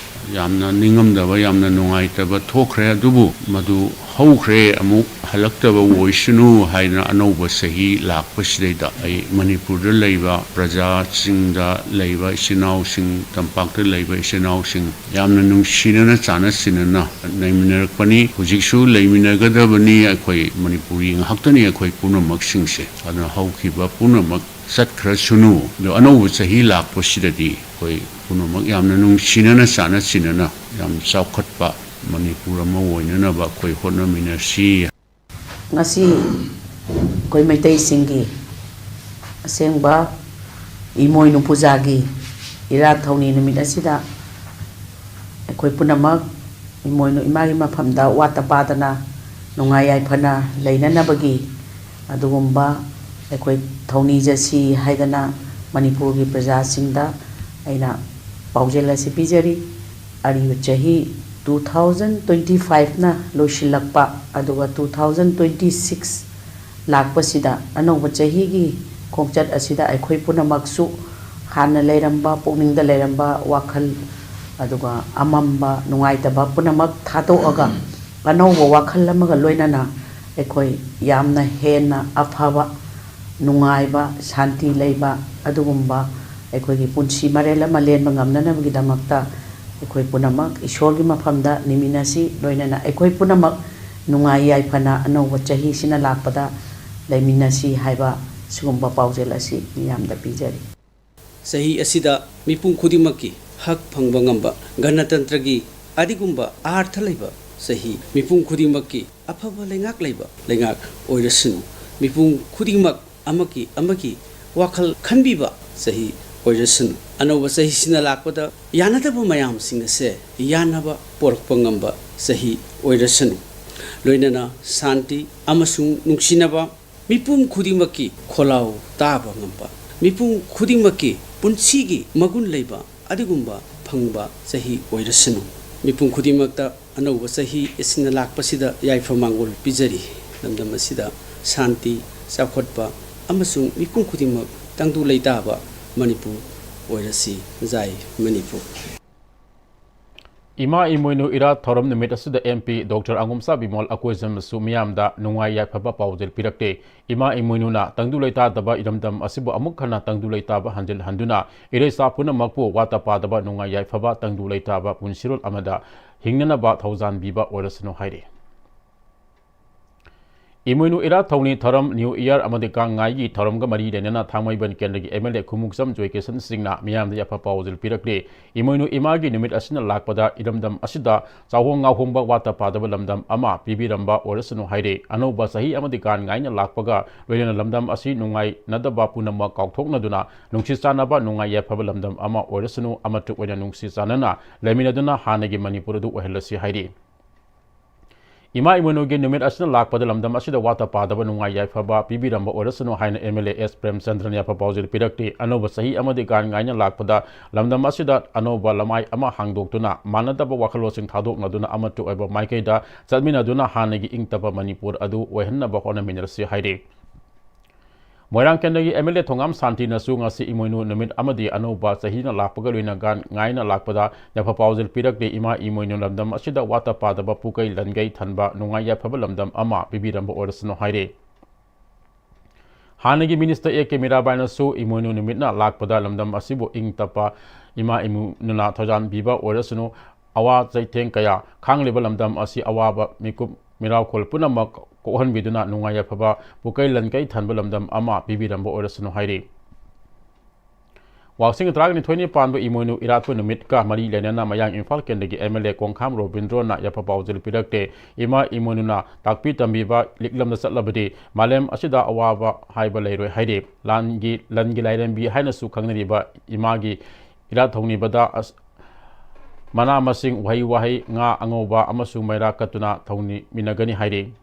ꯌꯥꯝꯅ ꯅꯤꯡꯉꯝꯗꯕ, ꯌꯥꯝꯅ ꯅꯨꯡꯉꯥꯏꯇꯕ ꯊꯣꯛꯈ꯭ꯔꯦ꯫ ꯑꯗꯨꯕꯨ ꯃꯗꯨ ꯍꯧꯈ꯭ꯔꯦ, ꯑꯃꯨꯛ ꯍꯜꯂꯛꯇꯕ ꯑꯣꯏꯁꯅꯨ ꯍꯥꯏꯅ ꯑꯅꯧꯕ ꯆꯍꯤ ꯂꯥꯛꯄꯁꯤꯗꯩꯗ ꯑꯩ ꯃꯅꯤꯄꯨꯔꯗ ꯂꯩꯕ ꯄ꯭ꯔꯖꯥꯁꯤꯡꯗ, ꯂꯩꯕ ꯏꯆꯤꯟ ꯏꯅꯥꯎꯁꯤꯡ, ꯇꯝꯄꯥꯛꯇ ꯂꯩꯕ ꯏꯆꯤꯟ ꯏꯅꯥꯎꯁꯤꯡ ꯌꯥꯝꯅ ꯅꯨꯡꯁꯤꯅꯅ ꯆꯥꯟꯅ ꯆꯤꯟꯅꯅ ꯂꯩꯃꯤꯟꯅꯔꯛꯄꯅꯤ꯫ ꯍꯧꯖꯤꯛꯁꯨ ꯂꯩꯃꯤꯟꯅꯒꯗꯕꯅꯤ꯫ ꯑꯩꯈꯣꯏ ꯃꯅꯤꯄꯨꯔꯤ ꯉꯥꯛꯇꯅꯤ ꯑꯩꯈꯣꯏ ꯄꯨꯝꯅꯃꯛꯁꯤꯡꯁꯦ꯫ ꯑꯗꯨꯅ ꯍꯧꯈꯤꯕ ꯄꯨꯝꯅꯃꯛ ꯆꯠꯈ꯭ꯔꯁꯅꯨ꯫ ꯑꯗꯣ ꯑꯅꯧꯕ ꯆꯍꯤ ꯂꯥꯛꯄꯁꯤꯗꯗꯤ ꯑꯩꯈꯣꯏ ꯄꯨꯝꯅꯃꯛ ꯌꯥꯝꯅ ꯅꯨꯡꯁꯤꯅꯅ ꯆꯥꯟꯅ ꯆꯤꯟꯅꯅ ꯌꯥꯝ ꯆꯥꯎꯈꯠꯄ ꯃꯅꯤꯄꯨꯔ ꯑꯃ ꯑꯣꯏꯅꯅꯕ ꯑꯩꯈꯣꯏ ꯍꯣꯠꯅꯃꯤꯟꯅꯁꯤ꯫ ꯉꯁꯤ ꯑꯩꯈꯣꯏ ꯃꯩꯇꯩꯁꯤꯡꯒꯤ ꯑꯁꯦꯡꯕ ꯏꯃꯣꯏꯅꯨ ꯄꯨꯖꯥꯒꯤ ꯏꯔꯥꯠ ꯊꯧꯅꯤ ꯅꯨꯃꯤꯠ ꯑꯁꯤꯗ ꯑꯩꯈꯣꯏ ꯄꯨꯝꯅꯃꯛ ꯏꯃꯣꯏꯅꯨ ꯏꯃꯥꯒꯤ ꯃꯐꯝꯗ ꯋꯥꯠꯇ ꯄꯥꯗꯅ ꯅꯨꯡꯉꯥꯏ ꯌꯥꯏꯐꯅ ꯂꯩꯅꯅꯕꯒꯤ ꯑꯗꯨꯒꯨꯝꯕ ꯑꯩꯈꯣꯏ ꯊꯧꯅꯤꯖꯁꯤ ꯍꯥꯏꯗꯅ ꯃꯅꯤꯄꯨꯔꯒꯤ ꯄ꯭ꯔꯖꯥꯁꯤꯡꯗ ꯑꯩꯅ ꯄꯥꯎꯖꯦꯜ ꯑꯁꯤ ꯄꯤꯖꯔꯤ꯫ ꯑꯔꯤꯕ ꯆꯍꯤ two thousand twenty five ꯅ ꯂꯣꯏꯁꯤꯜꯂꯛꯄ, ꯑꯗꯨꯒ two thousand twenty six ꯂꯥꯛꯄꯁꯤꯗ, ꯑꯅꯧꯕ ꯆꯍꯤꯒꯤ ꯈꯣꯡꯆꯠ ꯑꯁꯤꯗ ꯑꯩꯈꯣꯏ ꯄꯨꯝꯅꯃꯛꯁꯨ ꯍꯥꯟꯅ ꯂꯩꯔꯝꯕ, ꯄꯨꯛꯅꯤꯡꯗ ꯂꯩꯔꯝꯕ ꯋꯥꯈꯜ, ꯑꯗꯨꯒ ꯑꯃꯝꯕ, ꯅꯨꯡꯉꯥꯏꯇꯕ ꯄꯨꯝꯅꯃꯛ ꯊꯥꯗꯣꯛꯑꯒ, ꯑꯅꯧꯕ ꯋꯥꯈꯜ ꯑꯃꯒ ꯂꯣꯏꯅꯅ ꯑꯩꯈꯣꯏ ꯌꯥꯝꯅ ꯍꯦꯟꯅ ꯑꯐꯕ, ꯅꯨꯡꯉꯥꯏꯕ, ꯁꯥꯟꯇꯤ ꯂꯩꯕ, ꯑꯗꯨꯒꯨꯝꯕ ꯑꯩꯈꯣꯏꯒꯤ ꯄꯨꯟꯁꯤ ꯃꯔꯦꯜ ꯑꯃ ꯂꯦꯟꯕ ꯉꯝꯅꯅꯕꯒꯤꯗꯃꯛꯇ ꯑꯩꯈꯣꯏ ꯄꯨꯝꯅꯃꯛ ꯏꯁꯣꯔꯒꯤ ꯃꯐꯝꯗ ꯅꯤꯃꯤꯟꯅꯁꯤ, ꯂꯣꯏꯅꯅ ꯑꯩꯈꯣꯏ ꯄꯨꯝꯅꯃꯛ ꯅꯨꯡꯉꯥꯏ ꯌꯥꯏꯐꯅ ꯑꯅꯧꯕ ꯆꯍꯤꯁꯤꯅ ꯂꯥꯛꯄꯗ ꯂꯩꯃꯤꯟꯅꯁꯤ ꯍꯥꯏꯕ ꯁꯤꯒꯨꯝꯕ ꯄꯥꯎꯖꯦꯜ ꯑꯁꯤ ꯃꯤꯌꯥꯝꯗ ꯄꯤꯖꯔꯤ꯫ ꯆꯍꯤ ꯑꯁꯤꯗ ꯃꯤꯄꯨꯝ ꯈꯨꯗꯤꯡꯃꯛꯀꯤ ꯍꯛ ꯐꯪꯕ ꯉꯝꯕ, ꯒꯅꯇꯟꯇ꯭ꯔꯒꯤ ꯑꯗꯨꯒꯨꯝꯕ ꯑꯥꯔꯊ ꯂꯩꯕ ꯆꯍꯤ, ꯃꯤꯄꯨꯝ ꯈꯨꯗꯤꯡꯃꯛꯀꯤ ꯑꯐꯕ ꯂꯩꯉꯥꯛ ꯂꯩꯕ ꯂꯩꯉꯥꯛ ꯑꯣꯏꯔꯁꯅꯨ, ꯃꯤꯄꯨꯝ ꯈꯨꯗꯤꯡꯃꯛ ꯑꯃꯒꯤ ꯑꯃꯒꯤ ꯋꯥꯈꯜ ꯈꯟꯕꯤꯕ ꯆꯍꯤ ꯑꯣꯏꯔꯁꯅꯨ꯫ ꯑꯅꯧꯕ ꯆꯍꯤꯁꯤꯅ ꯂꯥꯛꯄꯗ ꯌꯥꯅꯗꯕ ꯃꯌꯥꯝꯁꯤꯡ ꯑꯁꯦ ꯌꯥꯅꯕ ꯄꯣꯔꯛꯄ ꯉꯝꯕ ꯆꯍꯤ ꯑꯣꯏꯔꯁꯅꯨ꯫ ꯂꯣꯏꯅꯅ ꯁꯥꯟꯇꯤ ꯑꯃꯁꯨꯡ ꯅꯨꯡꯁꯤꯅꯕ, ꯃꯤꯄꯨꯝ ꯈꯨꯗꯤꯡꯃꯛꯀꯤ ꯈꯣꯜꯂꯥꯎ ꯇꯥꯕ ꯉꯝꯕ, ꯃꯤꯄꯨꯝ ꯈꯨꯗꯤꯡꯃꯛꯀꯤ ꯄꯨꯟꯁꯤꯒꯤ ꯃꯒꯨꯟ ꯂꯩꯕ ꯑꯗꯨꯒꯨꯝꯕ ꯐꯪꯕ ꯆꯍꯤ ꯑꯣꯏꯔꯁꯅꯨ꯫ ꯃꯤꯄꯨꯝ ꯈꯨꯗꯤꯡꯃꯛꯇ ꯑꯅꯧꯕ ꯆꯍꯤ ꯑꯁꯤꯅ ꯂꯥꯛꯄꯁꯤꯗ ꯌꯥꯏꯐ ꯃꯥꯡꯒꯣꯜ ꯄꯤꯖꯔꯤ꯫ ꯂꯝꯗꯝ ꯑꯁꯤꯗ ꯁꯥꯟꯇꯤ, ꯆꯥꯎꯈꯠꯄ ꯑꯃꯁꯨꯡ ꯃꯤꯄꯨꯝ ꯈꯨꯗꯤꯡꯃꯛ ꯇꯪꯗꯨ ꯂꯩꯇꯥꯕ ꯃꯅꯤꯄꯨꯔ ꯑꯣꯏꯔꯁꯤ꯫ ꯖꯥꯏ ꯃꯅꯤꯄꯨꯔ꯫ ꯏꯃꯥ ꯏꯃꯣꯏꯅꯨ ꯏꯔꯥꯠ ꯊꯧꯔꯝ ꯅꯨꯃꯤꯠ ꯑꯁꯤꯗ ꯑꯦꯝ ꯄꯤ ꯗꯣꯛꯇꯔ ꯑꯉꯣꯝꯆꯥ ꯕꯤꯃꯣꯜ ꯑꯀꯣꯏꯖꯝꯅꯁꯨ ꯃꯤꯌꯥꯝꯗ ꯅꯨꯡꯉꯥꯏ ꯌꯥꯏꯐꯕ ꯄꯥꯎꯖꯦꯜ ꯄꯤꯔꯛꯂꯦ꯫ ꯏꯃꯥ ꯏꯃꯣꯏꯅꯨꯅ ꯇꯪꯗꯨ ꯂꯩꯇꯥꯗꯕ ꯏꯔꯝꯗꯝ ꯑꯁꯤꯕꯨ ꯑꯃꯨꯛ ꯍꯟꯅ ꯇꯪꯗꯨ ꯂꯩꯇꯥꯕ ꯍꯟꯖꯤꯜꯍꯟꯗꯨꯅ ꯏꯔꯩꯆꯥ ꯄꯨꯝꯅꯃꯛꯄꯨ ꯋꯥꯠꯇ ꯄꯥꯗꯕ ꯅꯨꯡꯉꯥꯏ ꯌꯥꯏꯐꯕ ꯇꯪꯗꯨ ꯂꯩꯇꯥꯕ ꯄꯨꯟꯁꯤꯔꯣꯜ ꯑꯃꯗ ꯍꯤꯡꯅꯅꯕ ꯊꯧꯖꯥꯟꯕꯤꯕ ꯑꯣꯏꯔꯁꯅꯨ ꯍꯥꯏꯔꯤ꯫ ꯏꯃꯣꯏꯅꯨ ꯏꯔꯥꯠ ꯊꯧꯅꯤ ꯊꯧꯔꯝ, ꯅ꯭ꯌꯨ ꯏꯌꯥꯔ ꯑꯃꯗꯤ ꯒꯥꯡ ꯉꯥꯏꯒꯤ ꯊꯧꯔꯝꯒ ꯃꯔꯤ ꯂꯩꯅꯅ ꯊꯥꯡꯃꯩꯕꯟ ꯀꯦꯟꯗ꯭ꯔꯒꯤ ꯑꯦꯝ ꯑꯦꯜ ꯑꯦ ꯈꯨꯃꯨꯛꯆꯝ ꯖꯣꯏꯀꯤꯁꯟ ꯁꯤꯡꯅ ꯃꯤꯌꯥꯝꯗ ꯌꯥꯏꯐ ꯄꯥꯎꯖꯦꯜ ꯄꯤꯔꯛꯂꯤ꯫ ꯏꯃꯣꯏꯅꯨ ꯏꯃꯥꯒꯤ ꯅꯨꯃꯤꯠ ꯑꯁꯤꯅ ꯂꯥꯛꯄꯗ ꯏꯔꯝꯗꯝ ꯑꯁꯤꯗ ꯆꯥꯎꯍꯣꯡ ꯉꯥꯍꯣꯡꯕ ꯋꯥꯠꯇ ꯄꯥꯗꯕ ꯂꯝꯗꯝ ꯑꯃ ꯄꯤꯕꯤꯔꯝꯕ ꯑꯣꯏꯔꯁꯅꯨ ꯍꯥꯏꯔꯤ꯫ ꯑꯅꯧꯕ ꯆꯍꯤ ꯑꯃꯗꯤ ꯒꯥꯟ ꯉꯥꯏꯅ ꯂꯥꯛꯄꯒ ꯂꯣꯏꯅꯅ ꯂꯝꯗꯝ ꯑꯁꯤ ꯅꯨꯡꯉꯥꯏꯅꯗꯕ ꯄꯨꯝꯅꯃꯛ ꯀꯥꯎꯊꯣꯛꯅꯗꯨꯅ ꯅꯨꯡꯁꯤ ꯆꯥꯟꯅꯕ ꯅꯨꯡꯉꯥꯏ ꯌꯥꯏꯐꯕ ꯂꯝꯗꯝ ꯑꯃ ꯑꯣꯏꯔꯁꯅꯨ, ꯑꯃꯠꯇ ꯑꯣꯏꯅ ꯅꯨꯡꯁꯤ ꯆꯥꯟꯅꯅ ꯂꯩꯃꯤꯟꯅꯗꯨꯅ ꯍꯥꯟꯅꯒꯤ ꯃꯅꯤꯄꯨꯔ ꯑꯗꯨ ꯑꯣꯏꯍꯜꯂꯁꯤ ꯍꯥꯏꯔꯤ꯫ ꯏꯃꯥ ꯏꯃꯣꯏꯅꯨꯒꯤ ꯅꯨꯃꯤꯠ ꯑꯁꯤꯅ ꯂꯥꯛꯄꯗ ꯂꯝꯗꯝ ꯑꯁꯤꯗ ꯋꯥꯠꯇ ꯄꯥꯗꯕ ꯅꯨꯡꯉꯥꯏ ꯌꯥꯏꯐꯕ ꯄꯤꯕꯤꯔꯝꯕ ꯑꯣꯏꯔꯁꯅꯨ ꯍꯥꯏꯅ ꯑꯦꯝ ꯑꯦꯜ ꯑꯦ ꯑꯦꯁ ꯄ꯭ꯔꯦꯝꯆꯟꯗ꯭ꯔꯅ ꯌꯥꯏꯐ ꯄꯥꯎꯖꯦꯜ ꯄꯤꯔꯛꯂꯤ꯫ ꯑꯅꯧꯕ ꯆꯍꯤ ꯑꯃꯗꯤ ꯒꯥꯟ ꯉꯥꯏꯅ ꯂꯥꯛꯄꯗ ꯂꯝꯗꯝ ꯑꯁꯤꯗ ꯑꯅꯧꯕ ꯂꯃꯥꯏ ꯑꯃ ꯍꯥꯡꯗꯣꯛꯇꯨꯅ ꯃꯥꯟꯅꯗꯕ ꯋꯥꯈꯜꯂꯣꯟꯁꯤꯡ ꯊꯥꯗꯣꯛꯅꯗꯨꯅ ꯑꯃꯠꯇ ꯑꯣꯏꯕ ꯃꯥꯏꯀꯩꯗ ꯆꯠꯃꯤꯟꯅꯗꯨꯅ ꯍꯥꯟꯅꯒꯤ ꯏꯪ ꯇꯞꯄ ꯃꯅꯤꯄꯨꯔ ꯑꯗꯨ ꯑꯣꯏꯍꯟꯅꯕ ꯍꯣꯠꯅꯃꯤꯟꯅꯔꯁꯤ ꯍꯥꯏꯔꯤ꯫ ꯃꯣꯏꯔꯥꯡ ꯀꯦꯟꯗ꯭ꯔꯒꯤ ꯑꯦꯝ ꯑꯦꯜ ꯑꯦ ꯊꯣꯉꯥꯝ ꯁꯥꯟꯇꯤꯅꯁꯨ ꯉꯁꯤ ꯏꯃꯣꯏꯅꯨ ꯅꯨꯃꯤꯠ ꯑꯃꯗꯤ ꯑꯅꯧꯕ ꯆꯍꯤꯅ ꯂꯥꯛꯄꯒ ꯂꯣꯏꯅ ꯒꯥꯟ ꯉꯥꯏꯅ ꯂꯥꯛꯄꯗ ꯌꯥꯏꯐ ꯄꯥꯎꯖꯦꯜ ꯄꯤꯔꯛꯂꯤ꯫ ꯏꯃꯥ ꯏꯃꯣꯏꯅꯨ ꯂꯝꯗꯝ ꯑꯁꯤꯗ ꯋꯥꯠꯇ ꯄꯥꯗꯕ ꯄꯨꯀꯩ ꯂꯟꯒꯩ ꯊꯟꯕ ꯅꯨꯡꯉꯥꯏ ꯌꯥꯏꯐꯕ ꯂꯝꯗꯝ ꯑꯃ ꯄꯤꯕꯤꯔꯝꯕ ꯑꯣꯏꯔꯁꯅꯨ ꯍꯥꯏꯔꯤ꯫ ꯍꯥꯟꯅꯒꯤ ꯃꯤꯅꯤꯁꯇꯔ ꯑꯦ ꯀꯦ ꯃꯤꯔꯥꯕꯥꯏꯅꯁꯨ ꯏꯃꯣꯏꯅꯨ ꯅꯨꯃꯤꯠꯅ ꯂꯥꯛꯄꯗ ꯂꯝꯗꯝ ꯑꯁꯤꯕꯨ ꯏꯪ ꯇꯞꯄ ꯏꯃꯥ ꯏꯃꯣꯏꯅꯨꯅ ꯊꯧꯖꯥꯟꯕꯤꯕ ꯑꯣꯏꯔꯁꯅꯨ, ꯑꯋꯥ ꯆꯩꯊꯦꯡ ꯀꯌꯥ ꯈꯥꯡꯂꯤꯕ ꯂꯝꯗꯝ ꯑꯁꯤ ꯑꯋꯥꯕ ꯃꯤꯀꯨꯞ ꯃꯤꯔꯥꯎꯈꯣꯜ ꯄꯨꯝꯅꯃꯛ ꯀꯣꯛꯍꯟꯕꯤꯗꯨꯅ ꯅꯨꯡꯉꯥꯏ ꯌꯥꯏꯐꯕ ꯄꯨꯀꯩ ꯂꯟꯀꯩ ꯊꯟꯕ ꯂꯝꯗꯝ ꯑꯃ ꯄꯤꯕꯤꯔꯝꯕ ꯑꯣꯏꯔꯁꯅꯨ ꯍꯥꯏꯔꯤ꯫ ꯋꯥꯛꯆꯤꯡ ꯇꯔꯥꯅꯤꯊꯣꯏꯅꯤ ꯄꯥꯟꯕ ꯏꯃꯣꯏꯅꯨ ꯏꯔꯥꯠꯄ ꯅꯨꯃꯤꯠꯀ ꯃꯔꯤ ꯂꯩꯅꯅ ꯃꯌꯥꯡ ꯏꯝꯐꯥꯜ ꯀꯦꯟꯗ꯭ꯔꯒꯤ ꯑꯦꯝ ꯑꯦꯜ ꯑꯦ ꯀꯣꯡꯈꯥꯝ ꯔꯣꯕꯤꯟꯗ꯭ꯔꯣꯅ ꯌꯥꯏꯐ ꯄꯥꯎꯖꯦꯜ ꯄꯤꯔꯛꯇꯦ꯫ ꯏꯃꯥ ꯏꯃꯣꯏꯅꯨꯅ ꯇꯥꯛꯄꯤ ꯇꯝꯕꯤꯕ ꯂꯤꯛꯂꯝꯗ ꯆꯠꯂꯕꯗꯤ ꯃꯥꯂꯦꯝ ꯑꯁꯤꯗ ꯑꯋꯥꯕ ꯍꯥꯏꯕ ꯂꯩꯔꯣꯏ ꯍꯥꯏꯔꯤ꯫ ꯂꯥꯟꯒꯤ, ꯂꯟꯒꯤ ꯂꯥꯏꯔꯦꯝꯕꯤ ꯍꯥꯏꯅꯁꯨ ꯈꯪꯅꯔꯤꯕ ꯏꯃꯥꯒꯤ ꯏꯔꯥꯠ ꯊꯧꯅꯤꯕꯗ ꯑꯁ-, ꯃꯅꯥ ꯃꯁꯤꯡ, ꯎꯍꯩ ꯋꯥꯍꯩ, ꯉꯥ ꯑꯉꯧꯕ ꯑꯃꯁꯨꯡ ꯃꯩꯔꯥ ꯀꯠꯇꯨꯅ ꯊꯧꯅꯤꯃꯤꯟꯅꯒꯅꯤ ꯍꯥꯏꯔꯤ꯫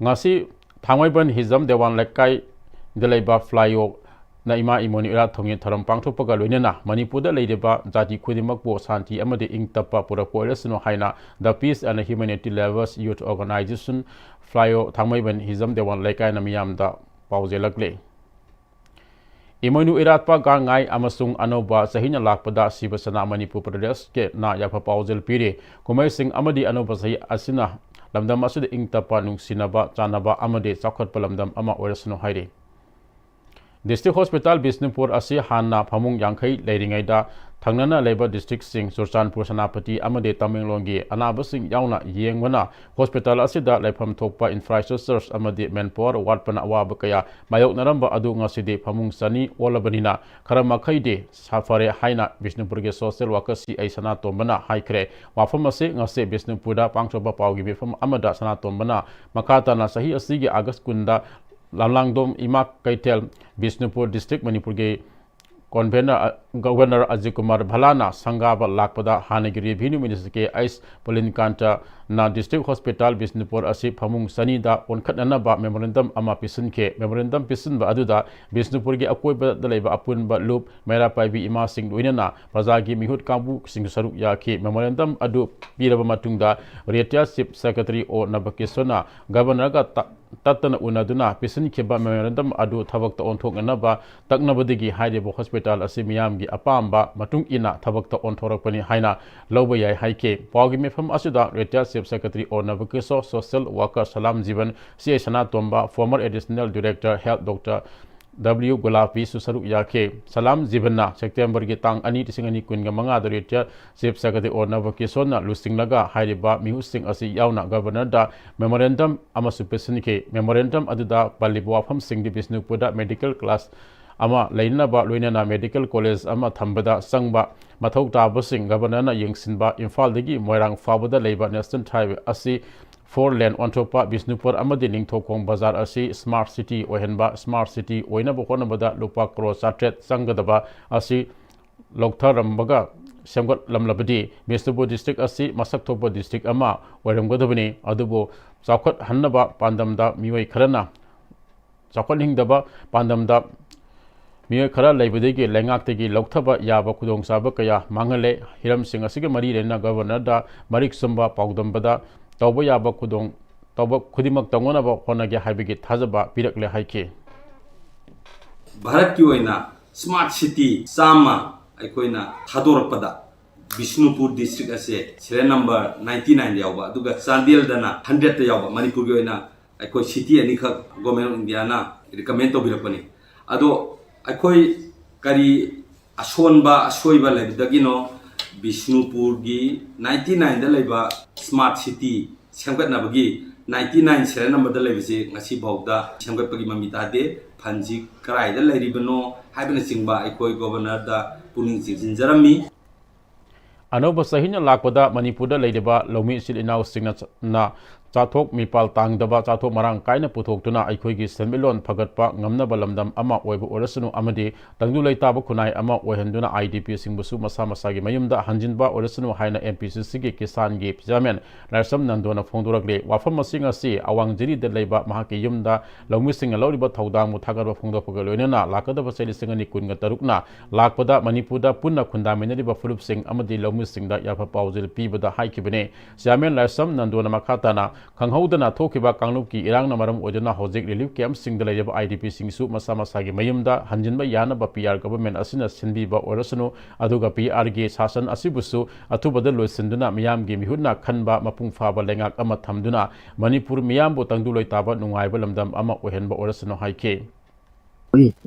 ꯉꯁꯤ ꯊꯥꯡꯃꯩꯕꯟ ꯍꯤꯖꯝ ꯗꯦꯋꯥꯟ ꯂꯩꯀꯥꯏꯗ ꯂꯩꯕ ꯐ꯭ꯂꯥꯏꯑꯣꯅ ꯏꯃꯥ ꯏꯃꯣꯏꯅꯨ ꯏꯔꯥꯠ ꯊꯧꯅꯤ ꯊꯧꯔꯝ ꯄꯥꯡꯊꯣꯛꯄꯒ ꯂꯣꯏꯅꯅ ꯃꯅꯤꯄꯨꯔꯗ ꯂꯩꯔꯤꯕ ꯖꯥꯇꯤ ꯈꯨꯗꯤꯡꯃꯛꯄꯨ ꯁꯥꯟꯇꯤ ꯑꯃꯗꯤ ꯏꯪ ꯇꯞꯄ ꯄꯨꯔꯛꯄ ꯑꯣꯏꯔꯁꯅꯨ ꯍꯥꯏꯅ The Peace and Humanity Lovers Youth Organization, ꯐ꯭ꯂꯥꯏꯑꯣ, ꯊꯥꯡꯃꯩꯕꯟ ꯍꯤꯖꯝ ꯗꯦꯋꯥꯟ ꯂꯩꯀꯥꯏꯅ ꯃꯤꯌꯥꯝꯗ ꯄꯥꯎꯖꯦꯜꯂꯛꯂꯤ꯫ ꯏꯃꯣꯏꯅꯨ ꯏꯔꯥꯠꯄ ꯒꯥꯡꯉꯥꯏ ꯑꯃꯁꯨꯡ ꯑꯅꯧꯕ ꯆꯍꯤꯅ ꯂꯥꯛꯄꯗ ꯁꯤꯕ ꯁꯅꯥ ꯃꯅꯤꯄꯨꯔ ꯄ꯭ꯔꯗꯦꯁꯀꯤ ꯅꯥ ꯌꯥꯏꯐ ꯄꯥꯎꯖꯦꯜ ꯄꯤꯔꯤ꯫ ꯀꯨꯝꯍꯩꯁꯤꯡ ꯑꯃꯗꯤ ꯑꯅꯧꯕ ꯆꯍꯤ ꯑꯁꯤꯅ ꯂꯝꯗꯝ ꯑꯁꯤꯗ ꯏꯪ ꯇꯞꯄ, ꯅꯨꯡꯁꯤꯅꯕ, ꯆꯥꯟꯅꯕ ꯑꯃꯗꯤ ꯆꯥꯎꯈꯠꯄ ꯂꯝꯗꯝ ꯑꯃ ꯑꯣꯏꯔꯁꯅꯨ ꯍꯥꯏꯔꯤ꯫ District Hospital ꯕꯤꯁꯅꯨꯄꯨꯔ ꯑꯁꯤ ꯍꯥꯟꯅ ꯐꯃꯨꯡ ꯌꯥꯡꯈꯩ ꯂꯩꯔꯤꯉꯩꯗ ꯊꯪꯅꯅ ꯂꯩꯕ districtꯁꯤꯡ ꯆꯨꯔꯆꯥꯟꯄꯨꯔ, ꯁꯦꯅꯥꯄꯇꯤ ꯑꯃꯗꯤ ꯇꯃꯦꯡꯂꯣꯡꯒꯤ ꯑꯅꯥꯕꯁꯤꯡ ꯌꯥꯎꯅ ꯌꯦꯡꯕꯅ hospital ꯑꯁꯤꯗ ꯂꯩꯐꯝ ꯊꯣꯛꯄ infrastructures ꯑꯃꯗꯤ manpower ꯋꯥꯠꯄꯅ ꯑꯋꯥꯕ ꯀꯌꯥ ꯃꯥꯌꯣꯛꯅꯔꯝꯕ ꯑꯗꯨ ꯉꯁꯤꯗꯤ ꯐꯃꯨꯡ ꯆꯅꯤ ꯑꯣꯜꯂꯕꯅꯤꯅ ꯈꯔ ꯃꯈꯩꯗꯤ ꯁꯥꯐꯔꯦ ꯍꯥꯏꯅ ꯕꯤꯁꯅꯨꯄꯨꯔꯒꯤ social worker ꯁꯤ ꯑꯩ ꯁꯅꯥꯇꯣꯝꯕꯅ ꯍꯥꯏꯈ꯭ꯔꯦ꯫ ꯋꯥꯐꯝ ꯑꯁꯤ ꯉꯁꯤ ꯕꯤꯁꯅꯨꯄꯨꯔꯗ ꯄꯥꯡꯊꯣꯛꯄ ꯄꯥꯎꯒꯤ ꯃꯤꯐꯝ ꯑꯃꯗ ꯁꯅꯥꯇꯣꯝꯕꯅ ꯃꯈꯥ ꯇꯥꯅ ꯆꯍꯤ ꯑꯁꯤꯒꯤ August ꯀꯨꯟꯗ ꯂꯝꯂꯥꯡꯗꯣꯝ ꯏꯃꯥ ꯀꯩꯊꯦꯜ, ꯕꯤꯁꯅꯨꯄꯨꯔ district, ꯃꯅꯤꯄꯨꯔꯒꯤ convener, Governor ꯑꯖꯤꯠ ꯀꯨꯃꯥꯔ ꯚꯜꯂꯥꯅ ꯁꯪꯒꯥꯕ ꯂꯥꯛꯄꯗ ꯍꯥꯟꯅꯒꯤ Revenue Minister ꯀꯦ ꯑꯩꯆ ꯄꯨꯂꯤꯟꯀꯥꯟꯇꯅ District Hospital ꯕꯤꯁꯅꯨꯄꯨꯔ ꯑꯁꯤ ꯐꯃꯨꯡ ꯆꯅꯤꯗ ꯑꯣꯟꯈꯠꯅꯅꯕ memorandum ꯑꯃ ꯄꯤꯁꯤꯟꯈꯤ꯫ Memorandum ꯄꯤꯁꯤꯟꯕ ꯑꯗꯨꯗ ꯕꯤꯁꯅꯨꯄꯨꯔꯒꯤ ꯑꯀꯣꯏꯕꯗ ꯂꯩꯕ ꯑꯄꯨꯟꯕ ꯂꯨꯞ, ꯃꯩꯔꯥ ꯄꯥꯏꯕꯤ ꯏꯃꯥꯁꯤꯡ ꯂꯣꯏꯅꯅ ꯄ꯭ꯔꯖꯥꯒꯤ ꯃꯤꯍꯨꯠ ꯀꯥꯡꯕꯨꯁꯤꯡꯁꯨ ꯁꯔꯨꯛ ꯌꯥꯈꯤ꯫ Memorandum ꯑꯗꯨ ꯄꯤꯔꯕ ꯃꯇꯨꯡꯗ Retired Chief Secretary ꯑꯣ ꯅꯕꯀꯤꯁꯣꯔꯅ Governorꯒ ꯇ-, ꯇꯠꯇꯅ ꯎꯅꯗꯨꯅ ꯄꯤꯁꯤꯟꯈꯤꯕ memorandum ꯑꯗꯨ ꯊꯕꯛꯇ ꯑꯣꯟꯊꯣꯛꯅꯅꯕ ꯇꯛꯅꯕꯗꯒꯤ ꯍꯥꯏꯔꯤꯕ hospital ꯑꯁꯤ ꯃꯤꯌꯥꯝꯒꯤ ꯑꯄꯥꯝꯕ ꯃꯇꯨꯡ ꯏꯟꯅ ꯊꯕꯛꯇ ꯑꯣꯟꯊꯣꯔꯛꯄꯅꯤ ꯍꯥꯏꯅ ꯂꯧꯕ ꯌꯥꯏ ꯍꯥꯏꯈꯤ꯫ ꯄꯥꯎꯒꯤ ꯃꯤꯐꯝ ꯑꯁꯤꯗ Retired Chief Secretary ꯑꯣ ꯅꯕꯀꯤꯁꯣꯔ, social worker ꯁꯂꯥꯝ ꯖꯤꯕꯟ, ꯁꯤ ꯑꯩ ꯁꯅꯥꯇꯣꯝꯕ, former Additional Director Health Doctor W ꯒꯨꯂꯥꯄꯤꯁꯨ ꯁꯔꯨꯛ ꯌꯥꯈꯤ꯫ ꯁꯂꯥꯝ ꯖꯤꯕꯟꯅ Septemberꯒꯤ ꯇꯥꯡ ꯑꯅꯤ, ꯂꯤꯁꯤꯡ ꯑꯅꯤ ꯀꯨꯟꯒ ꯃꯉꯥꯗ Retired Chief Secretary ꯑꯣ ꯅꯕꯀꯤꯁꯣꯔꯅ ꯂꯨꯆꯤꯡꯂꯒ ꯍꯥꯏꯔꯤꯕ ꯃꯤꯍꯨꯠꯁꯤꯡ ꯑꯁꯤ ꯌꯥꯎꯅ Governorꯗ memorandum ꯑꯃꯁꯨ ꯄꯤꯁꯤꯟꯈꯤ꯫ Memorandum ꯑꯗꯨꯗ ꯄꯜꯂꯤꯕ ꯋꯥꯐꯝꯁꯤꯡꯗꯤ ꯕꯤꯁꯅꯨꯄꯨꯔꯗ medical class ꯑꯃ ꯂꯩꯅꯅꯕ, ꯂꯣꯏꯅꯅ ꯃꯦꯗꯤꯀꯦꯜ ꯀꯣꯂꯦꯖ ꯑꯃ ꯊꯝꯕꯗ ꯆꯪꯕ ꯃꯊꯧ ꯇꯥꯕꯁꯤꯡ ꯒꯕꯔꯅꯔꯅ ꯌꯦꯡꯁꯤꯟꯕ, ꯏꯝꯐꯥꯜꯗꯒꯤ ꯃꯣꯏꯔꯥꯡ ꯐꯥꯎꯕꯗ ꯂꯩꯕ ꯅꯦꯁꯅꯦꯜ ꯍꯥꯏꯋꯦ ꯑꯁꯤ ꯐꯣꯔ ꯂꯦꯟ ꯑꯣꯟꯊꯣꯛꯄ, ꯕꯤꯁꯅꯨꯄꯨꯔ ꯑꯃꯗꯤ ꯅꯤꯡꯊꯧꯈꯣꯡ ꯕꯖꯥꯔ ꯑꯁꯤ ꯁ꯭ꯃꯥꯔꯠ ꯁꯤꯇꯤ ꯑꯣꯏꯍꯟꯕ, ꯁ꯭ꯃꯥꯔꯠ ꯁꯤꯇꯤ ꯑꯣꯏꯅꯕ ꯍꯣꯠꯅꯕꯗ ꯂꯨꯄꯥ ꯀ꯭ꯔꯣꯔ ꯆꯥꯇ꯭ꯔꯦꯠ ꯆꯪꯒꯗꯕ ꯑꯁꯤ ꯂꯧꯊꯔꯝꯕꯒ ꯁꯦꯝꯒꯠꯂꯝꯂꯕꯗꯤ ꯕꯤꯁꯅꯨꯄꯨꯔ ꯗꯤꯁꯇ꯭ꯔꯤꯛ ꯑꯁꯤ ꯃꯁꯛ ꯊꯣꯛꯄ ꯗꯤꯁꯇ꯭ꯔꯤꯛ ꯑꯃ ꯑꯣꯏꯔꯝꯒꯗꯕꯅꯤ꯫ ꯑꯗꯨꯕꯨ ꯆꯥꯎꯈꯠꯍꯟꯅꯕ ꯄꯥꯟꯗꯝꯗ ꯃꯤꯑꯣꯏ ꯈꯔꯅ, ꯆꯥꯎꯈꯠꯍꯤꯡꯗꯕ ꯄꯥꯟꯗꯝꯗ ꯃꯤꯑꯣꯏ ꯈꯔ ꯂꯩꯕꯗꯒꯤ ꯂꯩꯉꯥꯛꯇꯒꯤ ꯂꯧꯊꯕ ꯌꯥꯕ ꯈꯨꯗꯣꯡꯆꯥꯕ ꯀꯌꯥ ꯃꯥꯡꯍꯜꯂꯦ꯫ ꯍꯤꯔꯝꯁꯤꯡ ꯑꯁꯤꯒ ꯃꯔꯤ ꯂꯩꯅꯅ ꯒꯕꯔꯅꯔꯗ ꯃꯔꯤꯛ ꯆꯨꯝꯕ ꯄꯥꯎꯗꯝꯕꯗ ꯇꯧꯕ ꯌꯥꯕ ꯈꯨꯗꯣꯡ ꯇꯧꯕ ꯈꯨꯗꯤꯡꯃꯛ ꯇꯧꯅꯅꯕ ꯍꯣꯠꯅꯒꯦ ꯍꯥꯏꯕꯒꯤ ꯊꯥꯖꯕ ꯄꯤꯔꯛꯂꯦ ꯍꯥꯏꯈꯤ꯫ ꯚꯥꯔꯠꯀꯤ ꯑꯣꯏꯅ ꯁ꯭ꯃꯥꯔꯠ ꯁꯤꯇꯤ ꯆꯥꯝꯃ ꯑꯩꯈꯣꯏꯅ ꯊꯥꯗꯣꯔꯛꯄꯗ ꯕꯤꯁꯅꯨꯄꯨꯔ ꯗꯤꯁꯇ꯭ꯔꯤꯛ ꯑꯁꯦ ꯁꯤꯔꯤꯌꯦꯜ ꯅꯝꯕꯔ ꯅꯥꯏꯟꯇꯤ ꯅꯥꯏꯟꯗ ꯌꯥꯎꯕ, ꯑꯗꯨꯒ ꯆꯥꯟꯗꯦꯜꯗꯅ ꯍꯟꯗ꯭ꯔꯦꯠꯇ ꯌꯥꯎꯕ꯫ ꯃꯅꯤꯄꯨꯔꯒꯤ ꯑꯣꯏꯅ ꯑꯩꯈꯣꯏ ꯁꯤꯇꯤ ꯑꯅꯤꯈꯛ ꯒꯣꯔꯃꯦꯟ ꯑꯣꯐ ꯏꯟꯗꯤꯌꯥꯅ ꯔꯤꯀꯃꯦꯟ ꯇꯧꯕꯤꯔꯛꯄꯅꯤ꯫ ꯑꯗꯣ ꯑꯩꯈꯣꯏ ꯀꯔꯤ ꯑꯁꯣꯟꯕ ꯑꯁꯣꯏꯕ ꯂꯩꯕꯗꯒꯤꯅꯣ ꯕꯤꯁꯅꯨꯄꯨꯔꯒꯤ ꯅꯥꯏꯟꯇꯤ ꯅꯥꯏꯟꯗ ꯂꯩꯕ ꯁ꯭ꯃꯥꯔꯠ ꯁꯤꯇꯤ ꯁꯦꯝꯒꯠꯅꯕꯒꯤ ꯅꯥꯏꯟꯇꯤ ꯅꯥꯏꯟ ꯁꯤꯔꯤꯌꯦꯜ ꯅꯝꯕꯔꯗ ꯂꯩꯕꯁꯤ ꯉꯁꯤ ꯐꯥꯎꯗ ꯁꯦꯝꯒꯠꯄꯒꯤ ꯃꯃꯤ ꯇꯥꯗꯦ꯫ ꯐꯟꯁꯤ ꯀꯗꯥꯏꯗ ꯂꯩꯔꯤꯕꯅꯣ ꯍꯥꯏꯕꯅꯆꯤꯡꯕ ꯑꯩꯈꯣꯏ ꯒꯣꯕꯔꯅꯔꯗ ꯄꯨꯛꯅꯤꯡ ꯆꯤꯡꯁꯤꯟꯖꯔꯝꯃꯤ꯫ ꯑꯅꯧꯕ ꯆꯍꯤꯅ ꯂꯥꯛꯄꯗ ꯃꯅꯤꯄꯨꯔꯗ ꯂꯩꯔꯤꯕ ꯂꯧꯃꯤ ꯏꯆꯤꯜ ꯏꯅꯥꯎꯁꯤꯡꯅ ꯆ-, ꯅ ꯆꯥꯊꯣꯛ ꯃꯤꯄꯥꯜ ꯇꯥꯡꯗꯕ, ꯆꯥꯊꯣꯛ ꯃꯔꯥꯡ ꯀꯥꯏꯅ ꯄꯨꯊꯣꯛꯇꯨꯅ ꯑꯩꯈꯣꯏꯒꯤ ꯁꯦꯟꯃꯤꯠꯂꯣꯟ ꯐꯒꯠꯄ ꯉꯝꯅꯕ ꯂꯝꯗꯝ ꯑꯃ ꯑꯣꯏꯕ ꯑꯣꯏꯔꯁꯅꯨ ꯑꯃꯗꯤ ꯇꯪꯗꯨ ꯂꯩꯇꯥꯕ ꯈꯨꯟꯅꯥꯏ ꯑꯃ ꯑꯣꯏꯍꯟꯗꯨꯅ ꯑꯥꯏ ꯗꯤ ꯄꯤꯁꯤꯡꯕꯨꯁꯨ ꯃꯁꯥ ꯃꯁꯥꯒꯤ ꯃꯌꯨꯝꯗ ꯍꯟꯖꯤꯟꯕ ꯑꯣꯏꯔꯁꯅꯨ ꯍꯥꯏꯅ ꯑꯦꯝ ꯄꯤ ꯁꯤ ꯁꯤꯒꯤ ꯀꯤꯁꯥꯟꯒꯤ ꯆꯤꯌꯥꯔꯃꯦꯟ ꯂꯥꯏꯁ꯭ꯔꯝ ꯅꯟꯗꯣꯅ ꯐꯣꯡꯗꯣꯔꯛꯂꯤ꯫ ꯋꯥꯐꯝ ꯑꯁꯤ ꯉꯁꯤ ꯑꯋꯥꯡ ꯖꯤꯔꯤꯗ ꯂꯩꯕ ꯃꯍꯥꯛꯀꯤ ꯌꯨꯝꯗ ꯂꯧꯃꯤꯁꯤꯡꯅ ꯂꯧꯔꯤꯕ ꯊꯧꯗꯥꯡꯕꯨ ꯊꯥꯒꯠꯄ ꯐꯣꯡꯗꯣꯛꯄꯒ ꯂꯣꯏꯅꯅ ꯂꯥꯛꯀꯗꯕ ꯆꯍꯤ ꯂꯤꯁꯤꯡ ꯑꯅꯤ ꯀꯨꯟꯒ ꯇꯔꯨꯛꯅ ꯂꯥꯛꯄꯗ ꯃꯅꯤꯄꯨꯔꯗ ꯄꯨꯟꯅ ꯈꯨꯟꯗꯥꯃꯤꯟꯅꯔꯤꯕ ꯐꯨꯂꯨꯞꯁꯤꯡ ꯑꯃꯗꯤ ꯂꯧꯃꯤꯁꯤꯡꯗ ꯌꯥꯏꯐ ꯄꯥꯎꯖꯦꯜ ꯄꯤꯕꯗ ꯍꯥꯏꯈꯤꯕꯅꯤ꯫ ꯆꯤꯌꯥꯔꯃꯦꯟ ꯂꯥꯏꯁ꯭ꯔꯝ ꯅꯟꯗꯣꯅ ꯃꯈꯥ ꯇꯥꯅ ꯈꯪꯍꯧꯗꯅ ꯊꯣꯛꯈꯤꯕ ꯀꯥꯡꯂꯨꯞꯀꯤ ꯏꯔꯥꯡꯅ ꯃꯔꯝ ꯑꯣꯏꯗꯨꯅ ꯍꯧꯖꯤꯛ ꯔꯤꯂꯤꯐ ꯀꯦꯝꯞꯁꯤꯡꯗ ꯂꯩꯔꯤꯕ ꯑꯥꯏ ꯗꯤ ꯄꯤꯁꯤꯡꯁꯨ ꯃꯁꯥ ꯃꯁꯥꯒꯤ ꯃꯌꯨꯝꯗ ꯍꯟꯖꯤꯟꯕ ꯌꯥꯅꯕ ꯄꯤ ꯑꯥꯔ ꯒꯚꯔꯟꯃꯦꯟꯠ ꯑꯁꯤꯅ ꯁꯤꯟꯕꯤꯕ ꯑꯣꯏꯔꯁꯅꯨ, ꯑꯗꯨꯒ ꯄꯤ ꯑꯥꯔꯒꯤ ꯁꯥꯁꯟ ꯑꯁꯤꯕꯨꯁꯨ ꯑꯊꯨꯕꯗ ꯂꯣꯏꯁꯤꯟꯗꯨꯅ ꯃꯤꯌꯥꯝꯒꯤ ꯃꯤꯍꯨꯠꯅ ꯈꯟꯕ ꯃꯄꯨꯡ ꯐꯥꯕ ꯂꯩꯉꯥꯛ ꯑꯃ ꯊꯝꯗꯨꯅ ꯃꯅꯤꯄꯨꯔ ꯃꯤꯌꯥꯝꯕꯨ ꯇꯪꯗꯨ ꯂꯩꯇꯥꯕ ꯅꯨꯡꯉꯥꯏꯕ ꯂꯝꯗꯝ ꯑꯃ ꯑꯣꯏꯍꯟꯕ ꯑꯣꯏꯔꯁꯅꯨ ꯍꯥꯏꯈꯤ꯫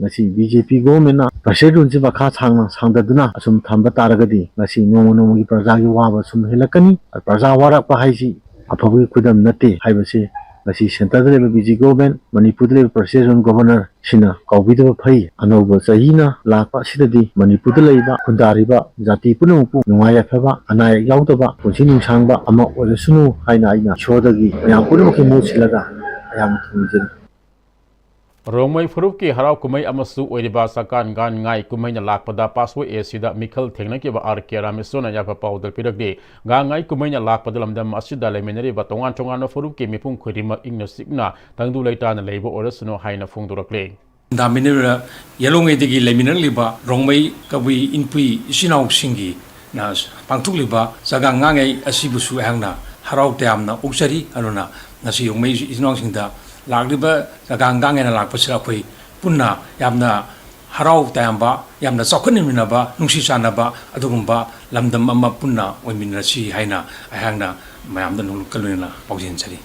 ꯉꯁꯤ ꯕꯤ ꯖꯦ ꯄꯤ ꯒꯣꯚꯔꯟꯃꯦꯟꯠꯅ ꯄ꯭ꯔꯦꯁꯔ ꯔꯨꯟꯁꯤ ꯃꯈꯥ ꯁꯥꯡꯅ ꯁꯥꯡꯗꯗꯨꯅ ꯑꯁꯨꯝ ꯊꯝꯕ ꯇꯥꯔꯒꯗꯤ ꯉꯁꯤ ꯅꯣꯡꯃ ꯅꯣꯡꯃꯒꯤ ꯄ꯭ꯔꯖꯥꯒꯤ ꯋꯥꯕ ꯁꯨꯝ ꯍꯦꯜꯂꯛꯀꯅꯤ꯫ ꯄ꯭ꯔꯖꯥ ꯋꯥꯔꯛꯄ ꯍꯥꯏꯁꯤ ꯑꯐꯕꯒꯤ ꯈꯨꯗꯝ ꯅꯠꯇꯦ ꯍꯥꯏꯕꯁꯤ ꯉꯁꯤ centreꯗ ꯂꯩꯕ B J P government, ꯃꯅꯤꯄꯨꯔꯗ ꯂꯩꯕ president, governor ꯁꯤꯅ ꯀꯥꯎꯕꯤꯗꯕ ꯐꯩ꯫ ꯑꯅꯧꯕ ꯆꯍꯤꯅ ꯂꯥꯛꯄ ꯑꯁꯤꯗꯗꯤ ꯃꯅꯤꯄꯨꯔꯗ ꯂꯩꯕ ꯈꯨꯟꯗꯥꯔꯤꯕ ꯖꯥꯇꯤ ꯄꯨꯝꯅꯃꯛꯄꯨ ꯅꯨꯡꯉꯥꯏ ꯌꯥꯏꯐꯕ, ꯑꯅꯥ ꯑꯌꯦꯛ ꯌꯥꯎꯗꯕ, ꯄꯨꯟꯁꯤ ꯅꯨꯡꯁꯥꯡꯕ ꯑꯃ ꯑꯣꯏꯔꯁꯅꯨ ꯍꯥꯏꯅ ꯑꯩꯅ ꯏꯁꯣꯔꯗꯒꯤ ꯃꯌꯥꯝ ꯄꯨꯝꯅꯃꯛꯀꯤ ꯃꯍꯨꯠ ꯁꯤꯜꯂꯒ ꯑꯌꯥꯝꯕ ꯊꯧꯅꯤꯖꯔꯤ꯫ ꯔꯣꯡꯃꯩ ꯐꯨꯔꯨꯞꯀꯤ ꯍꯔꯥꯎ ꯀꯨꯝꯍꯩ ꯑꯃꯁꯨ ꯑꯣꯏꯔꯤꯕ ꯆꯥꯀꯥꯟ ꯒꯥꯟ ꯉꯥꯏ ꯀꯨꯝꯍꯩꯅ ꯂꯥꯛꯄꯗ Pass Way A's ꯗ ꯃꯤꯈꯜ ꯊꯦꯡꯅꯈꯤꯕ R K ꯔꯥꯃꯦꯁꯣꯔꯅ ꯌꯥꯏꯐ ꯄꯥꯎꯗ ꯄꯤꯔꯛꯂꯤ꯫ ꯒꯥꯟ ꯉꯥꯏ ꯀꯨꯝꯍꯩꯅ ꯂꯥꯛꯄꯗ ꯂꯝꯗꯝ ꯑꯁꯤꯗ ꯂꯩꯃꯤꯟꯅꯔꯤꯕ ꯇꯣꯉꯥꯟ ꯇꯣꯉꯥꯟꯕ ꯐꯨꯔꯨꯞꯀꯤ ꯃꯤꯄꯨꯝ ꯈꯨꯗꯤꯡꯃꯛ ꯏꯪꯅ ꯆꯤꯛꯅ ꯇꯪꯗꯨ ꯂꯩꯇꯥꯅ ꯂꯩꯕ ꯑꯣꯏꯔꯁꯅꯨ ꯍꯥꯏꯅ ꯐꯣꯡꯗꯣꯔꯛꯂꯤ꯫ ꯈꯨꯟꯗꯥꯃꯤꯟꯅꯔꯤꯕ ꯌꯦꯜꯂꯣꯡꯉꯩꯗꯒꯤ ꯂꯩꯃꯤꯟꯅꯔꯛꯂꯤꯕ ꯔꯣꯡꯃꯩ ꯀꯕꯨꯏ ꯏꯟꯄꯨꯏ ꯏꯆꯤꯟ ꯏꯅꯥꯎꯁꯤꯡꯒꯤ ꯅ ꯄꯥꯡꯊꯣꯛꯂꯤꯕ ꯆꯥꯒꯥꯡ ꯉꯥꯉꯩ ꯑꯁꯤꯕꯨꯁꯨ ꯑꯩꯍꯥꯛꯅ ꯍꯔꯥꯎ ꯇꯌꯥꯝꯅ ꯑꯣꯛꯆꯔꯤ꯫ ꯑꯗꯨꯅ ꯉꯁꯤ ꯔꯣꯡꯃꯩ ꯏꯆꯤꯟ ꯏꯅꯥꯎꯁꯤꯡꯗ ꯂꯥꯛꯂꯤꯕ ꯆꯥꯒꯥꯡ ꯉꯥꯉꯩꯅ ꯂꯥꯛꯄꯁꯤꯗ ꯑꯩꯈꯣꯏ ꯄꯨꯟꯅ ꯌꯥꯝꯅ ꯍꯔꯥꯎ ꯇꯌꯥꯝꯕ, ꯌꯥꯝꯅ ꯆꯥꯎꯈꯠꯃꯤꯟꯅꯕ, ꯅꯨꯡꯁꯤ ꯆꯥꯟꯅꯕ ꯑꯗꯨꯒꯨꯝꯕ ꯂꯝꯗꯝ ꯑꯃ ꯄꯨꯟꯅ ꯑꯣꯏꯃꯤꯟꯅꯁꯤ ꯍꯥꯏꯅ ꯑꯩꯍꯥꯛꯅ ꯃꯌꯥꯝꯗ ꯅꯣꯡꯂꯨꯛꯀ ꯂꯣꯏꯅꯅ ꯄꯥꯎꯖꯦꯜꯖꯔꯤ꯫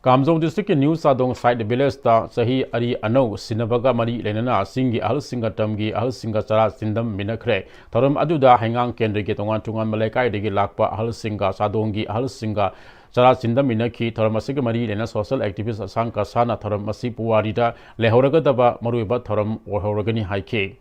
ꯀꯥꯝꯖꯣꯡ district ꯀꯤ New ꯆꯥꯗꯣꯡ side village ꯇ ꯆꯍꯤ ꯑꯔꯤ ꯑꯅꯧ ꯁꯤꯟꯅꯕꯒ ꯃꯔꯤ ꯂꯩꯅꯅ ꯆꯤꯡꯒꯤ ꯑꯍꯜꯁꯤꯡꯒ ꯇꯝꯒꯤ ꯑꯍꯜꯁꯤꯡꯒ ꯆꯔꯥ ꯆꯤꯟꯗꯝꯃꯤꯟꯅꯈ꯭ꯔꯦ꯫ ꯊꯧꯔꯝ ꯑꯗꯨꯗ ꯍꯩꯉꯥꯡ ꯀꯦꯟꯗ꯭ꯔꯒꯤ ꯇꯣꯉꯥꯟ ꯇꯣꯉꯥꯟꯕ ꯂꯩꯀꯥꯏꯗꯒꯤ ꯂꯥꯛꯄ ꯑꯍꯜꯁꯤꯡꯒ ꯆꯥꯗꯣꯡꯒꯤ ꯑꯍꯜꯁꯤꯡꯒ ꯆꯔꯥ ꯆꯤꯟꯗꯝꯃꯤꯟꯅꯈꯤ꯫ ꯊꯧꯔꯝ ꯑꯁꯤꯒ ꯃꯔꯤ ꯂꯩꯅꯅ social activist ꯑꯁꯥꯡ ꯀꯁꯥꯅ ꯊꯧꯔꯝ ꯑꯁꯤ ꯄꯨꯋꯥꯔꯤꯗ ꯂꯩꯍꯧꯔꯒꯗꯕ ꯃꯔꯨꯑꯣꯏꯕ ꯊꯧꯔꯝ ꯑꯣꯏꯍꯧꯔꯒꯅꯤ ꯍꯥꯏꯈꯤ꯫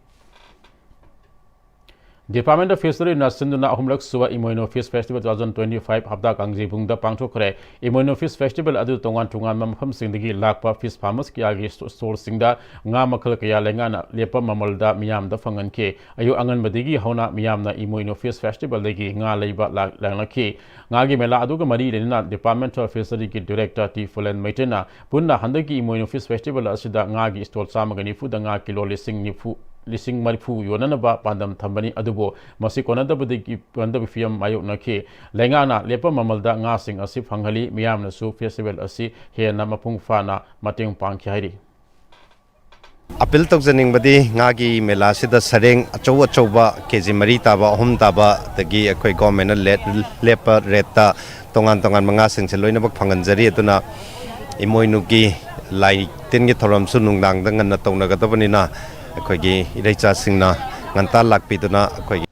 Department of Fishery ꯅ ꯁꯤꯟꯗꯨꯅ ꯑꯍꯨꯝꯂꯛ ꯁꯨꯕ ꯏꯃꯣꯏꯅꯨ Fish Festival two thousand twenty five ꯍꯞꯇꯥ ꯀꯥꯡꯖꯩꯕꯨꯡꯗ ꯄꯥꯡꯊꯣꯛꯈ꯭ꯔꯦ꯫ ꯏꯃꯣꯏꯅꯨ Fish Festival ꯑꯗꯨ ꯇꯣꯉꯥꯟ ꯇꯣꯉꯥꯟꯕ ꯃꯐꯝꯁꯤꯡꯗꯒꯤ ꯂꯥꯛꯄ fish farmers ꯀꯌꯥꯒꯤ sto-, stall ꯁꯤꯡꯗ ꯉꯥ ꯃꯈꯜ ꯀꯌꯥ ꯂꯩꯉꯥꯛꯅ ꯂꯦꯞꯄ ꯃꯃꯜꯗ ꯃꯤꯌꯥꯝꯗ ꯐꯪꯍꯟꯈꯤ꯫ ꯑꯌꯨꯛ ꯑꯉꯟꯕꯗꯒꯤ ꯍꯧꯅ ꯃꯤꯌꯥꯝꯅ ꯏꯃꯣꯏꯅꯨ Fish Festival ꯗꯒꯤ ꯉꯥ ꯂꯩꯕ ꯂꯥꯛ-, ꯂꯥꯛꯅꯈꯤ꯫ ꯉꯥꯒꯤ ꯃꯦꯂꯥ ꯑꯗꯨꯒ ꯃꯔꯤ ꯂꯩꯅꯅ Department of Fishery ꯒꯤ Director ꯇꯤ ꯐꯨꯂꯦꯟ ꯃꯩꯇ꯭ꯔꯦꯅ ꯄꯨꯟꯅ ꯍꯟꯗꯛꯀꯤ ꯏꯃꯣꯏꯅꯨ Fish Festival ꯑꯁꯤꯗ ꯉꯥꯒꯤ stall ꯆꯥꯝꯃꯒ ꯅꯤꯐꯨꯗ ꯉꯥ ꯀꯤꯂꯣ ꯂꯤꯁꯤꯡ ꯅꯤꯐꯨ, ꯂꯤꯁꯤꯡ ꯃꯔꯤꯐꯨ ꯌꯣꯟꯅꯅꯕ ꯄꯥꯟꯗꯝ ꯊꯝꯕꯅꯤ, ꯑꯗꯨꯕꯨ ꯃꯁꯤ ꯀꯣꯟꯅꯗꯕꯗꯒꯤ, ꯀꯣꯟꯅꯗꯕ ꯐꯤꯕꯝ ꯃꯥꯌꯣꯛꯅꯈꯤ꯫ ꯂꯩꯉꯥꯛꯅ ꯂꯦꯞꯄ ꯃꯃꯜꯗ ꯉꯥꯁꯤꯡ ꯑꯁꯤ ꯐꯪꯍꯜꯂꯤ꯫ ꯃꯤꯌꯥꯝꯅꯁꯨ festival ꯑꯁꯤ ꯍꯦꯟꯅ ꯃꯄꯨꯡ ꯐꯥꯅ ꯃꯇꯦꯡ ꯄꯥꯡꯈꯤ ꯍꯥꯏꯔꯤ꯫ ꯑꯄꯤꯜ ꯇꯧꯖꯅꯤꯡꯕꯗꯤ ꯉꯥꯒꯤ ꯃꯦꯂꯥꯁꯤꯗ ꯁꯔꯦꯡ ꯑꯆꯧ ꯑꯆꯧꯕ ꯀꯦ ꯖꯤ ꯃꯔꯤ ꯇꯥꯕ, ꯑꯍꯨꯝ ꯇꯥꯕ, ꯑꯗꯒꯤ ꯑꯩꯈꯣꯏ government ꯅ ꯂꯦꯠ-, ꯂꯦꯞꯄ rate ꯇ ꯇꯣꯉꯥꯟ ꯇꯣꯉꯥꯟꯕ ꯉꯥꯁꯤꯡꯁꯦ ꯂꯣꯏꯅꯃꯛ ꯐꯪꯍꯟꯖꯔꯤ꯫ ꯑꯗꯨꯅ ꯏꯃꯣꯏꯅꯨꯒꯤ ꯂꯥꯏ ꯇꯤꯟꯒꯤ ꯊꯧꯔꯝꯁꯨ ꯅꯨꯡꯗꯥꯡꯗ ꯉꯟꯅ ꯇꯧꯅꯒꯗꯕꯅꯤꯅ ꯑꯩꯈꯣꯏꯒꯤ ꯏꯔꯩꯆꯥꯁꯤꯡꯅ ꯉꯟꯇꯥ ꯂꯥꯛꯄꯤꯗꯨꯅ ꯑꯩꯈꯣꯏꯒꯤ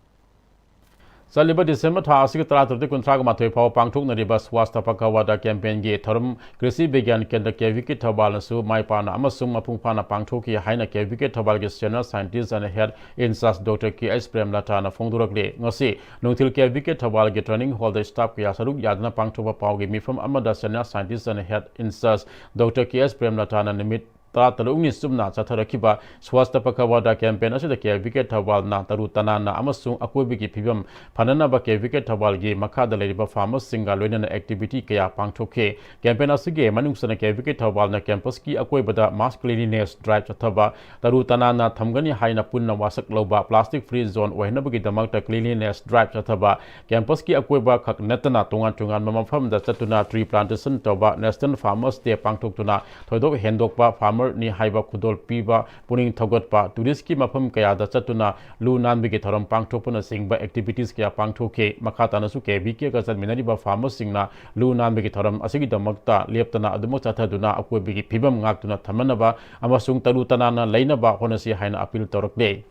ꯆꯠꯂꯤꯕ ꯗꯤꯁꯦꯝꯕꯔ ꯊꯥ ꯑꯁꯤꯒꯤ ꯇꯔꯥꯇꯔꯨꯛꯇꯒꯤ ꯀꯨꯟꯊ꯭ꯔꯥꯒ ꯃꯥꯊꯣꯏ ꯐꯥꯎꯕ ꯄꯥꯡꯊꯣꯛꯅꯔꯤꯕ ꯁ꯭ꯋꯥꯁꯊ ꯄꯈꯋꯥꯗꯥ ꯀꯦꯝꯄꯦꯟꯒꯤ ꯊꯧꯔꯝ ꯀ꯭ꯔꯤꯁꯤ ꯕꯤꯒ꯭ꯌꯥꯟ ꯀꯦꯟꯗ꯭ꯔ ꯀꯦ ꯚꯤ ꯀꯦ ꯊꯧꯕꯥꯜꯅꯁꯨ ꯃꯥꯏ ꯄꯥꯛꯅ ꯑꯃꯁꯨꯡ ꯃꯄꯨꯡ ꯐꯥꯅ ꯄꯥꯡꯊꯣꯛꯈꯤ ꯍꯥꯏꯅ ꯀꯦ ꯚꯤ ꯀꯦ ꯊꯧꯕꯥꯜꯒꯤ Senior Scientist and Health in Charge Doctor K H ꯄ꯭ꯔꯦꯝꯂꯇꯥꯅ ꯐꯣꯡꯗꯣꯔꯛꯂꯤ꯫ ꯉꯁꯤ ꯅꯨꯡꯊꯤꯜ ꯀꯦ ꯚꯤ ꯀꯦ ꯊꯧꯕꯥꯜꯒꯤ training hall ꯗ staff ꯀꯌꯥ ꯁꯔꯨꯛ ꯌꯥꯗꯨꯅ ꯄꯥꯡꯊꯣꯛꯄ ꯄꯥꯎꯒꯤ ꯃꯤꯐꯝ ꯑꯃꯗ Senior Scientist and Health in Charge Doctor K H ꯄ꯭ꯔꯦꯝꯂꯇꯥꯅ ꯅꯨꯃꯤꯠ ꯇꯔꯥꯇꯔꯨꯛꯅꯤ ꯆꯨꯞꯅ ꯆꯠꯊꯔꯛꯈꯤꯕ ꯁ꯭ꯋꯥꯁꯊ ꯄꯈꯋꯥꯗꯥ ꯀꯦꯝꯄꯦꯟ ꯑꯁꯤꯗ ꯀꯦ ꯚꯤ ꯀꯦ ꯊꯧꯕꯥꯜꯅ ꯇꯔꯨ ꯇꯅꯥꯟꯅ ꯑꯃꯁꯨꯡ ꯑꯀꯣꯏꯕꯒꯤ ꯐꯤꯕꯝ ꯐꯅꯅꯕ ꯀꯦ ꯚꯤ ꯀꯦ ꯊꯧꯕꯥꯜꯒꯤ ꯃꯈꯥꯗ ꯂꯩꯔꯤꯕ farmers ꯁꯤꯡꯒ ꯂꯣꯏꯅꯅ activity ꯀꯌꯥ ꯄꯥꯡꯊꯣꯛꯈꯤ꯫ ꯀꯦꯝꯄꯦꯟ ꯑꯁꯤꯒꯤ ꯃꯅꯨꯡ ꯆꯟꯅ ꯀꯦ ꯚꯤ ꯀꯦ ꯊꯧꯕꯥꯜꯅ campus ꯀꯤ ꯑꯀꯣꯏꯕꯗ mass cleanliness drive ꯆꯠꯊꯕ, ꯇꯔꯨ ꯇꯅꯥꯟꯅ ꯊꯝꯒꯅꯤ ꯍꯥꯏꯅ ꯄꯨꯟꯅ ꯋꯥꯁꯛ ꯂꯧꯕ, plastic free zone ꯑꯣꯏꯍꯟꯅꯕꯒꯤꯗꯃꯛꯇ cleanliness drive ꯆꯠꯊꯕ, campus ꯀꯤ ꯑꯀꯣꯏꯕ ꯈꯛ ꯅꯠꯇꯅ ꯇꯣꯉꯥꯟ ꯇꯣꯉꯥꯟꯕ ꯃꯐꯝꯗ ꯆꯠꯇꯨꯅ tree plantation ꯇꯧꯕ, National Farmers Day ꯄꯥꯡꯊꯣꯛꯇꯨꯅ ꯊꯣꯏꯗꯣꯛ ꯍꯦꯟꯗꯣꯛꯄ farmer ꯅꯤ ꯍꯥꯏꯕ ꯈꯨꯗꯣꯜ ꯄꯤꯕ, ꯄꯨꯛꯅꯤꯡ ꯊꯧꯒꯠꯄ, tourist ꯀꯤ ꯃꯐꯝ ꯀꯌꯥꯗ ꯆꯠꯇꯨꯅ ꯂꯨ ꯅꯥꯟꯕꯒꯤ ꯊꯧꯔꯝ ꯄꯥꯡꯊꯣꯛꯄꯅꯆꯤꯡꯕ activities ꯀꯌꯥ ꯄꯥꯡꯊꯣꯛꯈꯤ꯫ ꯃꯈꯥ ꯇꯥꯅꯁꯨ ꯀꯦ ꯚꯤ ꯀꯦꯒ ꯆꯠꯃꯤꯟꯅꯔꯤꯕ farmers ꯁꯤꯡꯅ ꯂꯨ ꯅꯥꯟꯕꯒꯤ ꯊꯧꯔꯝ ꯑꯁꯤꯒꯤꯗꯃꯛꯇ ꯂꯦꯞꯇꯅ ꯑꯗꯨꯃꯛ ꯆꯠꯊꯗꯨꯅ ꯑꯀꯣꯏꯕꯒꯤ ꯐꯤꯕꯝ ꯉꯥꯛꯇꯨꯅ ꯊꯝꯅꯅꯕ ꯑꯃꯁꯨꯡ ꯇꯔꯨ ꯇꯅꯥꯟꯅ ꯂꯩꯅꯕ ꯍꯣꯠꯅꯁꯤ ꯍꯥꯏꯅ appeal ꯇꯧꯔꯛꯂꯤ꯫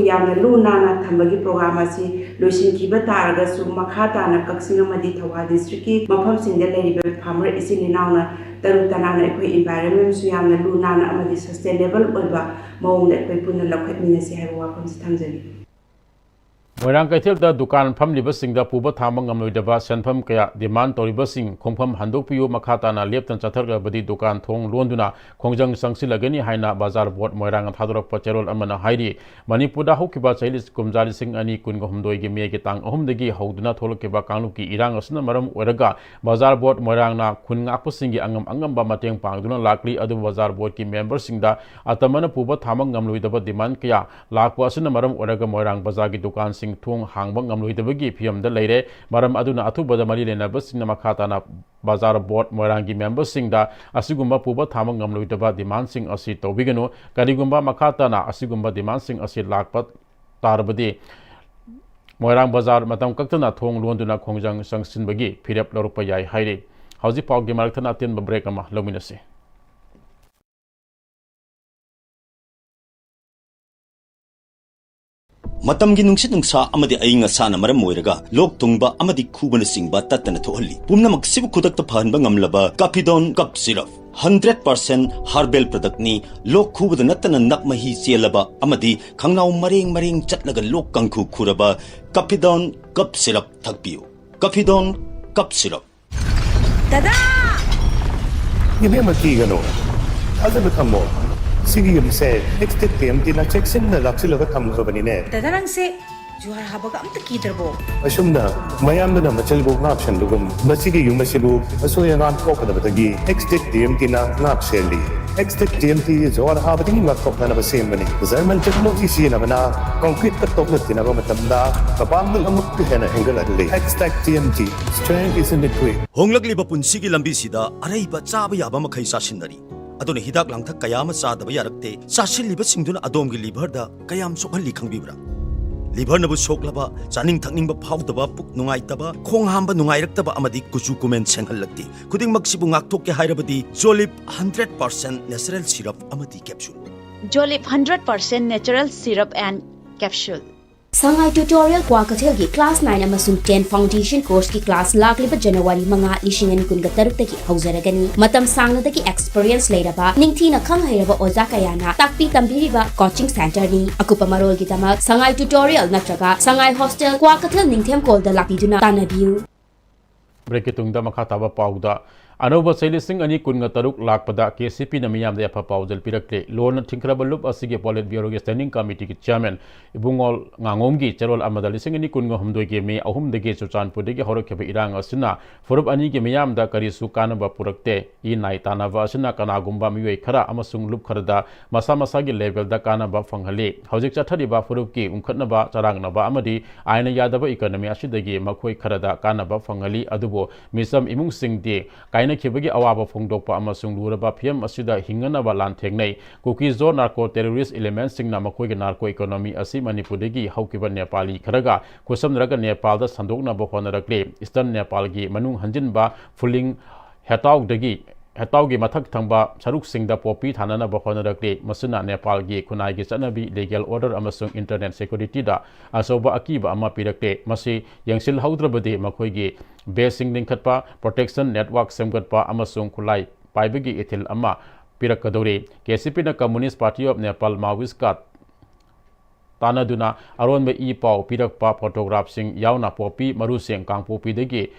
ꯌꯥꯝꯅ ꯂꯨ ꯅꯥꯟꯅ ꯊꯝꯕꯒꯤ program ꯑꯁꯤ ꯂꯣꯏꯁꯤꯟꯈꯤꯕ ꯇꯥꯔꯒꯁꯨ, ꯃꯈꯥ ꯇꯥꯅ ꯀꯛꯆꯤꯡ ꯑꯃꯗꯤ ꯊꯧꯕꯥꯜ district ꯀꯤ ꯃꯐꯝꯁꯤꯡꯗ ꯂꯩꯔꯤꯕ farmer ꯏꯆꯤꯜ ꯏꯅꯥꯎꯅ ꯇꯔꯨ ꯇꯅꯥꯟꯅ ꯑꯩꯈꯣꯏ environment ꯁꯨ ꯌꯥꯝꯅ ꯂꯨ ꯅꯥꯟꯅ ꯑꯃꯗꯤ sustainable ꯑꯣꯏꯕ ꯃꯑꯣꯡꯗ ꯑꯩꯈꯣꯏ ꯄꯨꯟꯅ ꯂꯧꯈꯠꯃꯤꯟꯅꯁꯤ ꯍꯥꯏꯕ ꯋꯥꯐꯝꯁꯤ ꯊꯝꯖꯒꯦ꯫ ꯃꯣꯏꯔꯥꯡ ꯀꯩꯊꯦꯜꯗ ꯗꯨꯀꯥꯟ ꯐꯝꯂꯤꯕꯁꯤꯡꯗ ꯄꯨꯕ ꯊꯥꯡꯕ ꯉꯝꯂꯣꯏꯗꯕ ꯁꯦꯟꯐꯝ ꯀꯌꯥ demand ꯇꯧꯔꯤꯕꯁꯤꯡ ꯈꯣꯡꯐꯝ ꯍꯟꯗꯣꯛꯄꯤꯌꯨ, ꯃꯈꯥ ꯇꯥꯅ ꯂꯦꯞꯇꯅ ꯆꯠꯊꯔꯛꯂꯕꯗꯤ ꯗꯨꯀꯥꯟ ꯊꯣꯡ ꯂꯣꯟꯗꯨꯅ ꯈꯣꯡꯖꯪ ꯆꯪꯁꯤꯜꯂꯒꯅꯤ ꯍꯥꯏꯅ ꯕꯖꯥꯔ ꯕꯣꯔꯗ ꯃꯣꯏꯔꯥꯡꯅ ꯊꯥꯗꯣꯔꯛꯄ ꯆꯦꯔꯣꯜ ꯑꯃꯅ ꯍꯥꯏꯔꯤ꯫ ꯃꯅꯤꯄꯨꯔꯗ ꯍꯧꯈꯤꯕ ꯆꯍꯤ ꯀꯨꯝꯖꯥ ꯂꯤꯁꯤꯡ ꯑꯅꯤ ꯀꯨꯟꯒ ꯍꯨꯝꯗꯣꯏꯒꯤ ꯃꯦꯒꯤ ꯇꯥꯡ ꯑꯍꯨꯝꯗꯒꯤ ꯍꯧꯗꯨꯅ ꯊꯣꯛꯂꯛꯈꯤꯕ ꯀꯥꯡꯂꯨꯞꯀꯤ ꯏꯔꯥꯡ ꯑꯁꯤꯅ ꯃꯔꯝ ꯑꯣꯏꯔꯒ ꯕꯖꯥꯔ ꯕꯣꯔꯗ ꯃꯣꯏꯔꯥꯡꯅ ꯈꯨꯟ ꯉꯥꯛꯄꯁꯤꯡꯒꯤ ꯑꯉꯝ ꯑꯉꯝꯕ ꯃꯇꯦꯡ ꯄꯥꯡꯗꯨꯅ ꯂꯥꯛꯂꯤ꯫ ꯑꯗꯨꯕꯨ ꯕꯖꯥꯔ ꯕꯣꯔꯗꯀꯤ member ꯁꯤꯡꯗ ꯑꯇꯝꯕꯅ ꯄꯨꯕ ꯊꯥꯡꯕ ꯉꯝꯂꯣꯏꯗꯕ demand ꯀꯌꯥ ꯂꯥꯛꯄ ꯑꯁꯤꯅ ꯃꯔꯝ ꯑꯣꯏꯔꯒ ꯃꯣꯏꯔꯥꯡ ꯕꯖꯥꯔꯒꯤ ꯗꯨꯀꯥꯟꯁꯤꯡ ꯊꯣꯡ ꯍꯥꯡꯕ ꯉꯝꯂꯣꯏꯗꯕꯒꯤ ꯐꯤꯚꯝꯗ ꯂꯩꯔꯦ꯫ ꯃꯔꯝ ꯑꯗꯨꯅ ꯑꯊꯨꯕꯗ ꯃꯔꯤ ꯂꯩꯅꯕꯁꯤꯡꯅ ꯃꯈꯥ ꯇꯥꯅ ꯕꯖꯥꯔ ꯕꯣꯔꯗ ꯃꯣꯏꯔꯥꯡꯒꯤ member ꯁꯤꯡꯗ ꯑꯁꯤꯒꯨꯝꯕ ꯄꯨꯕ ꯊꯥꯡꯕ ꯉꯝꯂꯣꯏꯗꯕ demand ꯁꯤꯡ ꯑꯁꯤ ꯇꯧꯕꯤꯒꯅꯨ꯫ ꯀꯔꯤꯒꯨꯝꯕ ꯃꯈꯥ ꯇꯥꯅ ꯑꯁꯤꯒꯨꯝꯕ demand ꯁꯤꯡ ꯑꯁꯤ ꯂꯥꯛꯄ ꯇꯥꯔꯕꯗꯤ ꯃꯣꯏꯔꯥꯡ ꯕꯖꯥꯔ ꯃꯇꯝ ꯀꯛꯇꯅ ꯊꯣꯡ ꯂꯣꯟꯗꯨꯅ ꯈꯣꯡꯖꯪ ꯆꯪꯁꯤꯟꯕꯒꯤ ꯐꯤꯔꯦꯞ ꯂꯧꯔꯛꯄ ꯌꯥꯏ ꯍꯥꯏꯔꯤ꯫ ꯍꯧꯖꯤꯛ ꯄꯥꯎꯒꯤ ꯃꯔꯛꯇꯅ ꯑꯇꯦꯟꯕ break ꯑꯃ ꯂꯧꯃꯤꯟꯅꯁꯤ꯫ ꯃꯇꯝꯒꯤ ꯅꯨꯡꯁꯤꯠ ꯅꯨꯡꯁꯥ ꯑꯃꯗꯤ ꯑꯏꯪ ꯑꯁꯥꯅ ꯃꯔꯝ ꯑꯣꯏꯔꯒ ꯂꯣꯛ ꯊꯨꯡꯕ ꯑꯃꯗꯤ ꯈꯨꯕꯅꯆꯤꯡꯕ ꯇꯠꯇꯅ ꯊꯣꯛꯍꯜꯂꯤ꯫ ꯄꯨꯝꯅꯃꯛꯁꯤꯕꯨ ꯈꯨꯗꯛꯇ ꯐꯍꯟꯕ ꯉꯝꯂꯕ Cappidone Cough Syrup, hundred percent herbal product ꯅꯤ꯫ ꯂꯣꯛ ꯈꯨꯕꯗ ꯅꯠꯇꯅ ꯅꯞ ꯃꯍꯤ ꯆꯦꯜꯂꯕ ꯑꯃꯗꯤ ꯈꯪꯅꯥꯎ ꯃꯔꯦꯡ ꯃꯔꯦꯡ ꯆꯠꯂꯒ ꯂꯣꯛ ꯀꯥꯡꯈꯨ ꯈꯨꯔꯕ Cappidone Cough Syrup ꯊꯛꯄꯤꯌꯨ꯫ Cappidone Cough Syrup꯫ ꯗꯗꯥ! ꯏꯕꯦꯝꯃ, ꯀꯤꯒꯅꯨ, ꯊꯥꯖꯕ ꯊꯝꯃꯣ꯫ ꯁꯤꯒꯤ ꯌꯨꯝꯁꯦ ꯑꯦꯛꯁꯇꯦꯛ ꯇꯤ ꯑꯦꯝ ꯇꯤꯅ ꯆꯦꯛꯁꯤꯟꯅ ꯂꯥꯛꯁꯤꯜꯂꯒ ꯊꯝꯈ꯭ꯔꯕꯅꯤꯅꯦ꯫ ꯗꯗꯥ, ꯅꯪꯁꯦ ꯖꯨꯍꯥꯔ ꯍꯥꯕꯒ ꯑꯝꯇ ꯀꯤꯗ꯭ꯔꯕꯣ? ꯑꯁꯨꯝꯅ ꯃꯌꯥꯝꯗꯨꯅ ꯃꯆꯜꯕꯨ ꯉꯥꯛ ꯁꯦꯟꯕꯒꯨꯝ, ꯃꯁꯤꯒꯤ ꯌꯨꯝ ꯑꯁꯤꯕꯨ ꯑꯁꯣꯏ ꯑꯉꯥꯝ ꯊꯣꯛꯀꯗꯕꯗꯒꯤ ꯑꯦꯛꯁꯇꯦꯛ ꯇꯤ ꯑꯦꯝ ꯇꯤꯅ ꯉꯥꯛ ꯁꯦꯜꯂꯤ꯫ ꯑꯦꯛꯁꯇꯦꯛ ꯇꯤ ꯑꯦꯝ ꯇꯤ ꯖꯨꯍꯥꯔ ꯍꯥꯕꯗꯒꯤ ꯉꯥꯛꯊꯣꯛꯅꯅꯕ ꯁꯦꯝꯕꯅꯤ꯫ ꯖꯔꯃꯟ ꯇꯦꯛꯅꯣꯂꯣꯖꯤ ꯁꯤꯖꯤꯟꯅꯕꯅ ꯀꯣꯟꯀ꯭ꯔꯤꯠꯀ ꯇꯣꯛꯅ ꯇꯤꯟꯅꯕ ꯃꯇꯝꯗ ꯃꯄꯥꯡꯒꯜ ꯑꯃꯨꯛꯀ ꯍꯦꯟꯅ ꯍꯦꯟꯒꯠꯍꯜꯂꯤ꯫ Xtech T M T, strength is in the grit. ꯍꯣꯡꯂꯛꯂꯤꯕ ꯄꯨꯟꯁꯤꯒꯤ ꯂꯝꯕꯤꯁꯤꯗ ꯑꯔꯩꯕ ꯆꯥꯕ ꯌꯥꯕ ꯃꯈꯩ ꯆꯥꯁꯤꯟꯅꯔꯤ꯫ ꯑꯗꯨꯅ ꯍꯤꯗꯥꯛ ꯂꯥꯡꯊꯛ ꯀꯌꯥ ꯑꯃ ꯆꯥꯗꯕ ꯌꯥꯔꯛꯇꯦ꯫ ꯆꯥꯁꯤꯜꯂꯤꯕꯁꯤꯡꯗꯨꯅ ꯑꯗꯣꯝꯒꯤ ꯂꯤꯚꯔꯗ ꯀꯌꯥꯝ ꯁꯣꯛꯍꯜꯂꯤ ꯈꯪꯕꯤꯕ꯭ꯔꯥ? ꯂꯤꯚꯔꯅꯕꯨ ꯁꯣꯛꯂꯕ, ꯆꯥꯅꯤꯡ ꯊꯛꯅꯤꯡꯕ ꯐꯥꯎꯗꯕ, ꯄꯨꯛ ꯅꯨꯡꯉꯥꯏꯇꯕ, ꯈꯣꯡ ꯍꯥꯝꯕ ꯅꯨꯡꯉꯥꯏꯔꯛꯇꯕ ꯑꯃꯗꯤ ꯀꯨꯆꯨ ꯀꯨꯃꯦꯟ ꯁꯦꯡꯍꯜꯂꯛꯇꯦ꯫ ꯈꯨꯗꯤꯡꯃꯛꯁꯤꯕꯨ ꯉꯥꯛꯊꯣꯛꯀꯦ ꯍꯥꯏꯔꯕꯗꯤ Jolib hundred percent natural syrup ꯑꯃꯗꯤ capsule꯫ Jolib hundred percent natural syrup and capsule. Sangai Tutorial ꯀ꯭ꯋꯥꯀꯩꯊꯦꯜꯒꯤ class nine ꯑꯃꯁꯨꯡ ten foundation courseꯀꯤ class ꯂꯥꯛꯂꯤꯕ ꯖꯅꯋꯥꯔꯤ ꯃꯉꯥ, ꯂꯤꯁꯤꯡ ꯑꯅꯤ ꯀꯨꯟꯒ ꯇꯔꯨꯛꯇꯒꯤ ꯍꯧꯖꯔꯒꯅꯤ꯫ ꯃꯇꯝ ꯁꯥꯡꯅꯗꯒꯤ experience ꯂꯩꯔꯕ, ꯅꯤꯡꯊꯤꯅ ꯈꯪ ꯍꯩꯔꯕ ꯑꯣꯖꯥ ꯀꯌꯥꯅ ꯇꯥꯛꯄꯤ ꯇꯝꯕꯤꯔꯤꯕ coaching centreꯅꯤ꯫ ꯑꯀꯨꯞꯄ ꯃꯔꯣꯜꯒꯤꯗꯃꯛ ꯁꯉꯥꯏ Tutorial ꯅꯠꯇ꯭ꯔꯒ ꯁꯉꯥꯏ Hostel, ꯀ꯭ꯋꯥꯀꯩꯊꯦꯜ ꯅꯤꯡꯊꯦꯝꯀꯣꯜꯗ ꯂꯥꯛꯄꯤꯗꯨꯅ ꯇꯥꯟꯅꯕꯤꯌꯨ꯫ ꯕ꯭ꯔꯦꯛꯀꯤ ꯇꯨꯡꯗ ꯃꯈꯥ ꯇꯥꯕ ꯄꯥꯎꯗ, ꯑꯅꯧꯕ ꯆꯍꯤ ꯂꯤꯁꯤꯡ ꯑꯅꯤ ꯀꯨꯟꯒ ꯇꯔꯨꯛ ꯂꯥꯛꯄꯗ ꯀꯦ ꯁꯤ ꯄꯤꯅ ꯃꯤꯌꯥꯝꯗ ꯌꯥꯏꯐ ꯄꯥꯎꯖꯦꯜ ꯄꯤꯔꯛꯂꯦ꯫ ꯂꯣꯟꯅ ꯊꯤꯡꯈ꯭ꯔꯕ ꯂꯨꯞ ꯑꯁꯤꯒꯤ ꯄꯣꯂꯤꯠ ꯕ꯭ꯌꯨꯔꯣꯒꯤ ꯁ꯭ꯇꯦꯟꯗꯤꯡ ꯀꯃꯤꯇꯤꯒꯤ ꯆꯤꯌꯔꯃꯦꯟ ꯏꯕꯨꯡꯉꯣ ꯉꯥꯉꯣꯝꯒꯤ ꯆꯦꯔꯣꯜ ꯑꯃꯗ ꯂꯤꯁꯤꯡ ꯑꯅꯤ ꯀꯨꯟꯒ ꯍꯨꯝꯗꯣꯏꯒꯤ ꯃꯦ ꯑꯍꯨꯝꯗꯒꯤ ꯆꯨꯔꯆꯥꯟꯄꯨꯔꯗꯒꯤ ꯍꯧꯔꯛꯈꯤꯕ ꯏꯔꯥꯡ ꯑꯁꯤꯅ ꯐꯨꯔꯨꯞ ꯑꯅꯤꯒꯤ ꯃꯤꯌꯥꯝꯗ ꯀꯔꯤꯁꯨ ꯀꯥꯟꯅꯕ ꯄꯨꯔꯛꯇꯦ꯫ ꯏ ꯅꯥꯏ ꯇꯥꯟꯅꯕ ꯑꯁꯤꯅ ꯀꯅꯥꯒꯨꯝꯕ ꯃꯤꯑꯣꯏ ꯈꯔ ꯑꯃꯁꯨꯡ ꯂꯨꯞ ꯈꯔꯗ ꯃꯁꯥ ꯃꯁꯥꯒꯤ ꯂꯦꯚꯦꯜꯗ ꯀꯥꯟꯅꯕ ꯐꯪꯍꯜꯂꯤ꯫ ꯍꯧꯖꯤꯛ ꯆꯠꯊꯔꯤꯕ ꯐꯨꯔꯨꯞꯀꯤ ꯎꯪꯈꯠꯅꯕ, ꯆꯔꯥꯡꯅꯕ ꯑꯃꯗꯤ ꯑꯥꯏꯟꯅ ꯌꯥꯗꯕ ꯏꯀꯣꯅꯣꯃꯤ ꯑꯁꯤꯗꯒꯤ ꯃꯈꯣꯏ ꯈꯔꯗ ꯀꯥꯟꯅꯕ ꯐꯪꯍꯜꯂꯤ꯫ ꯑꯗꯨꯕꯨ ꯃꯤꯆꯝ ꯏꯃꯨꯡꯁꯤꯡꯗꯤ ꯀꯥꯏꯅꯈꯤꯕꯒꯤ ꯑꯋꯥꯕ ꯐꯣꯡꯗꯣꯛꯄ ꯑꯃꯁꯨꯡ ꯂꯨꯔꯕ ꯐꯤꯚꯝ ꯑꯁꯤꯗ ꯍꯤꯡꯅꯅꯕ ꯂꯥꯟꯊꯦꯡꯅꯩ꯫ ꯀꯨꯀꯤꯖꯣ ꯅꯥꯔꯀꯣ ꯇꯦꯔꯣꯔꯤꯁ ꯏꯂꯤꯃꯦꯟꯁꯤꯡꯅ ꯃꯈꯣꯏꯒꯤ ꯅꯥꯔꯀꯣ ꯏꯀꯣꯅꯣꯃꯤ ꯑꯁꯤ ꯃꯅꯤꯄꯨꯔꯗꯒꯤ ꯍꯧꯈꯤꯕ ꯅꯦꯄꯥꯂꯤ ꯈꯔꯒ ꯈꯨꯠꯁꯝꯅꯔꯒ ꯅꯦꯄꯥꯜꯗ ꯁꯟꯗꯣꯛꯅꯕ ꯍꯣꯠꯅꯔꯛꯂꯤ꯫ ꯏꯁꯇꯔꯟ ꯅꯦꯄꯥꯜꯒꯤ ꯃꯅꯨꯡ ꯍꯟꯖꯤꯟꯕ ꯐꯨꯂꯤꯡ ꯍꯦꯇꯥꯎꯗꯒꯤ ꯍꯦꯇꯥꯎꯒꯤ ꯃꯊꯛ ꯊꯪꯕ ꯁꯔꯨꯛꯁꯤꯡꯗ ꯄꯣꯄꯤ ꯊꯥꯅꯅꯕ ꯍꯣꯠꯅꯔꯛꯂꯤ꯫ ꯃꯁꯤꯅ ꯅꯦꯄꯥꯜꯒꯤ ꯈꯨꯟꯅꯥꯏꯒꯤ ꯆꯠꯅꯕꯤ, legal order ꯑꯃꯁꯨꯡ internet security ꯗ ꯑꯆꯧꯕ ꯑꯀꯤꯕ ꯑꯃ ꯄꯤꯔꯛꯂꯦ꯫ ꯃꯁꯤ ꯌꯦꯡꯁꯤꯜꯍꯧꯗ꯭ꯔꯕꯗꯤ ꯃꯈꯣꯏꯒꯤ base ꯁꯤꯡ ꯂꯤꯡꯈꯠꯄ, protection network ꯁꯦꯝꯒꯠꯄ ꯑꯃꯁꯨꯡ ꯈꯨꯠꯂꯥꯏ ꯄꯥꯏꯕꯒꯤ ꯏꯊꯤꯜ ꯑꯃ ꯄꯤꯔꯛꯀꯗꯧꯔꯤ꯫ ꯀꯦ ꯁꯤ ꯄꯤꯅ Communist Party of Nepal Maoist ꯀ ꯇꯥꯟꯅꯗꯨꯅ ꯑꯔꯣꯟꯕ ꯏ ꯄꯥꯎ ꯄꯤꯔꯛꯄ photograph ꯁꯤꯡ ꯌꯥꯎꯅ ꯄꯣꯄꯤ ꯃꯔꯨꯁꯤꯡ ꯀꯥꯡꯄꯣꯛꯄꯤꯗꯒꯤ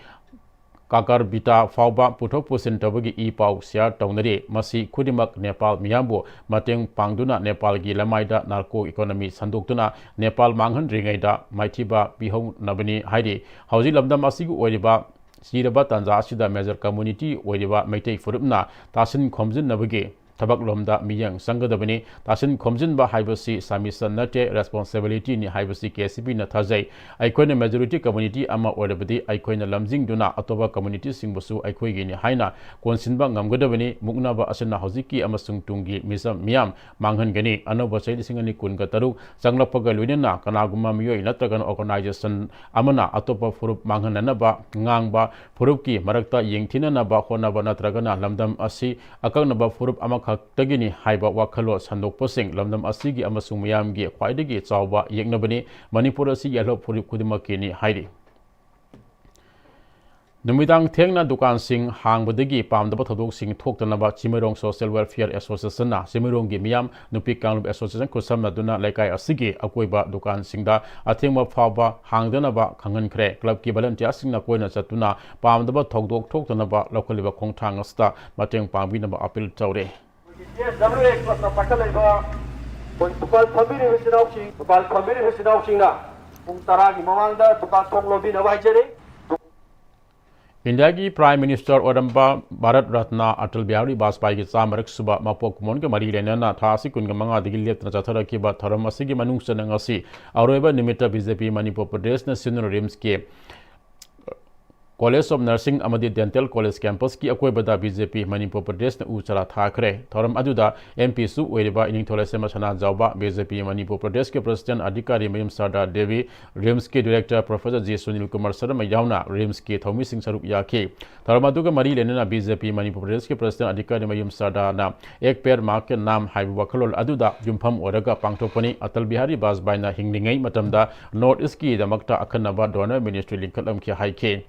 ꯀꯥꯀꯔꯕꯤꯇꯥ ꯐꯥꯎꯕ ꯄꯨꯊꯣꯛ ꯄꯨꯁꯤꯟ ꯇꯧꯕꯒꯤ ꯏ ꯄꯥꯎ share ꯇꯧꯅꯔꯤ꯫ ꯃꯁꯤ ꯈꯨꯗꯤꯡꯃꯛ ꯅꯦꯄꯥꯜ ꯃꯤꯌꯥꯝꯕꯨ ꯃꯇꯦꯡ ꯄꯥꯡꯗꯨꯅ ꯅꯦꯄꯥꯜꯒꯤ ꯂꯃꯥꯏꯗ narco economy ꯁꯟꯗꯣꯛꯇꯨꯅ ꯅꯦꯄꯥꯜ ꯃꯥꯡꯍꯟꯗ꯭ꯔꯤꯉꯩꯗ ꯃꯥꯏꯊꯤꯕ ꯄꯤꯍꯧꯅꯕꯅꯤ ꯍꯥꯏꯔꯤ꯫ ꯍꯧꯖꯤꯛ ꯂꯝꯗꯝ ꯑꯁꯤꯒꯤ ꯑꯣꯏꯔꯤꯕ ꯆꯤꯔꯕ ꯇꯥꯟꯖꯥ ꯑꯁꯤꯗ major community ꯑꯣꯏꯔꯤꯕ ꯃꯩꯇꯩ ꯐꯨꯔꯨꯞꯅ ꯇꯥꯁꯤꯟ ꯈꯣꯝꯖꯤꯟꯅꯕꯒꯤ ꯊꯕꯛꯂꯣꯝꯗ ꯃꯤꯠꯌꯦꯡ ꯆꯪꯒꯗꯕꯅꯤ꯫ ꯇꯥꯁꯤꯟ ꯈꯣꯝꯖꯤꯟꯕ ꯍꯥꯏꯕꯁꯤ submission ꯅꯠꯇꯦ, responsibility ꯅꯤ ꯍꯥꯏꯕꯁꯤ ꯀꯦ ꯁꯤ ꯄꯤꯅ ꯊꯥꯖꯩ꯫ ꯑꯩꯈꯣꯏꯅ majority community ꯑꯃ ꯑꯣꯏꯔꯕꯗꯤ ꯑꯩꯈꯣꯏꯅ ꯂꯝꯖꯤꯡꯗꯨꯅ ꯑꯇꯣꯞꯄ community ꯁꯤꯡꯕꯨꯁꯨ ꯑꯩꯈꯣꯏꯒꯤꯅꯤ ꯍꯥꯏꯅ ꯀꯣꯟꯁꯤꯟꯕ ꯉꯝꯒꯗꯕꯅꯤ꯫ ꯃꯨꯛꯅꯕ ꯑꯁꯤꯅ ꯍꯧꯖꯤꯛꯀꯤ ꯑꯃꯁꯨꯡ ꯇꯨꯡꯒꯤ ꯃꯤꯆꯝ ꯃꯤꯌꯥꯝ ꯃꯥꯡꯍꯟꯒꯅꯤ꯫ ꯑꯅꯧꯕ ꯆꯍꯤ ꯂꯤꯁꯤꯡ ꯑꯅꯤ ꯀꯨꯟꯒ ꯇꯔꯨꯛ ꯆꯪꯂꯛꯄꯒ ꯂꯣꯏꯅꯅ ꯀꯅꯥꯒꯨꯝꯕ ꯃꯤꯑꯣꯏ ꯅꯠꯇ꯭ꯔꯒꯅ organization ꯑꯃꯅ ꯑꯇꯣꯞꯄ ꯐꯨꯔꯨꯞ ꯃꯥꯡꯍꯟꯅꯅꯕ ꯉꯥꯡꯕ, ꯐꯨꯔꯨꯞꯀꯤ ꯃꯔꯛꯇ ꯌꯦꯡꯊꯤꯅꯅꯕ ꯍꯣꯠꯅꯕ ꯅꯠꯇ꯭ꯔꯒꯅ ꯂꯝꯗꯝ ꯑꯁꯤ ꯑꯀꯛꯅꯕ ꯐꯨꯔꯨꯞ ꯑꯃꯈꯛꯇꯒꯤꯅꯤ ꯍꯥꯏꯕ ꯋꯥꯈꯜꯂꯣꯟ ꯁꯟꯗꯣꯛꯄꯁꯤꯡ ꯂꯝꯗꯝ ꯑꯁꯤꯒꯤ ꯑꯃꯁꯨꯡ ꯃꯤꯌꯥꯝꯒꯤ ꯈ꯭ꯋꯥꯏꯗꯒꯤ ꯆꯥꯎꯕ ꯌꯦꯛꯅꯕꯅꯤ꯫ ꯃꯅꯤꯄꯨꯔ ꯑꯁꯤ ꯌꯦꯜꯍꯧ ꯐꯨꯔꯨꯞ ꯈꯨꯗꯤꯡꯃꯛꯀꯤꯅꯤ ꯍꯥꯏꯔꯤ꯫ ꯅꯨꯃꯤꯗꯥꯡ ꯊꯦꯡꯅ ꯗꯨꯀꯥꯟꯁꯤꯡ ꯍꯥꯡꯕꯗꯒꯤ ꯄꯥꯝꯗꯕ ꯊꯧꯗꯣꯛꯁꯤꯡ ꯊꯣꯛꯇꯅꯕ ꯆꯤꯡꯃꯩꯔꯣꯡ Social Welfare Association ꯅ ꯆꯤꯡꯃꯩꯔꯣꯡꯒꯤ ꯃꯤꯌꯥꯝ ꯅꯨꯄꯤ ꯀꯥꯡꯂꯨꯞ association ꯈꯨꯠꯁꯝꯅꯗꯨꯅ ꯂꯩꯀꯥꯏ ꯑꯁꯤꯒꯤ ꯑꯀꯣꯏꯕ ꯗꯨꯀꯥꯟꯁꯤꯡꯗ ꯑꯊꯦꯡꯕ ꯐꯥꯎꯕ ꯍꯥꯡꯗꯅꯕ ꯈꯪꯍꯟꯈ꯭ꯔꯦ꯫ Club ꯀꯤ volunteer ꯁꯤꯡꯅ ꯀꯣꯏꯅ ꯆꯠꯇꯨꯅ ꯄꯥꯝꯗꯕ ꯊꯧꯗꯣꯛ ꯊꯣꯛꯇꯅꯕ ꯂꯧꯈꯠꯂꯤꯕ ꯈꯣꯡꯊꯥꯡ ꯑꯁꯤꯗ ꯃꯇꯦꯡ ꯄꯥꯡꯕꯤꯅꯕ appeal ꯇꯧꯔꯦ꯫ ꯗꯕ꯭ꯂꯤꯎ ꯑꯦꯁ ꯀ꯭ꯂꯕꯅ ꯄꯥꯏꯈꯠꯂꯛꯏꯕ ꯑꯩꯈꯣꯏ ꯗꯨꯀꯥꯟ ꯐꯝꯕꯤꯔꯤꯕ ꯏꯆꯤꯟ ꯏꯅꯥꯎꯁꯤꯡ, ꯗꯨꯀꯥꯟ ꯐꯝꯕꯤꯔꯤꯕ ꯏꯆꯤꯟ ꯏꯅꯥꯎꯁꯤꯡꯅ ꯄꯨꯡ ꯇꯔꯥꯒꯤ ꯃꯃꯥꯡꯗ ꯗꯨꯀꯥꯟ ꯊꯣꯡ ꯂꯣꯟꯕꯤꯅꯕ ꯍꯥꯏꯖꯔꯤ꯫ ꯏꯟꯗꯤꯌꯥꯒꯤ Prime Minister ꯑꯣꯏꯔꯝꯕ ꯚꯥꯔꯠ ꯔꯠꯅ ꯑꯇꯜ ꯕꯤꯍꯥꯔꯤ ꯕꯥꯖꯄꯥꯏꯒꯤ ꯆꯥꯝꯃꯔꯛ ꯁꯨꯕ ꯃꯄꯣꯛ ꯀꯨꯝꯑꯣꯟꯒ ꯃꯔꯤ ꯂꯩꯅꯅ ꯊꯥ ꯑꯁꯤ ꯀꯨꯟꯒ ꯃꯉꯥꯗꯒꯤ ꯂꯦꯞꯇꯅ ꯆꯠꯊꯔꯛꯈꯤꯕ ꯊꯧꯔꯝ ꯑꯁꯤꯒꯤ ꯃꯅꯨꯡ ꯆꯟꯅ ꯉꯁꯤ ꯑꯔꯣꯏꯕ ꯅꯨꯃꯤꯠꯇ ꯕꯤ ꯖꯦ ꯄꯤ ꯃꯅꯤꯄꯨꯔ ꯄ꯭ꯔꯗꯦꯁꯅ ꯁꯤꯟꯗꯨꯅ ꯔꯤꯝꯁ ꯀꯤ College of Nursing ꯑꯃꯗꯤ Dental College campusꯀꯤ ꯑꯀꯣꯏꯕꯗ BJP ꯃꯅꯤꯄꯨꯔ ꯄ꯭ꯔꯗꯦꯁꯅ ꯎ ꯆꯥꯔꯥ ꯊꯥꯈ꯭ꯔꯦ꯫ ꯊꯧꯔꯝ ꯑꯗꯨꯗ MPꯁꯨ ꯑꯣꯏꯔꯤꯕ ꯏꯅꯤꯡꯊꯧ ꯂꯩꯁꯦꯝꯕ ꯁꯅꯥꯖꯥꯎꯕ, BJP ꯃꯅꯤꯄꯨꯔ ꯄ꯭ꯔꯗꯦꯁꯀꯤ President ꯑꯙꯤꯀꯥꯔꯤ ꯃꯌꯨꯝ ꯁꯔꯗꯥ Devi, RIMSꯀꯤ Director Professor G Sunil Kumar Sharma ꯌꯥꯎꯅ RIMSꯀꯤ ꯊꯧꯃꯤꯁꯤꯡ ꯁꯔꯨꯛ ꯌꯥꯈꯤ꯫ ꯊꯧꯔꯝ ꯑꯗꯨꯒ ꯃꯔꯤ ꯂꯩꯅꯅ BJP ꯃꯅꯤꯄꯨꯔ ꯄ꯭ꯔꯗꯦꯁꯀꯤ President ꯑꯙꯤꯀꯥꯔꯤ ꯃꯌꯨꯝ ꯁꯔꯗꯥꯅ "Ek Ped Maa Ke Naam" ꯍꯥꯏꯕ ꯋꯥꯈꯜꯂꯣꯟ ꯑꯗꯨꯗ ꯌꯨꯝꯐꯝ ꯑꯣꯏꯔꯒ ꯄꯥꯡꯊꯣꯛꯄꯅꯤ꯫ ꯑꯇꯜ ꯕꯤꯍꯥꯔꯤ ꯕꯥꯖꯄꯥꯏꯅ ꯍꯤꯡꯂꯤꯉꯩ ꯃꯇꯝꯗ North Eastꯀꯤꯗꯃꯛꯇ ꯑꯈꯟꯅꯕ donor ministry ꯂꯤꯡꯈꯠꯂꯝꯈꯤ ꯍꯥꯏꯈꯤ꯫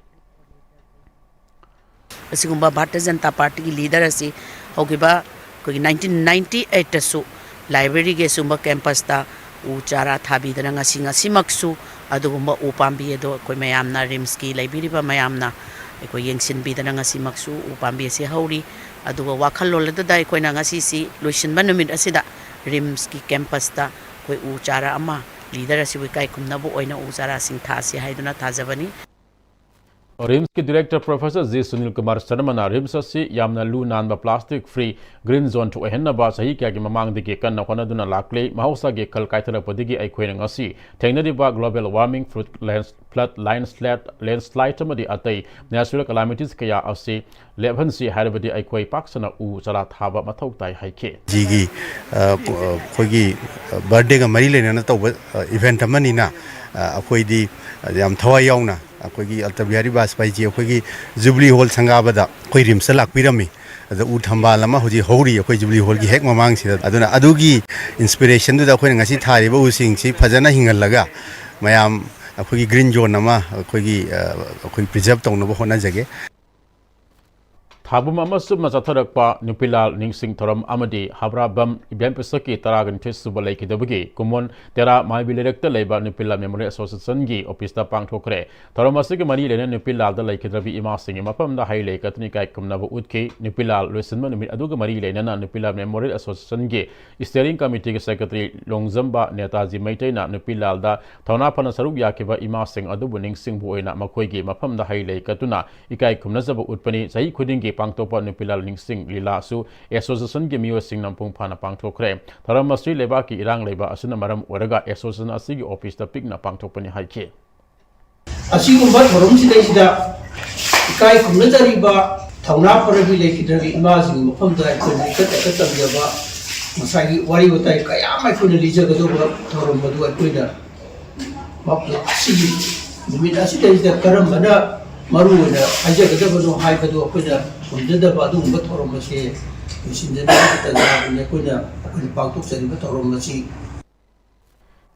ꯑꯁꯤꯒꯨꯝꯕ ꯚꯥꯔꯇꯤꯌ ꯖꯅꯇꯥ ꯄꯥꯔꯇꯤꯒꯤ ꯂꯤꯗꯔ ꯑꯁꯤ ꯍꯧꯈꯤꯕ ꯑꯩꯈꯣꯏꯒꯤ ꯅꯥꯏꯟꯇꯤꯟ ꯅꯥꯏꯟꯇꯤ ꯑꯩꯠꯇꯁꯨ ꯂꯥꯏꯕ꯭ꯔꯦꯔꯤꯒꯤ ꯑꯁꯤꯒꯨꯝꯕ ꯀꯦꯝꯄꯁꯇ ꯎ ꯆꯥꯔꯥ ꯊꯥꯕꯤꯗꯅ ꯉꯁꯤ, ꯉꯁꯤꯃꯛꯁꯨ ꯑꯗꯨꯒꯨꯝꯕ ꯎ ꯄꯥꯝꯕꯤ ꯑꯗꯣ ꯑꯩꯈꯣꯏ ꯃꯌꯥꯝꯅ, ꯔꯤꯝꯁꯀꯤ ꯂꯩꯕꯤꯔꯤꯕ ꯃꯌꯥꯝꯅ ꯑꯩꯈꯣꯏ ꯌꯦꯡꯁꯤꯟꯕꯤꯗꯅ ꯉꯁꯤꯃꯛꯁꯨ ꯎ ꯄꯥꯝꯕꯤ ꯑꯁꯤ ꯍꯧꯔꯤ꯫ ꯑꯗꯨꯒ ꯋꯥꯈꯜꯂꯣꯟ ꯑꯗꯨꯗ ꯑꯩꯈꯣꯏꯅ ꯉꯁꯤꯁꯤ ꯂꯣꯏꯁꯤꯟꯕ ꯅꯨꯃꯤꯠ ꯑꯁꯤꯗ ꯔꯤꯝꯁꯀꯤ ꯀꯦꯝꯄꯁꯇ ꯑꯩꯈꯣꯏ ꯎ ꯆꯥꯔꯥ ꯑꯃ ꯂꯤꯗꯔ ꯑꯁꯤꯕꯨ ꯏꯀꯥꯏ ꯈꯨꯝꯅꯕ ꯑꯣꯏꯅ ꯎ ꯆꯥꯔꯥꯁꯤꯡ ꯊꯥꯁꯤ ꯍꯥꯏꯗꯨꯅ ꯊꯥꯖꯕꯅꯤ꯫ ꯔꯤꯝꯁꯀꯤ Director Professor G Sunil Kumar ꯁꯔꯃꯅ RIMS ꯑꯁꯤ ꯌꯥꯝꯅ ꯂꯨ ꯅꯥꯟꯕ plastic free green zone ꯑꯣꯏꯍꯟꯅꯕ ꯆꯍꯤ ꯀꯌꯥꯒꯤ ꯃꯃꯥꯡꯗꯒꯤ ꯀꯟꯅ ꯍꯣꯠꯅꯗꯨꯅ ꯂꯥꯛꯂꯤ꯫ ꯃꯍꯧꯁꯥꯒꯤ ꯈꯜ ꯀꯥꯏꯊꯔꯛꯄꯗꯒꯤ ꯑꯩꯈꯣꯏꯅ ꯉꯁꯤ ꯊꯦꯡꯅꯔꯤꯕ global warming, flood, lands-, flood, landslide, landslide ꯑꯃꯗꯤ ꯑꯇꯩ natural calamities ꯀꯌꯥ ꯑꯁꯤ ꯂꯦꯞꯍꯟꯁꯤ ꯍꯥꯏꯔꯕꯗꯤ ꯑꯩꯈꯣꯏ ꯄꯥꯛ ꯁꯟꯅ ꯎ ꯆꯥꯔꯥ ꯊꯥꯕ ꯃꯊꯧ ꯇꯥꯏ ꯍꯥꯏꯈꯤ꯫ ꯖꯤꯒꯤ, ꯑ, ꯀꯣ-, ꯑ, ꯑꯩꯈꯣꯏꯒꯤ, ꯑ, birthdayꯒ ꯃꯔꯤ ꯂꯩꯅꯅ ꯇꯧꯕ, ꯑ, event ꯑꯃꯅꯤꯅ, ꯑ, ꯑꯩꯈꯣꯏꯗꯤ ꯌꯥꯝ ꯊꯋꯥꯏ ꯌꯥꯎꯅ ꯑꯩꯈꯣꯏꯒꯤ ꯑꯇꯜ ꯕꯤꯍꯥꯔꯤ ꯕꯥꯖꯄꯥꯏꯖꯤ ꯑꯩꯈꯣꯏꯒꯤ Jubilee Hall ꯁꯪꯒꯥꯕꯗ ꯑꯩꯈꯣꯏ ꯔꯤꯝꯁꯇ ꯂꯥꯛꯄꯤꯔꯝꯃꯤ꯫ ꯑꯗ ꯎ ꯊꯝꯕꯥꯜ ꯑꯃ ꯍꯧꯖꯤꯛ ꯍꯧꯔꯤ ꯑꯩꯈꯣꯏ Jubilee Hallꯒꯤ ꯍꯦꯛ ꯃꯃꯥꯡꯁꯤꯗ꯫ ꯑꯗꯨꯅ ꯑꯗꯨꯒꯤ inspirationꯗꯨꯗ ꯑꯩꯈꯣꯏꯅ ꯉꯁꯤ ꯊꯥꯔꯤꯕ ꯎꯁꯤꯡꯁꯤ ꯐꯖꯅ ꯍꯤꯡꯍꯜꯂꯒ ꯃꯌꯥꯝ ꯑꯩꯈꯣꯏꯒꯤ green zone ꯑꯃ ꯑꯩꯈꯣꯏꯒꯤ, ꯑ, ꯑꯩꯈꯣꯏ preserve ꯇꯧꯅꯕ ꯍꯣꯠꯅꯖꯒꯦ꯫ ꯊꯥꯕꯨꯝ ꯑꯃ ꯆꯨꯞꯅ ꯆꯠꯊꯔꯛꯄ ꯅꯨꯄꯤꯂꯥꯜ ꯅꯤꯡꯁꯤꯡ ꯊꯧꯔꯝ ꯑꯃꯗꯤ ꯍꯕ꯭ꯔꯥꯕꯝ ꯏꯕꯦꯝ ꯄꯤꯁꯛꯀꯤ ꯇꯔꯥꯒ ꯅꯤꯊꯣꯏ ꯁꯨꯕ ꯂꯩꯈꯤꯗꯕꯒꯤ ꯀꯨꯃꯣꯟ ꯇꯦꯔꯥ ꯃꯥꯏꯕꯤ ꯂꯩꯔꯛꯇ ꯂꯩꯕ ꯅꯨꯄꯤꯂꯥꯜ Memorial Associationꯒꯤ officeꯇ ꯄꯥꯡꯊꯣꯛꯈ꯭ꯔꯦ꯫ ꯊꯧꯔꯝ ꯑꯁꯤꯒꯤ ꯃꯔꯤ ꯂꯩꯅꯅ ꯅꯨꯄꯤꯂꯥꯜꯗ ꯂꯩꯈꯤꯗ꯭ꯔꯕꯤ ꯏꯃꯥꯁꯤꯡꯒꯤ ꯃꯐꯝꯗ ꯍꯩ ꯂꯩ ꯀꯠꯇꯨꯅ ꯏꯀꯥꯏ ꯈꯨꯝꯅꯕ ꯎꯠꯈꯤ꯫ ꯅꯨꯄꯤꯂꯥꯜ ꯂꯣꯏꯁꯤꯟꯕ ꯅꯨꯃꯤꯠ ꯑꯗꯨꯒ ꯃꯔꯤ ꯂꯩꯅꯅ ꯅꯨꯄꯤꯂꯥꯜ Memorial Associationꯒꯤ steering committeeꯒꯤ secretary ꯂꯣꯡꯖꯝꯕ ꯅꯦꯇꯥꯖꯤ ꯃꯩꯇꯩꯅ ꯅꯨꯄꯤꯂꯥꯜꯗ ꯊꯧꯅꯥ ꯐꯅ ꯁꯔꯨꯛ ꯌꯥꯈꯤꯕ ꯏꯃꯥꯁꯤꯡ ꯑꯗꯨꯕꯨ ꯅꯤꯡꯁꯤꯡꯕ ꯑꯣꯏꯅ ꯃꯈꯣꯏꯒꯤ ꯃꯐꯝꯗ ꯍꯩ ꯂꯩ ꯀꯠꯇꯨꯅ ꯏꯀꯥꯏ ꯈꯨꯝꯅꯖꯕ ꯎꯠꯄꯅꯤ꯫ ꯆꯍꯤ ꯈꯨꯗꯤꯡꯒꯤ ꯄꯥꯡꯊꯣꯛꯄ ꯅꯨꯄꯤꯂꯥꯜ ꯅꯤꯡꯁꯤꯡ ꯂꯤꯂꯥꯁꯨ associationꯒꯤ ꯃꯤꯑꯣꯏꯁꯤꯡꯅ ꯃꯄꯨꯡ ꯐꯥꯅ ꯄꯥꯡꯊꯣꯛꯈ꯭ꯔꯦ꯫ ꯊꯧꯔꯝ ꯑꯁꯤ ꯂꯩꯕꯥꯛꯀꯤ ꯏꯔꯥꯡ ꯂꯩꯕ ꯑꯁꯤꯅ ꯃꯔꯝ ꯑꯣꯏꯔꯒ association ꯑꯁꯤꯒꯤ officeꯇ ꯄꯤꯛꯅ ꯄꯥꯡꯊꯣꯛꯄꯅꯤ ꯍꯥꯏꯈꯤ꯫ ꯑꯁꯤꯒꯨꯝꯕ ꯊꯧꯔꯝꯁꯤꯗꯩꯁꯤꯗ ꯏꯀꯥꯏ ꯈꯨꯝꯅꯖꯔꯤꯕ ꯊꯧꯅꯥ ꯐꯔꯕꯤ ꯂꯩꯈꯤꯗ꯭ꯔꯕꯤ ꯏꯃꯥꯁꯤꯡꯒꯤ ꯃꯐꯝꯗ ꯑꯩꯈꯣꯏꯅ ꯏꯀꯠ ꯏꯀꯠ ꯇꯝꯖꯕ ꯉꯁꯥꯏꯒꯤ ꯋꯥꯔꯤ ꯋꯥꯇꯥꯏ ꯀꯌꯥ ꯑꯃ ꯑꯩꯈꯣꯏꯅ ꯂꯤꯖꯒꯗꯧꯕ ꯊꯧꯔꯝ ꯑꯗꯨ ꯑꯩꯈꯣꯏꯅ ꯃꯐꯝ ꯑꯁꯤꯒꯤ ꯅꯨꯃꯤꯠ ꯑꯁꯤꯗꯩꯁꯤꯗ ꯀꯔꯝꯕꯅ ꯃꯔꯨ ꯑꯣꯏꯅ ꯍꯥꯏꯖꯒꯗꯕꯅꯣ ꯍꯥꯏꯕꯗꯨ ꯑꯩꯈꯣꯏꯅ ꯉꯝꯖꯗꯕ ꯑꯗꯨꯒꯨꯝꯕ ꯊꯧꯔꯝ ꯑꯁꯤ ꯂꯣꯏꯁꯤꯟꯖꯅꯕꯒꯤꯗꯃꯛꯇ ꯑꯩꯈꯣꯏꯅ ꯑꯩꯈꯣꯏꯅ ꯄꯥꯡꯊꯣꯛꯆꯔꯤꯕ ꯊꯧꯔꯝ ꯑꯁꯤ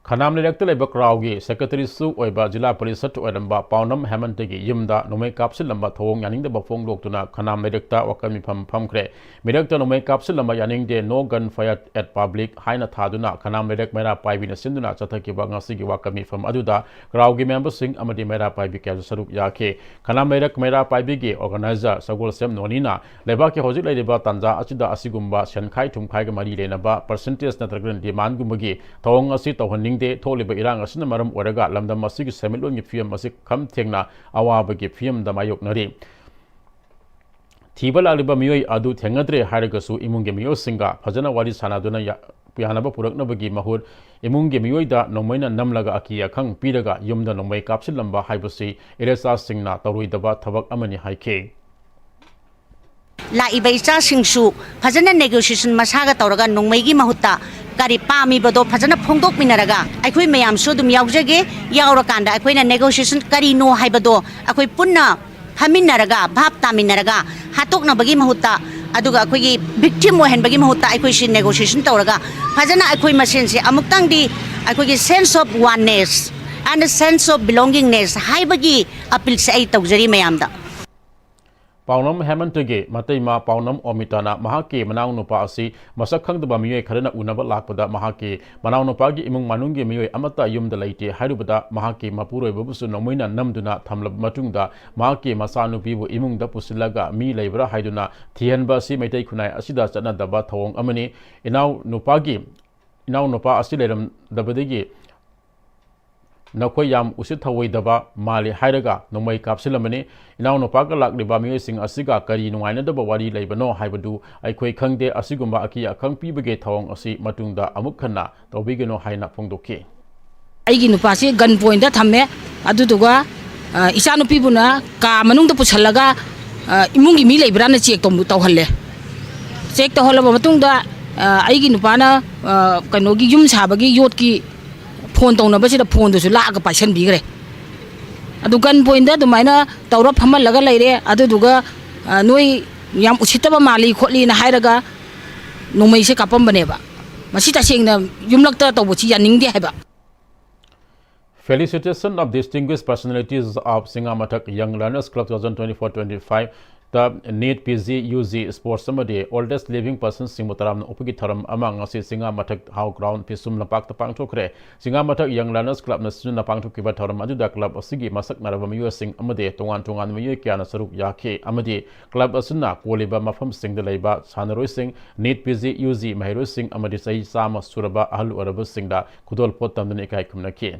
ꯈꯅꯥꯝ ꯂꯩꯔꯛꯇ ꯂꯩꯕ ꯀ꯭ꯔꯥꯎꯒꯤ ꯁꯦꯀ꯭ꯔꯦꯇꯔꯤꯁꯨ ꯑꯣꯏꯕ ꯖꯤꯂꯥ ꯄꯔꯤꯁꯠ ꯑꯣꯏꯔꯝꯕ ꯄꯥꯎꯅꯝ ꯍꯦꯃꯟꯇꯒꯤ ꯌꯨꯝꯗ ꯅꯣꯡꯃꯩ ꯀꯥꯞꯁꯤꯜꯂꯝꯕ ꯊꯧꯑꯣꯡ ꯌꯥꯅꯤꯡꯗꯕ ꯐꯣꯡꯗꯣꯛꯇꯨꯅ ꯈꯅꯥꯝ ꯂꯩꯔꯛꯇ ꯋꯥꯀꯜ ꯃꯤꯐꯝ ꯐꯝꯈ꯭ꯔꯦ꯫ ꯃꯤꯔꯛꯇ ꯅꯣꯡꯃꯩ ꯀꯥꯞꯁꯤꯜꯂꯝꯕ ꯌꯥꯅꯤꯡꯗꯦ, "No gun fire at public" ꯍꯥꯏꯅ ꯊꯥꯗꯨꯅ ꯈꯅꯥꯝ ꯂꯩꯔꯛ ꯃꯩꯔꯥ ꯄꯥꯏꯕꯤꯅ ꯁꯤꯟꯗꯨꯅ ꯆꯠꯊꯈꯤꯕ ꯉꯁꯤꯒꯤ ꯋꯥꯀꯜ ꯃꯤꯐꯝ ꯑꯗꯨꯗ ꯀ꯭ꯔꯥꯎꯒꯤ ꯃꯦꯝꯕꯔꯁꯤꯡ ꯑꯃꯗꯤ ꯃꯩꯔꯥ ꯄꯥꯏꯕꯤ ꯀꯌꯥꯁꯨ ꯁꯔꯨꯛ ꯌꯥꯈꯤ꯫ ꯈꯅꯥꯝ ꯂꯩꯔꯛ ꯃꯩꯔꯥ ꯄꯥꯏꯕꯤꯒꯤ ꯑꯣꯔꯒꯅꯥꯏꯖꯔ ꯁꯒꯣꯜꯁꯦꯝ ꯅꯣꯅꯤꯅ ꯂꯩꯕꯥꯛꯀꯤ ꯍꯧꯖꯤꯛ ꯂꯩꯔꯤꯕ ꯇꯥꯟꯖꯥ ꯑꯁꯤꯗ ꯑꯁꯤꯒꯨꯝꯕ ꯁꯦꯟꯈꯥꯏ ꯊꯨꯝꯈꯥꯏꯒ ꯃꯔꯤ ꯂꯩꯅꯕ ꯄꯔꯁꯦꯟꯇꯦꯖ ꯅꯠꯇ꯭ꯔꯒ ꯗꯤꯃꯥꯟꯒꯨꯝꯕꯒꯤ ꯊꯧꯑꯣꯡ ꯑꯁꯤ ꯇꯧꯍꯟꯅꯤꯡꯗꯦ꯫ ꯊꯣꯛꯂꯤꯕ ꯏꯔꯥꯡ ꯑꯁꯤꯅ ꯃꯔꯝ ꯑꯣꯏꯔꯒ ꯂꯝꯗꯝ ꯑꯁꯤꯒꯤ ꯁꯦꯟꯃꯤꯠꯂꯣꯟꯒꯤ ꯐꯤꯕꯝ ꯑꯁꯤ ꯈꯝ ꯊꯦꯡꯅ ꯑꯋꯥꯕꯒꯤ ꯐꯤꯕꯝꯗ ꯃꯥꯌꯣꯛꯅꯔꯤ꯫ ꯊꯤꯕ ꯂꯥꯛꯂꯤꯕ ꯃꯤꯑꯣꯏ ꯑꯗꯨ ꯊꯦꯡꯅꯗ꯭ꯔꯦ ꯍꯥꯏꯔꯒꯁꯨ ꯏꯃꯨꯡꯒꯤ ꯃꯤꯑꯣꯏꯁꯤꯡꯒ ꯐꯖꯅ ꯋꯥꯔꯤ ꯁꯥꯟꯅꯗꯨꯅ ꯌꯥ-, ꯌꯥꯅꯕ ꯄꯨꯔꯛꯅꯕꯒꯤ ꯃꯍꯨꯠ ꯏꯃꯨꯡꯒꯤ ꯃꯤꯑꯣꯏꯗ ꯅꯣꯡꯃꯩꯅ ꯅꯝꯂꯒ ꯑꯀꯤ ꯑꯈꯪ ꯄꯤꯔꯒ ꯌꯨꯝꯗ ꯅꯣꯡꯃꯩ ꯀꯥꯞꯁꯤꯜꯂꯝꯕ ꯍꯥꯏꯕꯁꯤ ꯏꯔꯦꯆꯥꯁꯤꯡꯅ ꯇꯧꯔꯣꯏꯗꯕ ꯊꯕꯛ ꯑꯃꯅꯤ ꯍꯥꯏꯈꯤ꯫ ꯂꯥꯛꯏꯕ ꯏꯆꯥꯁꯤꯡꯁꯨ ꯐꯖꯅ ꯅꯦꯒꯣꯁꯤꯌꯦꯁꯟ ꯃꯁꯥꯒ ꯇꯧꯔꯒ ꯅꯣꯡꯃꯩꯒꯤ ꯃꯍꯨꯠꯇ ꯀꯔꯤ ꯄꯥꯝꯃꯤꯕꯗꯣ ꯐꯖꯅ ꯐꯣꯡꯗꯣꯛꯃꯤꯟꯅꯔꯒ ꯑꯩꯈꯣꯏ ꯃꯌꯥꯝꯁꯨ ꯑꯗꯨꯝ ꯌꯥꯎꯖꯒꯦ꯫ ꯌꯥꯎꯔꯀꯥꯟꯗ ꯑꯩꯈꯣꯏꯅ ꯅꯦꯒꯣꯁꯤꯌꯦꯁꯟ ꯀꯔꯤꯅꯣ ꯍꯥꯏꯕꯗꯣ ꯑꯩꯈꯣꯏ ꯄꯨꯟꯅ ꯐꯝꯃꯤꯟꯅꯔꯒ, ꯚꯥꯞ ꯇꯥꯃꯤꯟꯅꯔꯒ, ꯍꯥꯠꯇꯣꯛꯅꯕꯒꯤ ꯃꯍꯨꯠꯇ, ꯑꯗꯨꯒ ꯑꯩꯈꯣꯏꯒꯤ ꯚꯤꯛꯇꯤꯝ ꯑꯣꯏꯍꯟꯕꯒꯤ ꯃꯍꯨꯠꯇ ꯑꯩꯈꯣꯏꯁꯤ ꯅꯦꯒꯣꯁꯤꯌꯦꯁꯟ ꯇꯧꯔꯒ ꯐꯖꯅ ꯑꯩꯈꯣꯏ ꯃꯁꯦꯟꯁꯦ ꯑꯃꯨꯛꯇꯪꯗꯤ ꯑꯩꯈꯣꯏꯒꯤ sense of oneness and sense of belongingness ꯍꯥꯏꯕꯒꯤ ꯑꯄꯤꯜꯁꯦ ꯑꯩ ꯇꯧꯖꯔꯤ ꯃꯌꯥꯝꯗ꯫ ꯄꯥꯎꯅꯝ ꯍꯦꯃꯟꯇꯒꯤ ꯃꯇꯩꯃ ꯄꯥꯎꯅꯝ ꯑꯣꯃꯤꯇꯥꯅ ꯃꯍꯥꯛꯀꯤ ꯃꯅꯥꯎꯅꯨꯄꯥ ꯑꯁꯤ ꯃꯁꯛ ꯈꯪꯗꯕ ꯃꯤꯑꯣꯏ ꯈꯔꯅ ꯎꯅꯕ ꯂꯥꯛꯄꯗ ꯃꯍꯥꯛꯀꯤ ꯃꯅꯥꯎꯅꯨꯄꯥꯒꯤ ꯏꯃꯨꯡ ꯃꯅꯨꯡꯒꯤ ꯃꯤꯑꯣꯏ ꯑꯃꯠꯇ ꯌꯨꯝꯗ ꯂꯩꯇꯦ ꯍꯥꯏꯔꯨꯕꯗ ꯃꯍꯥꯛꯀꯤ ꯃꯄꯨꯔꯣꯏꯕꯕꯨꯁꯨ ꯅꯣꯡꯃꯩꯅ ꯅꯝꯗꯨꯅ ꯊꯝꯂꯕ ꯃꯇꯨꯡꯗ ꯃꯍꯥꯛꯀꯤ ꯃꯆꯥꯅꯨꯄꯤꯕꯨ ꯏꯃꯨꯡꯗ ꯄꯨꯁꯤꯜꯂꯒ ꯃꯤ ꯂꯩꯕ꯭ꯔꯥ ꯍꯥꯏꯗꯨꯅ ꯊꯤꯍꯟꯕ ꯑꯁꯤ ꯃꯩꯇꯩ ꯈꯨꯟꯅꯥꯏ ꯑꯁꯤꯗ ꯆꯠꯅꯗꯕ ꯊꯧꯑꯣꯡ ꯑꯃꯅꯤ꯫ ꯏꯅꯥꯎ ꯅꯨꯄꯥꯒꯤ, ꯏꯅꯥꯎ ꯅꯨꯄꯥ ꯑꯁꯤ ꯂꯩꯔꯝꯗꯕꯗꯒꯤ ꯅꯈꯣꯏ ꯌꯥꯝ ꯎꯁꯤꯠ ꯊꯑꯣꯏꯗꯕ ꯃꯥꯜꯂꯤ ꯍꯥꯏꯔꯒ ꯅꯣꯡꯃꯩ ꯀꯥꯞꯁꯤꯜꯂꯝꯕꯅꯤ꯫ ꯏꯅꯥꯎꯅꯨꯄꯥꯒ ꯂꯥꯛꯂꯤꯕ ꯃꯤꯑꯣꯏꯁꯤꯡ ꯑꯁꯤꯒ ꯀꯔꯤ ꯅꯨꯡꯉꯥꯏꯅꯗꯕ ꯋꯥꯔꯤ ꯂꯩꯕꯅꯣ ꯍꯥꯏꯕꯗꯨ ꯑꯩꯈꯣꯏ ꯈꯪꯗꯦ꯫ ꯑꯁꯤꯒꯨꯝꯕ ꯑꯀꯤ ꯑꯈꯪ ꯄꯤꯕꯒꯤ ꯊꯧꯑꯣꯡ ꯑꯁꯤ ꯃꯇꯨꯡꯗ ꯑꯃꯨꯛ ꯍꯟꯅ ꯇꯧꯕꯤꯒꯅꯨ ꯍꯥꯏꯅ ꯐꯣꯡꯗꯣꯛꯈꯤ꯫ ꯑꯩꯒꯤ ꯅꯨꯄꯥꯁꯤ ꯒꯟ ꯄꯣꯏꯟꯗ ꯊꯝꯃꯦ, ꯑꯗꯨꯗꯨꯒ ꯏꯆꯥꯅꯨꯄꯤꯕꯨꯅ ꯀꯥ ꯃꯅꯨꯡꯗ ꯄꯨꯁꯜꯂꯒ ꯏꯃꯨꯡꯒꯤ ꯃꯤ ꯂꯩꯕ꯭ꯔꯥꯅ ꯆꯦꯛ ꯇꯧꯍꯜꯂꯦ꯫ ꯆꯦꯛ ꯇꯧꯍꯜꯂꯕ ꯃꯇꯨꯡꯗ ꯑꯩꯒꯤ ꯅꯨꯄꯥꯅ ꯀꯩꯅꯣꯒꯤ ꯌꯨꯝ ꯁꯥꯕꯒꯤ ꯌꯣꯠꯀꯤ ꯐꯣꯟ ꯇꯧꯅꯕꯁꯤꯗ ꯐꯣꯟꯗꯨꯁꯨ ꯂꯥꯛꯑꯒ ꯄꯥꯏꯁꯟꯕꯤꯈ꯭ꯔꯦ꯫ ꯑꯗꯨ ꯒꯟ ꯄꯣꯏꯟꯗ ꯑꯗꯨꯃꯥꯏꯅ ꯇꯧꯔ ꯐꯝꯍꯜꯂꯒ ꯂꯩꯔꯦ꯫ ꯑꯗꯨꯗꯨꯒ ꯅꯣꯏ ꯌꯥꯝ ꯎꯁꯤꯠꯇꯕ ꯃꯥꯜꯂꯤ ꯈꯣꯠꯂꯤꯅ ꯍꯥꯏꯔꯒ ꯅꯣꯡꯃꯩꯁꯦ ꯀꯥꯞꯄꯝꯕꯅꯦꯕ꯫ ꯃꯁꯤ ꯇꯁꯦꯡꯅ ꯌꯨꯝꯂꯛꯇ ꯇꯧꯕꯁꯤ ꯌꯥꯅꯤꯡꯗꯦ ꯍꯥꯏꯕ꯫ Felicitation of distinguished personalities of ꯁꯤꯡꯉꯥꯃꯊꯛ Young Learners Club two thousand twenty-four twenty-five ꯇ NEET PG UG Sports ꯑꯃꯗꯤ Oldest Living Persons ꯁꯤꯡꯕꯨ ꯇꯔꯥꯝꯅ ꯑꯣꯛꯄꯒꯤ ꯊꯧꯔꯝ ꯑꯃ ꯉꯁꯤ ꯁꯤꯡꯉꯥꯃꯊꯛ House Ground ꯄꯤꯁꯨꯝ ꯂꯝꯄꯥꯛꯇ ꯄꯥꯡꯊꯣꯛꯈ꯭ꯔꯦ꯫ ꯁꯤꯡꯉꯥꯃꯊꯛ Young Learners Club ꯅ ꯁꯤꯟꯗꯨꯅ ꯄꯥꯡꯊꯣꯛꯈꯤꯕ ꯊꯧꯔꯝ ꯑꯗꯨꯗ club ꯑꯁꯤꯒꯤ ꯃꯁꯛ ꯅꯥꯏꯔꯕ ꯃꯤꯑꯣꯏꯁꯤꯡ ꯑꯃꯗꯤ ꯇꯣꯉꯥꯟ ꯇꯣꯉꯥꯟꯕ ꯃꯤꯑꯣꯏ ꯀꯌꯥꯅ ꯁꯔꯨꯛ ꯌꯥꯈꯤ ꯑꯃꯗꯤ club ꯑꯁꯤꯅ ꯀꯣꯜꯂꯤꯕ ꯃꯐꯝꯁꯤꯡꯗ ꯂꯩꯕ ꯁꯥꯟꯅꯔꯣꯏꯁꯤꯡ, NEET PG UG ꯃꯍꯩꯔꯣꯏꯁꯤꯡ ꯑꯃꯗꯤ ꯆꯍꯤ ꯆꯥꯝꯃ ꯁꯨꯔꯕ ꯑꯍꯜ ꯑꯣꯏꯔꯕꯁꯤꯡꯗ ꯈꯨꯗꯣꯜꯄꯣꯠ ꯇꯝꯗꯨꯅ ꯏꯀꯥꯏ ꯈꯨꯝꯅꯈꯤ꯫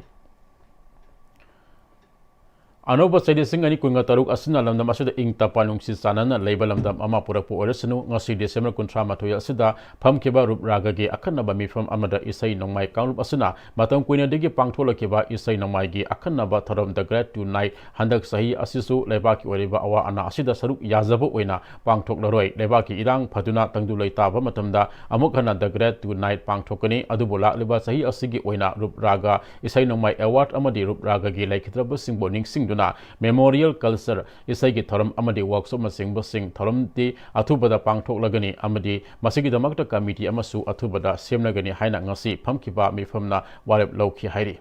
ꯑꯅꯧꯕ ꯆꯍꯤ ꯂꯤꯁꯤꯡ ꯑꯅꯤ ꯀꯨꯟꯒ ꯇꯔꯨꯛ ꯑꯁꯤꯅ ꯂꯝꯗꯝ ꯑꯁꯤꯗ ꯏꯪ ꯇꯞꯄ ꯅꯨꯡꯁꯤ ꯆꯥꯟꯅꯅ ꯂꯩꯕ ꯂꯝꯗꯝ ꯑꯃ ꯄꯨꯔꯛꯄ ꯑꯣꯏꯔꯁꯅꯨ꯫ ꯉꯁꯤ December ꯀꯨꯟꯊ꯭ꯔꯥ ꯃꯥꯊꯣꯏ ꯑꯁꯤꯗ ꯐꯝꯈꯤꯕ ꯔꯨꯞ ꯔꯥꯒꯒꯤ ꯑꯈꯟꯅꯕ ꯃꯤꯐꯝ ꯑꯃꯗ ꯏꯁꯩ ꯅꯣꯡꯃꯥꯏ ꯀꯥꯡꯂꯨꯞ ꯑꯁꯤꯅ ꯃꯇꯝ ꯀꯨꯏꯅꯗꯒꯤ ꯄꯥꯡꯊꯣꯛꯂꯛꯈꯤꯕ ꯏꯁꯩ ꯅꯣꯡꯃꯥꯏꯒꯤ ꯑꯈꯟꯅꯕ ꯊꯧꯔꯝ The Great Tonight ꯍꯟꯗꯛ ꯆꯍꯤ ꯑꯁꯤꯁꯨ ꯂꯩꯕꯥꯛꯀꯤ ꯑꯣꯏꯔꯤꯕ ꯑꯋꯥ ꯑꯅꯥ ꯑꯁꯤꯗ ꯁꯔꯨꯛ ꯌꯥꯖꯕ ꯑꯣꯏꯅ ꯄꯥꯡꯊꯣꯛꯂꯔꯣꯏ꯫ ꯂꯩꯕꯥꯛꯀꯤ ꯏꯔꯥꯡ ꯐꯗꯨꯅ ꯇꯪꯗꯨ ꯂꯩꯇꯥꯕ ꯃꯇꯝꯗ ꯑꯃꯨꯛ ꯍꯟꯅ The Great Tonight ꯄꯥꯡꯊꯣꯛꯀꯅꯤ꯫ ꯑꯗꯨꯕꯨ ꯂꯥꯛꯂꯤꯕ ꯆꯍꯤ ꯑꯁꯤꯒꯤ ꯑꯣꯏꯅ ꯔꯨꯞ ꯔꯥꯒ ꯏꯁꯩ ꯅꯣꯡꯃꯥꯏ award ꯑꯃꯗꯤ ꯔꯨꯞ ꯔꯥꯒꯒꯤ ꯂꯩꯈꯤꯗ꯭ꯔꯕꯁꯤꯡꯕꯨ ꯅꯤꯡꯁꯤꯡꯗꯨꯅ memorial culture, ꯏꯁꯩꯒꯤ ꯊꯧꯔꯝ ꯑꯃꯗꯤ workshop ꯅꯆꯤꯡꯕꯁꯤꯡ ꯊꯧꯔꯝꯗꯤ ꯑꯊꯨꯕꯗ ꯄꯥꯡꯊꯣꯛꯂꯒꯅꯤ ꯑꯃꯗꯤ ꯃꯁꯤꯒꯤꯗꯃꯛꯇ committee ꯑꯃꯁꯨ ꯑꯊꯨꯕꯗ ꯁꯦꯝꯂꯒꯅꯤ ꯍꯥꯏꯅ ꯉꯁꯤ ꯐꯝꯈꯤꯕ ꯃꯤꯐꯝꯅ ꯋꯥꯔꯦꯞ ꯂꯧꯈꯤ ꯍꯥꯏꯔꯤ꯫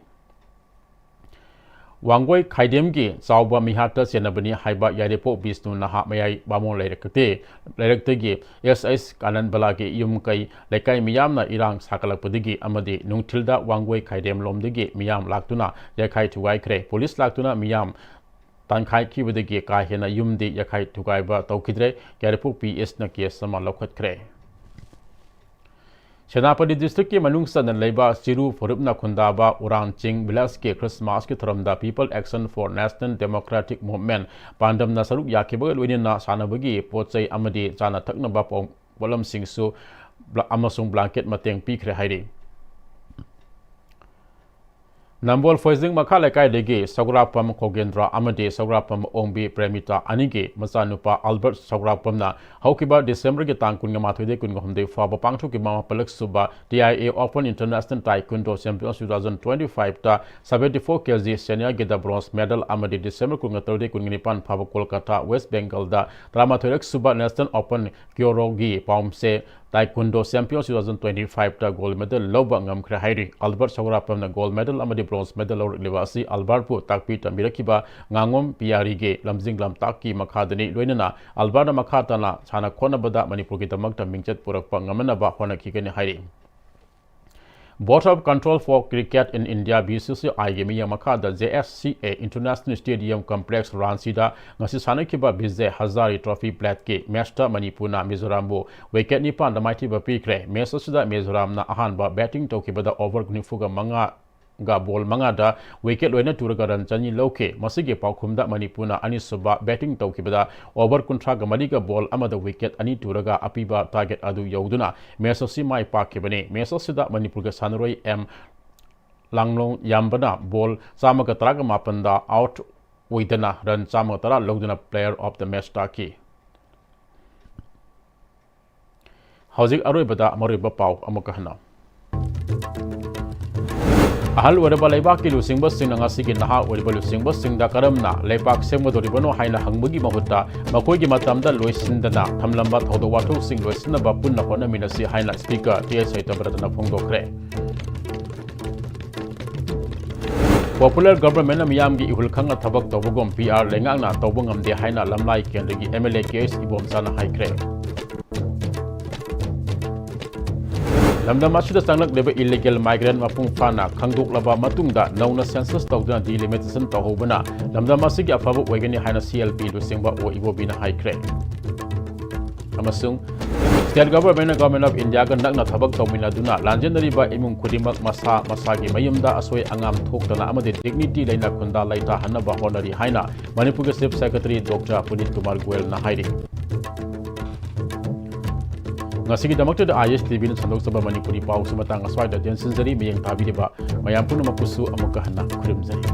ꯋꯥꯡꯒꯣꯏ ꯈꯥꯏꯗꯦꯝꯒꯤ ꯆꯥꯎꯕ ꯃꯤꯍꯥꯠꯇ ꯆꯦꯟꯅꯕꯅꯤ ꯍꯥꯏꯕ ꯌꯥꯏꯔꯤꯄꯣꯛ ꯕꯤꯁꯅꯨ ꯅꯍꯥ ꯃꯌꯥꯏ ꯕꯥꯃꯣꯟ ꯂꯩꯔꯛꯇꯤ ꯂꯩꯔꯛꯇꯒꯤ ꯑꯦꯁ ꯑꯩꯆ ꯀꯥꯅꯟꯕꯂꯥꯒꯤ ꯌꯨꯝ ꯀꯩ ꯂꯩꯀꯥꯏ ꯃꯤꯌꯥꯝꯅ ꯏꯔꯥꯡ ꯁꯥꯒꯠꯂꯛꯄꯗꯒꯤ ꯑꯃꯗꯤ ꯅꯨꯡꯊꯤꯜꯗ ꯋꯥꯡꯒꯣꯏ ꯈꯥꯏꯗꯦꯝ ꯂꯣꯝꯗꯒꯤ ꯃꯤꯌꯥꯝ ꯂꯥꯛꯇꯨꯅ ꯌꯥꯏꯈꯥꯏ ꯊꯨꯒꯥꯏꯈ꯭ꯔꯦ꯫ ꯄꯨꯂꯤꯁ ꯂꯥꯛꯇꯨꯅ ꯃꯤꯌꯥꯝ ꯇꯥꯟꯈꯥꯏꯈꯤꯕꯗꯒꯤ ꯀꯥ ꯍꯦꯟꯅ ꯌꯨꯝꯗꯤ ꯌꯥꯏꯈꯥꯏ ꯊꯨꯒꯥꯏꯕ ꯇꯧꯈꯤꯗ꯭ꯔꯦ꯫ ꯌꯥꯏꯔꯤꯄꯣꯛ ꯄꯤ ꯑꯦꯁꯅ ꯀꯦꯁ ꯑꯃ ꯂꯧꯈꯠꯈ꯭ꯔꯦ꯫ ꯁꯦꯅꯥꯄꯇꯤ ꯗꯤꯁꯇ꯭ꯔꯤꯛꯀꯤ ꯃꯅꯨꯡ ꯆꯟꯅ ꯂꯩꯕ ꯆꯤꯔꯨ ꯐꯨꯔꯨꯞꯅ ꯈꯨꯟꯗꯥꯕ ꯎꯔꯥꯟ ꯆꯤꯡ ꯚꯤꯂꯦꯖꯀꯤ ꯈ꯭ꯔꯤꯁꯃꯥꯁꯀꯤ ꯊꯧꯔꯝꯗ People Action for National Democratic Movement ꯄꯥꯟꯗꯝꯅ ꯁꯔꯨꯛ ꯌꯥꯈꯤꯕꯒ ꯂꯣꯏꯅꯅ ꯁꯥꯟꯅꯕꯒꯤ ꯄꯣꯠ ꯆꯩ ꯑꯃꯗꯤ ꯆꯥꯅ ꯊꯛꯅꯕ ꯄꯣ-, ꯄꯣꯠꯂꯝꯁꯤꯡꯁꯨ ꯕ꯭ꯂ-, ꯑꯃꯁꯨꯡ ꯕ꯭ꯂꯥꯡꯀꯦꯠ ꯃꯇꯦꯡ ꯄꯤꯈ꯭ꯔꯦ ꯍꯥꯏꯔꯤ꯫ ꯅꯝꯕꯣꯜ ꯐꯣꯏꯖꯤꯡ ꯃꯈꯥ ꯂꯩꯀꯥꯏꯗꯒꯤ ꯁꯧꯒ꯭ꯔꯥꯛꯄꯝ ꯈꯣꯒꯦꯟꯗ꯭ꯔ ꯑꯃꯗꯤ ꯁꯧꯒ꯭ꯔꯥꯛꯄꯝ ꯑꯣꯡꯕꯤ ꯄ꯭ꯔꯦꯃꯤꯇꯥ ꯑꯅꯤꯒꯤ ꯃꯆꯥꯅꯨꯄꯥ ꯑꯜꯕꯔꯠ ꯁꯧꯒ꯭ꯔꯥꯛꯄꯝꯅ ꯍꯧꯈꯤꯕ ꯗꯤꯁꯦꯝꯕꯔꯒꯤ ꯇꯥꯡ ꯀꯨꯟꯃꯥꯊꯣꯏꯗꯒꯤ ꯀꯨꯟꯍꯨꯝꯗꯣꯏ ꯐꯥꯎꯕ ꯄꯥꯡꯊꯣꯛꯈꯤꯕ ꯃꯥꯄꯜꯂꯛ ꯁꯨꯕ T I A Open International Taekwondo Championship two thousand twenty-five ꯇ seventy-four K G senior ꯒꯤꯗ bronze medal ꯑꯃꯗꯤ ꯗꯤꯁꯦꯝꯕꯔ ꯀꯨꯟꯇꯔꯨꯛꯇꯒꯤ ꯀꯨꯟꯅꯤꯄꯥꯟ ꯐꯥꯎꯕ ꯀꯣꯜꯀꯇꯥ, ꯋꯦꯁ ꯕꯦꯡꯒꯜꯗ ꯇꯔꯥꯃꯥꯊꯣꯏꯔꯛ ꯁꯨꯕ National Open ꯀ꯭ꯌꯣꯔꯣꯒꯤ ꯄꯥꯎꯝꯁꯦ Taekwondo Championship two thousand twenty-five ꯇ gold medal ꯂꯧꯕ ꯉꯝꯈ꯭ꯔꯦ ꯍꯥꯏꯔꯤ꯫ ꯑꯜꯕꯔꯠ ꯁꯧꯒ꯭ꯔꯥꯛꯄꯝꯅ gold medal ꯑꯃꯗꯤ bronze medal ꯂꯧꯔꯛꯂꯤꯕ ꯑꯁꯤ ꯑꯜꯕꯔꯠꯄꯨ ꯇꯥꯛꯄꯤ ꯇꯝꯕꯤꯔꯛꯈꯤꯕ ꯉꯥꯉꯣꯝ ꯄꯤꯌꯥꯔꯤꯒꯤ ꯂꯝꯖꯤꯡ ꯂꯝꯇꯥꯛꯀꯤ ꯃꯈꯥꯗꯅꯤ꯫ ꯂꯣꯏꯅꯅ ꯑꯜꯕꯔꯠꯅ ꯃꯈꯥ ꯇꯥꯅ ꯁꯥꯟꯅ ꯈꯣꯠꯅꯕꯗ ꯃꯅꯤꯄꯨꯔꯒꯤꯗꯃꯛꯇ ꯃꯤꯡꯆꯠ ꯄꯨꯔꯛꯄ ꯉꯝꯅꯅꯕ ꯍꯣꯠꯅꯈꯤꯒꯅꯤ ꯍꯥꯏꯔꯤ꯫ Board of Control for Cricket in India, B C C I ꯒꯤ ꯃꯤꯠꯌꯦꯡ ꯃꯈꯥꯗ J S C A International Stadium Complex ꯔꯥꯟꯆꯤꯗ ꯉꯁꯤ ꯁꯥꯟꯅꯈꯤꯕ ꯕꯤꯖꯦ ꯍꯖꯥꯔꯤ ꯇ꯭ꯔꯣꯐꯤ ꯄ꯭ꯂꯦꯠꯀꯤ ꯃꯦꯆꯇ ꯃꯅꯤꯄꯨꯔꯅ ꯃꯤꯖꯣꯔꯥꯝꯕꯨ ꯋꯤꯀꯦꯠ ꯅꯤꯄꯥꯟꯗ ꯃꯥꯏꯊꯤꯕ ꯄꯤꯈ꯭ꯔꯦ꯫ ꯃꯦꯆ ꯑꯁꯤꯗ ꯃꯤꯖꯣꯔꯥꯝꯅ ꯑꯍꯥꯟꯕ ꯕꯦꯇꯤꯡ ꯇꯧꯈꯤꯕꯗ ꯑꯣꯚꯔ ꯅꯤꯐꯨꯒ ꯃꯉꯥ ꯒ ꯕꯣꯜ ꯃꯉꯥꯗ ꯋꯤꯀꯦꯠ ꯂꯣꯏꯅ ꯇꯨꯔꯒ ꯔꯟ ꯆꯅꯤ ꯂꯧꯈꯤ꯫ ꯃꯁꯤꯒꯤ ꯄꯥꯎꯈꯨꯝꯗ ꯃꯅꯤꯄꯨꯔꯅ ꯑꯅꯤꯁꯨꯕ ꯕꯦꯇꯤꯡ ꯇꯧꯈꯤꯕꯗ ꯑꯣꯚꯔ ꯀꯨꯟꯊ꯭ꯔꯥꯒ ꯃꯔꯤꯒ ꯕꯣꯜ ꯑꯃꯗ ꯋꯤꯀꯦꯠ ꯑꯅꯤ ꯇꯨꯔꯒ ꯑꯄꯤꯕ ꯇꯥꯔꯒꯦꯠ ꯑꯗꯨ ꯌꯧꯗꯨꯅ ꯃꯦꯆ ꯑꯁꯤ ꯃꯥꯏ ꯄꯥꯛꯈꯤꯕꯅꯤ꯫ ꯃꯦꯆ ꯑꯁꯤꯗ ꯃꯅꯤꯄꯨꯔꯒꯤ ꯁꯥꯟꯅꯔꯣꯏ ꯑꯦꯝ ꯂꯥꯡꯂꯣꯡ ꯌꯥꯝꯕꯅ ꯕꯣꯜ ꯆꯥꯝꯃꯒ ꯇꯔꯥꯒ ꯃꯥꯄꯟꯗ ꯑꯥꯎꯠ ꯑꯣꯏꯗꯅ ꯔꯟ ꯆꯥꯝꯃꯒ ꯇꯔꯥ ꯂꯧꯗꯨꯅ Player of the Match ꯇꯥꯈꯤ꯫ ꯍꯧꯖꯤꯛ ꯑꯔꯣꯏꯕꯗ ꯃꯔꯨꯑꯣꯏꯕ ꯄꯥꯎ ꯑꯃꯨꯛꯀ ꯍꯟꯅ꯫ ꯑꯍꯜ ꯑꯣꯏꯔꯕ ꯂꯩꯕꯥꯛꯀꯤ ꯂꯨꯆꯤꯡꯕꯁꯤꯡꯅ ꯉꯁꯤꯒꯤ ꯅꯍꯥ ꯑꯣꯏꯔꯤꯕ ꯂꯨꯆꯤꯡꯕꯁꯤꯡꯗ ꯀꯔꯝꯅ ꯂꯩꯕꯥꯛ ꯁꯦꯝꯒꯗꯧꯔꯤꯕꯅꯣ ꯍꯥꯏꯅ ꯍꯪꯕꯒꯤ ꯃꯍꯨꯠꯇ ꯃꯈꯣꯏꯒꯤ ꯃꯇꯝꯗ ꯂꯣꯏꯁꯤꯟꯗꯅ ꯊꯝꯂꯝꯕ ꯊꯧꯗꯣꯛ ꯋꯥꯊꯣꯛꯁꯤꯡ ꯂꯣꯏꯁꯤꯟꯅꯕ ꯄꯨꯟꯅ ꯍꯣꯠꯅꯃꯤꯟꯅꯁꯤ ꯍꯥꯏꯅ Speaker T S ꯁꯩꯇꯕ꯭ꯔꯇꯅ ꯐꯣꯡꯗꯣꯛꯈ꯭ꯔꯦ꯫ Popular government ꯅ ꯃꯤꯌꯥꯝꯒꯤ ꯏꯍꯨꯜ ꯈꯪꯅ ꯊꯕꯛ ꯇꯧꯕꯒꯨꯝ P R ꯂꯩꯉꯥꯛꯅ ꯇꯧꯕ ꯉꯝꯗꯦ ꯍꯥꯏꯅ ꯂꯝꯂꯥꯏ ꯀꯦꯟꯗ꯭ꯔꯒꯤ M L A K H ꯏꯕꯣꯝꯆꯥꯅ ꯍꯥꯏꯈ꯭ꯔꯦ꯫ ꯂꯝꯗꯝ ꯑꯁꯤꯗ ꯆꯪꯂꯛꯂꯤꯕ illegal migrant ꯃꯄꯨꯡ ꯐꯥꯅ ꯈꯪꯗꯣꯛꯂꯕ ꯃꯇꯨꯡꯗ ꯅꯧꯅ census ꯇꯧꯗꯨꯅ delimitation ꯇꯧꯍꯧꯕꯅ ꯂꯝꯗꯝ ꯑꯁꯤꯒꯤ ꯑꯐꯕ ꯑꯣꯏꯒꯅꯤ ꯍꯥꯏꯅ C L P ꯂꯨꯆꯤꯡꯕ ꯑꯣ ꯏꯕꯣꯕꯤꯅ ꯍꯥꯏꯈ꯭ꯔꯦ꯫ ꯑꯃꯁꯨꯡ state government ꯅ Government of India ꯒ ꯅꯛꯅ ꯊꯕꯛ ꯇꯧꯃꯤꯟꯅꯗꯨꯅ ꯂꯥꯟꯖꯦꯟꯅꯔꯤꯕ ꯏꯃꯨꯡ ꯈꯨꯗꯤꯡꯃꯛ ꯃꯁꯥ ꯃꯁꯥꯒꯤ ꯃꯌꯨꯝꯗ ꯑꯁꯣꯏ ꯑꯉꯥꯝ ꯊꯣꯛꯇꯅ ꯑꯃꯗꯤ dignity ꯂꯩꯅ ꯈꯨꯟꯗꯥ ꯂꯩꯇꯥꯍꯟꯅꯕ ꯍꯣꯠꯅꯔꯤ ꯍꯥꯏꯅ ꯃꯅꯤꯄꯨꯔꯒꯤ Chief Secretary Doctor ꯄꯨꯅꯤꯠ ꯀꯨꯃꯥꯔ ꯒꯣꯌꯜꯅ ꯍꯥꯏꯔꯤ꯫ ꯉꯁꯤꯒꯤꯗꯃꯛꯇꯗ ISTVꯅ ꯁꯟꯗꯣꯛꯆꯕ ꯃꯅꯤꯄꯨꯔꯤ ꯄꯥꯎꯁꯨ ꯃꯇꯥꯡ ꯑꯁ꯭ꯋꯥꯏꯗ ꯇꯦꯟꯁꯤꯟꯖꯔꯤ꯫ ꯃꯤꯠꯌꯦꯡ ꯇꯥꯕꯤꯔꯤꯕ ꯃꯌꯥꯝ ꯄꯨꯝꯅꯃꯛꯄꯨꯁꯨ ꯑꯃꯨꯛꯀ ꯍꯟꯅ ꯈꯨꯔꯨꯝꯖꯔꯤ꯫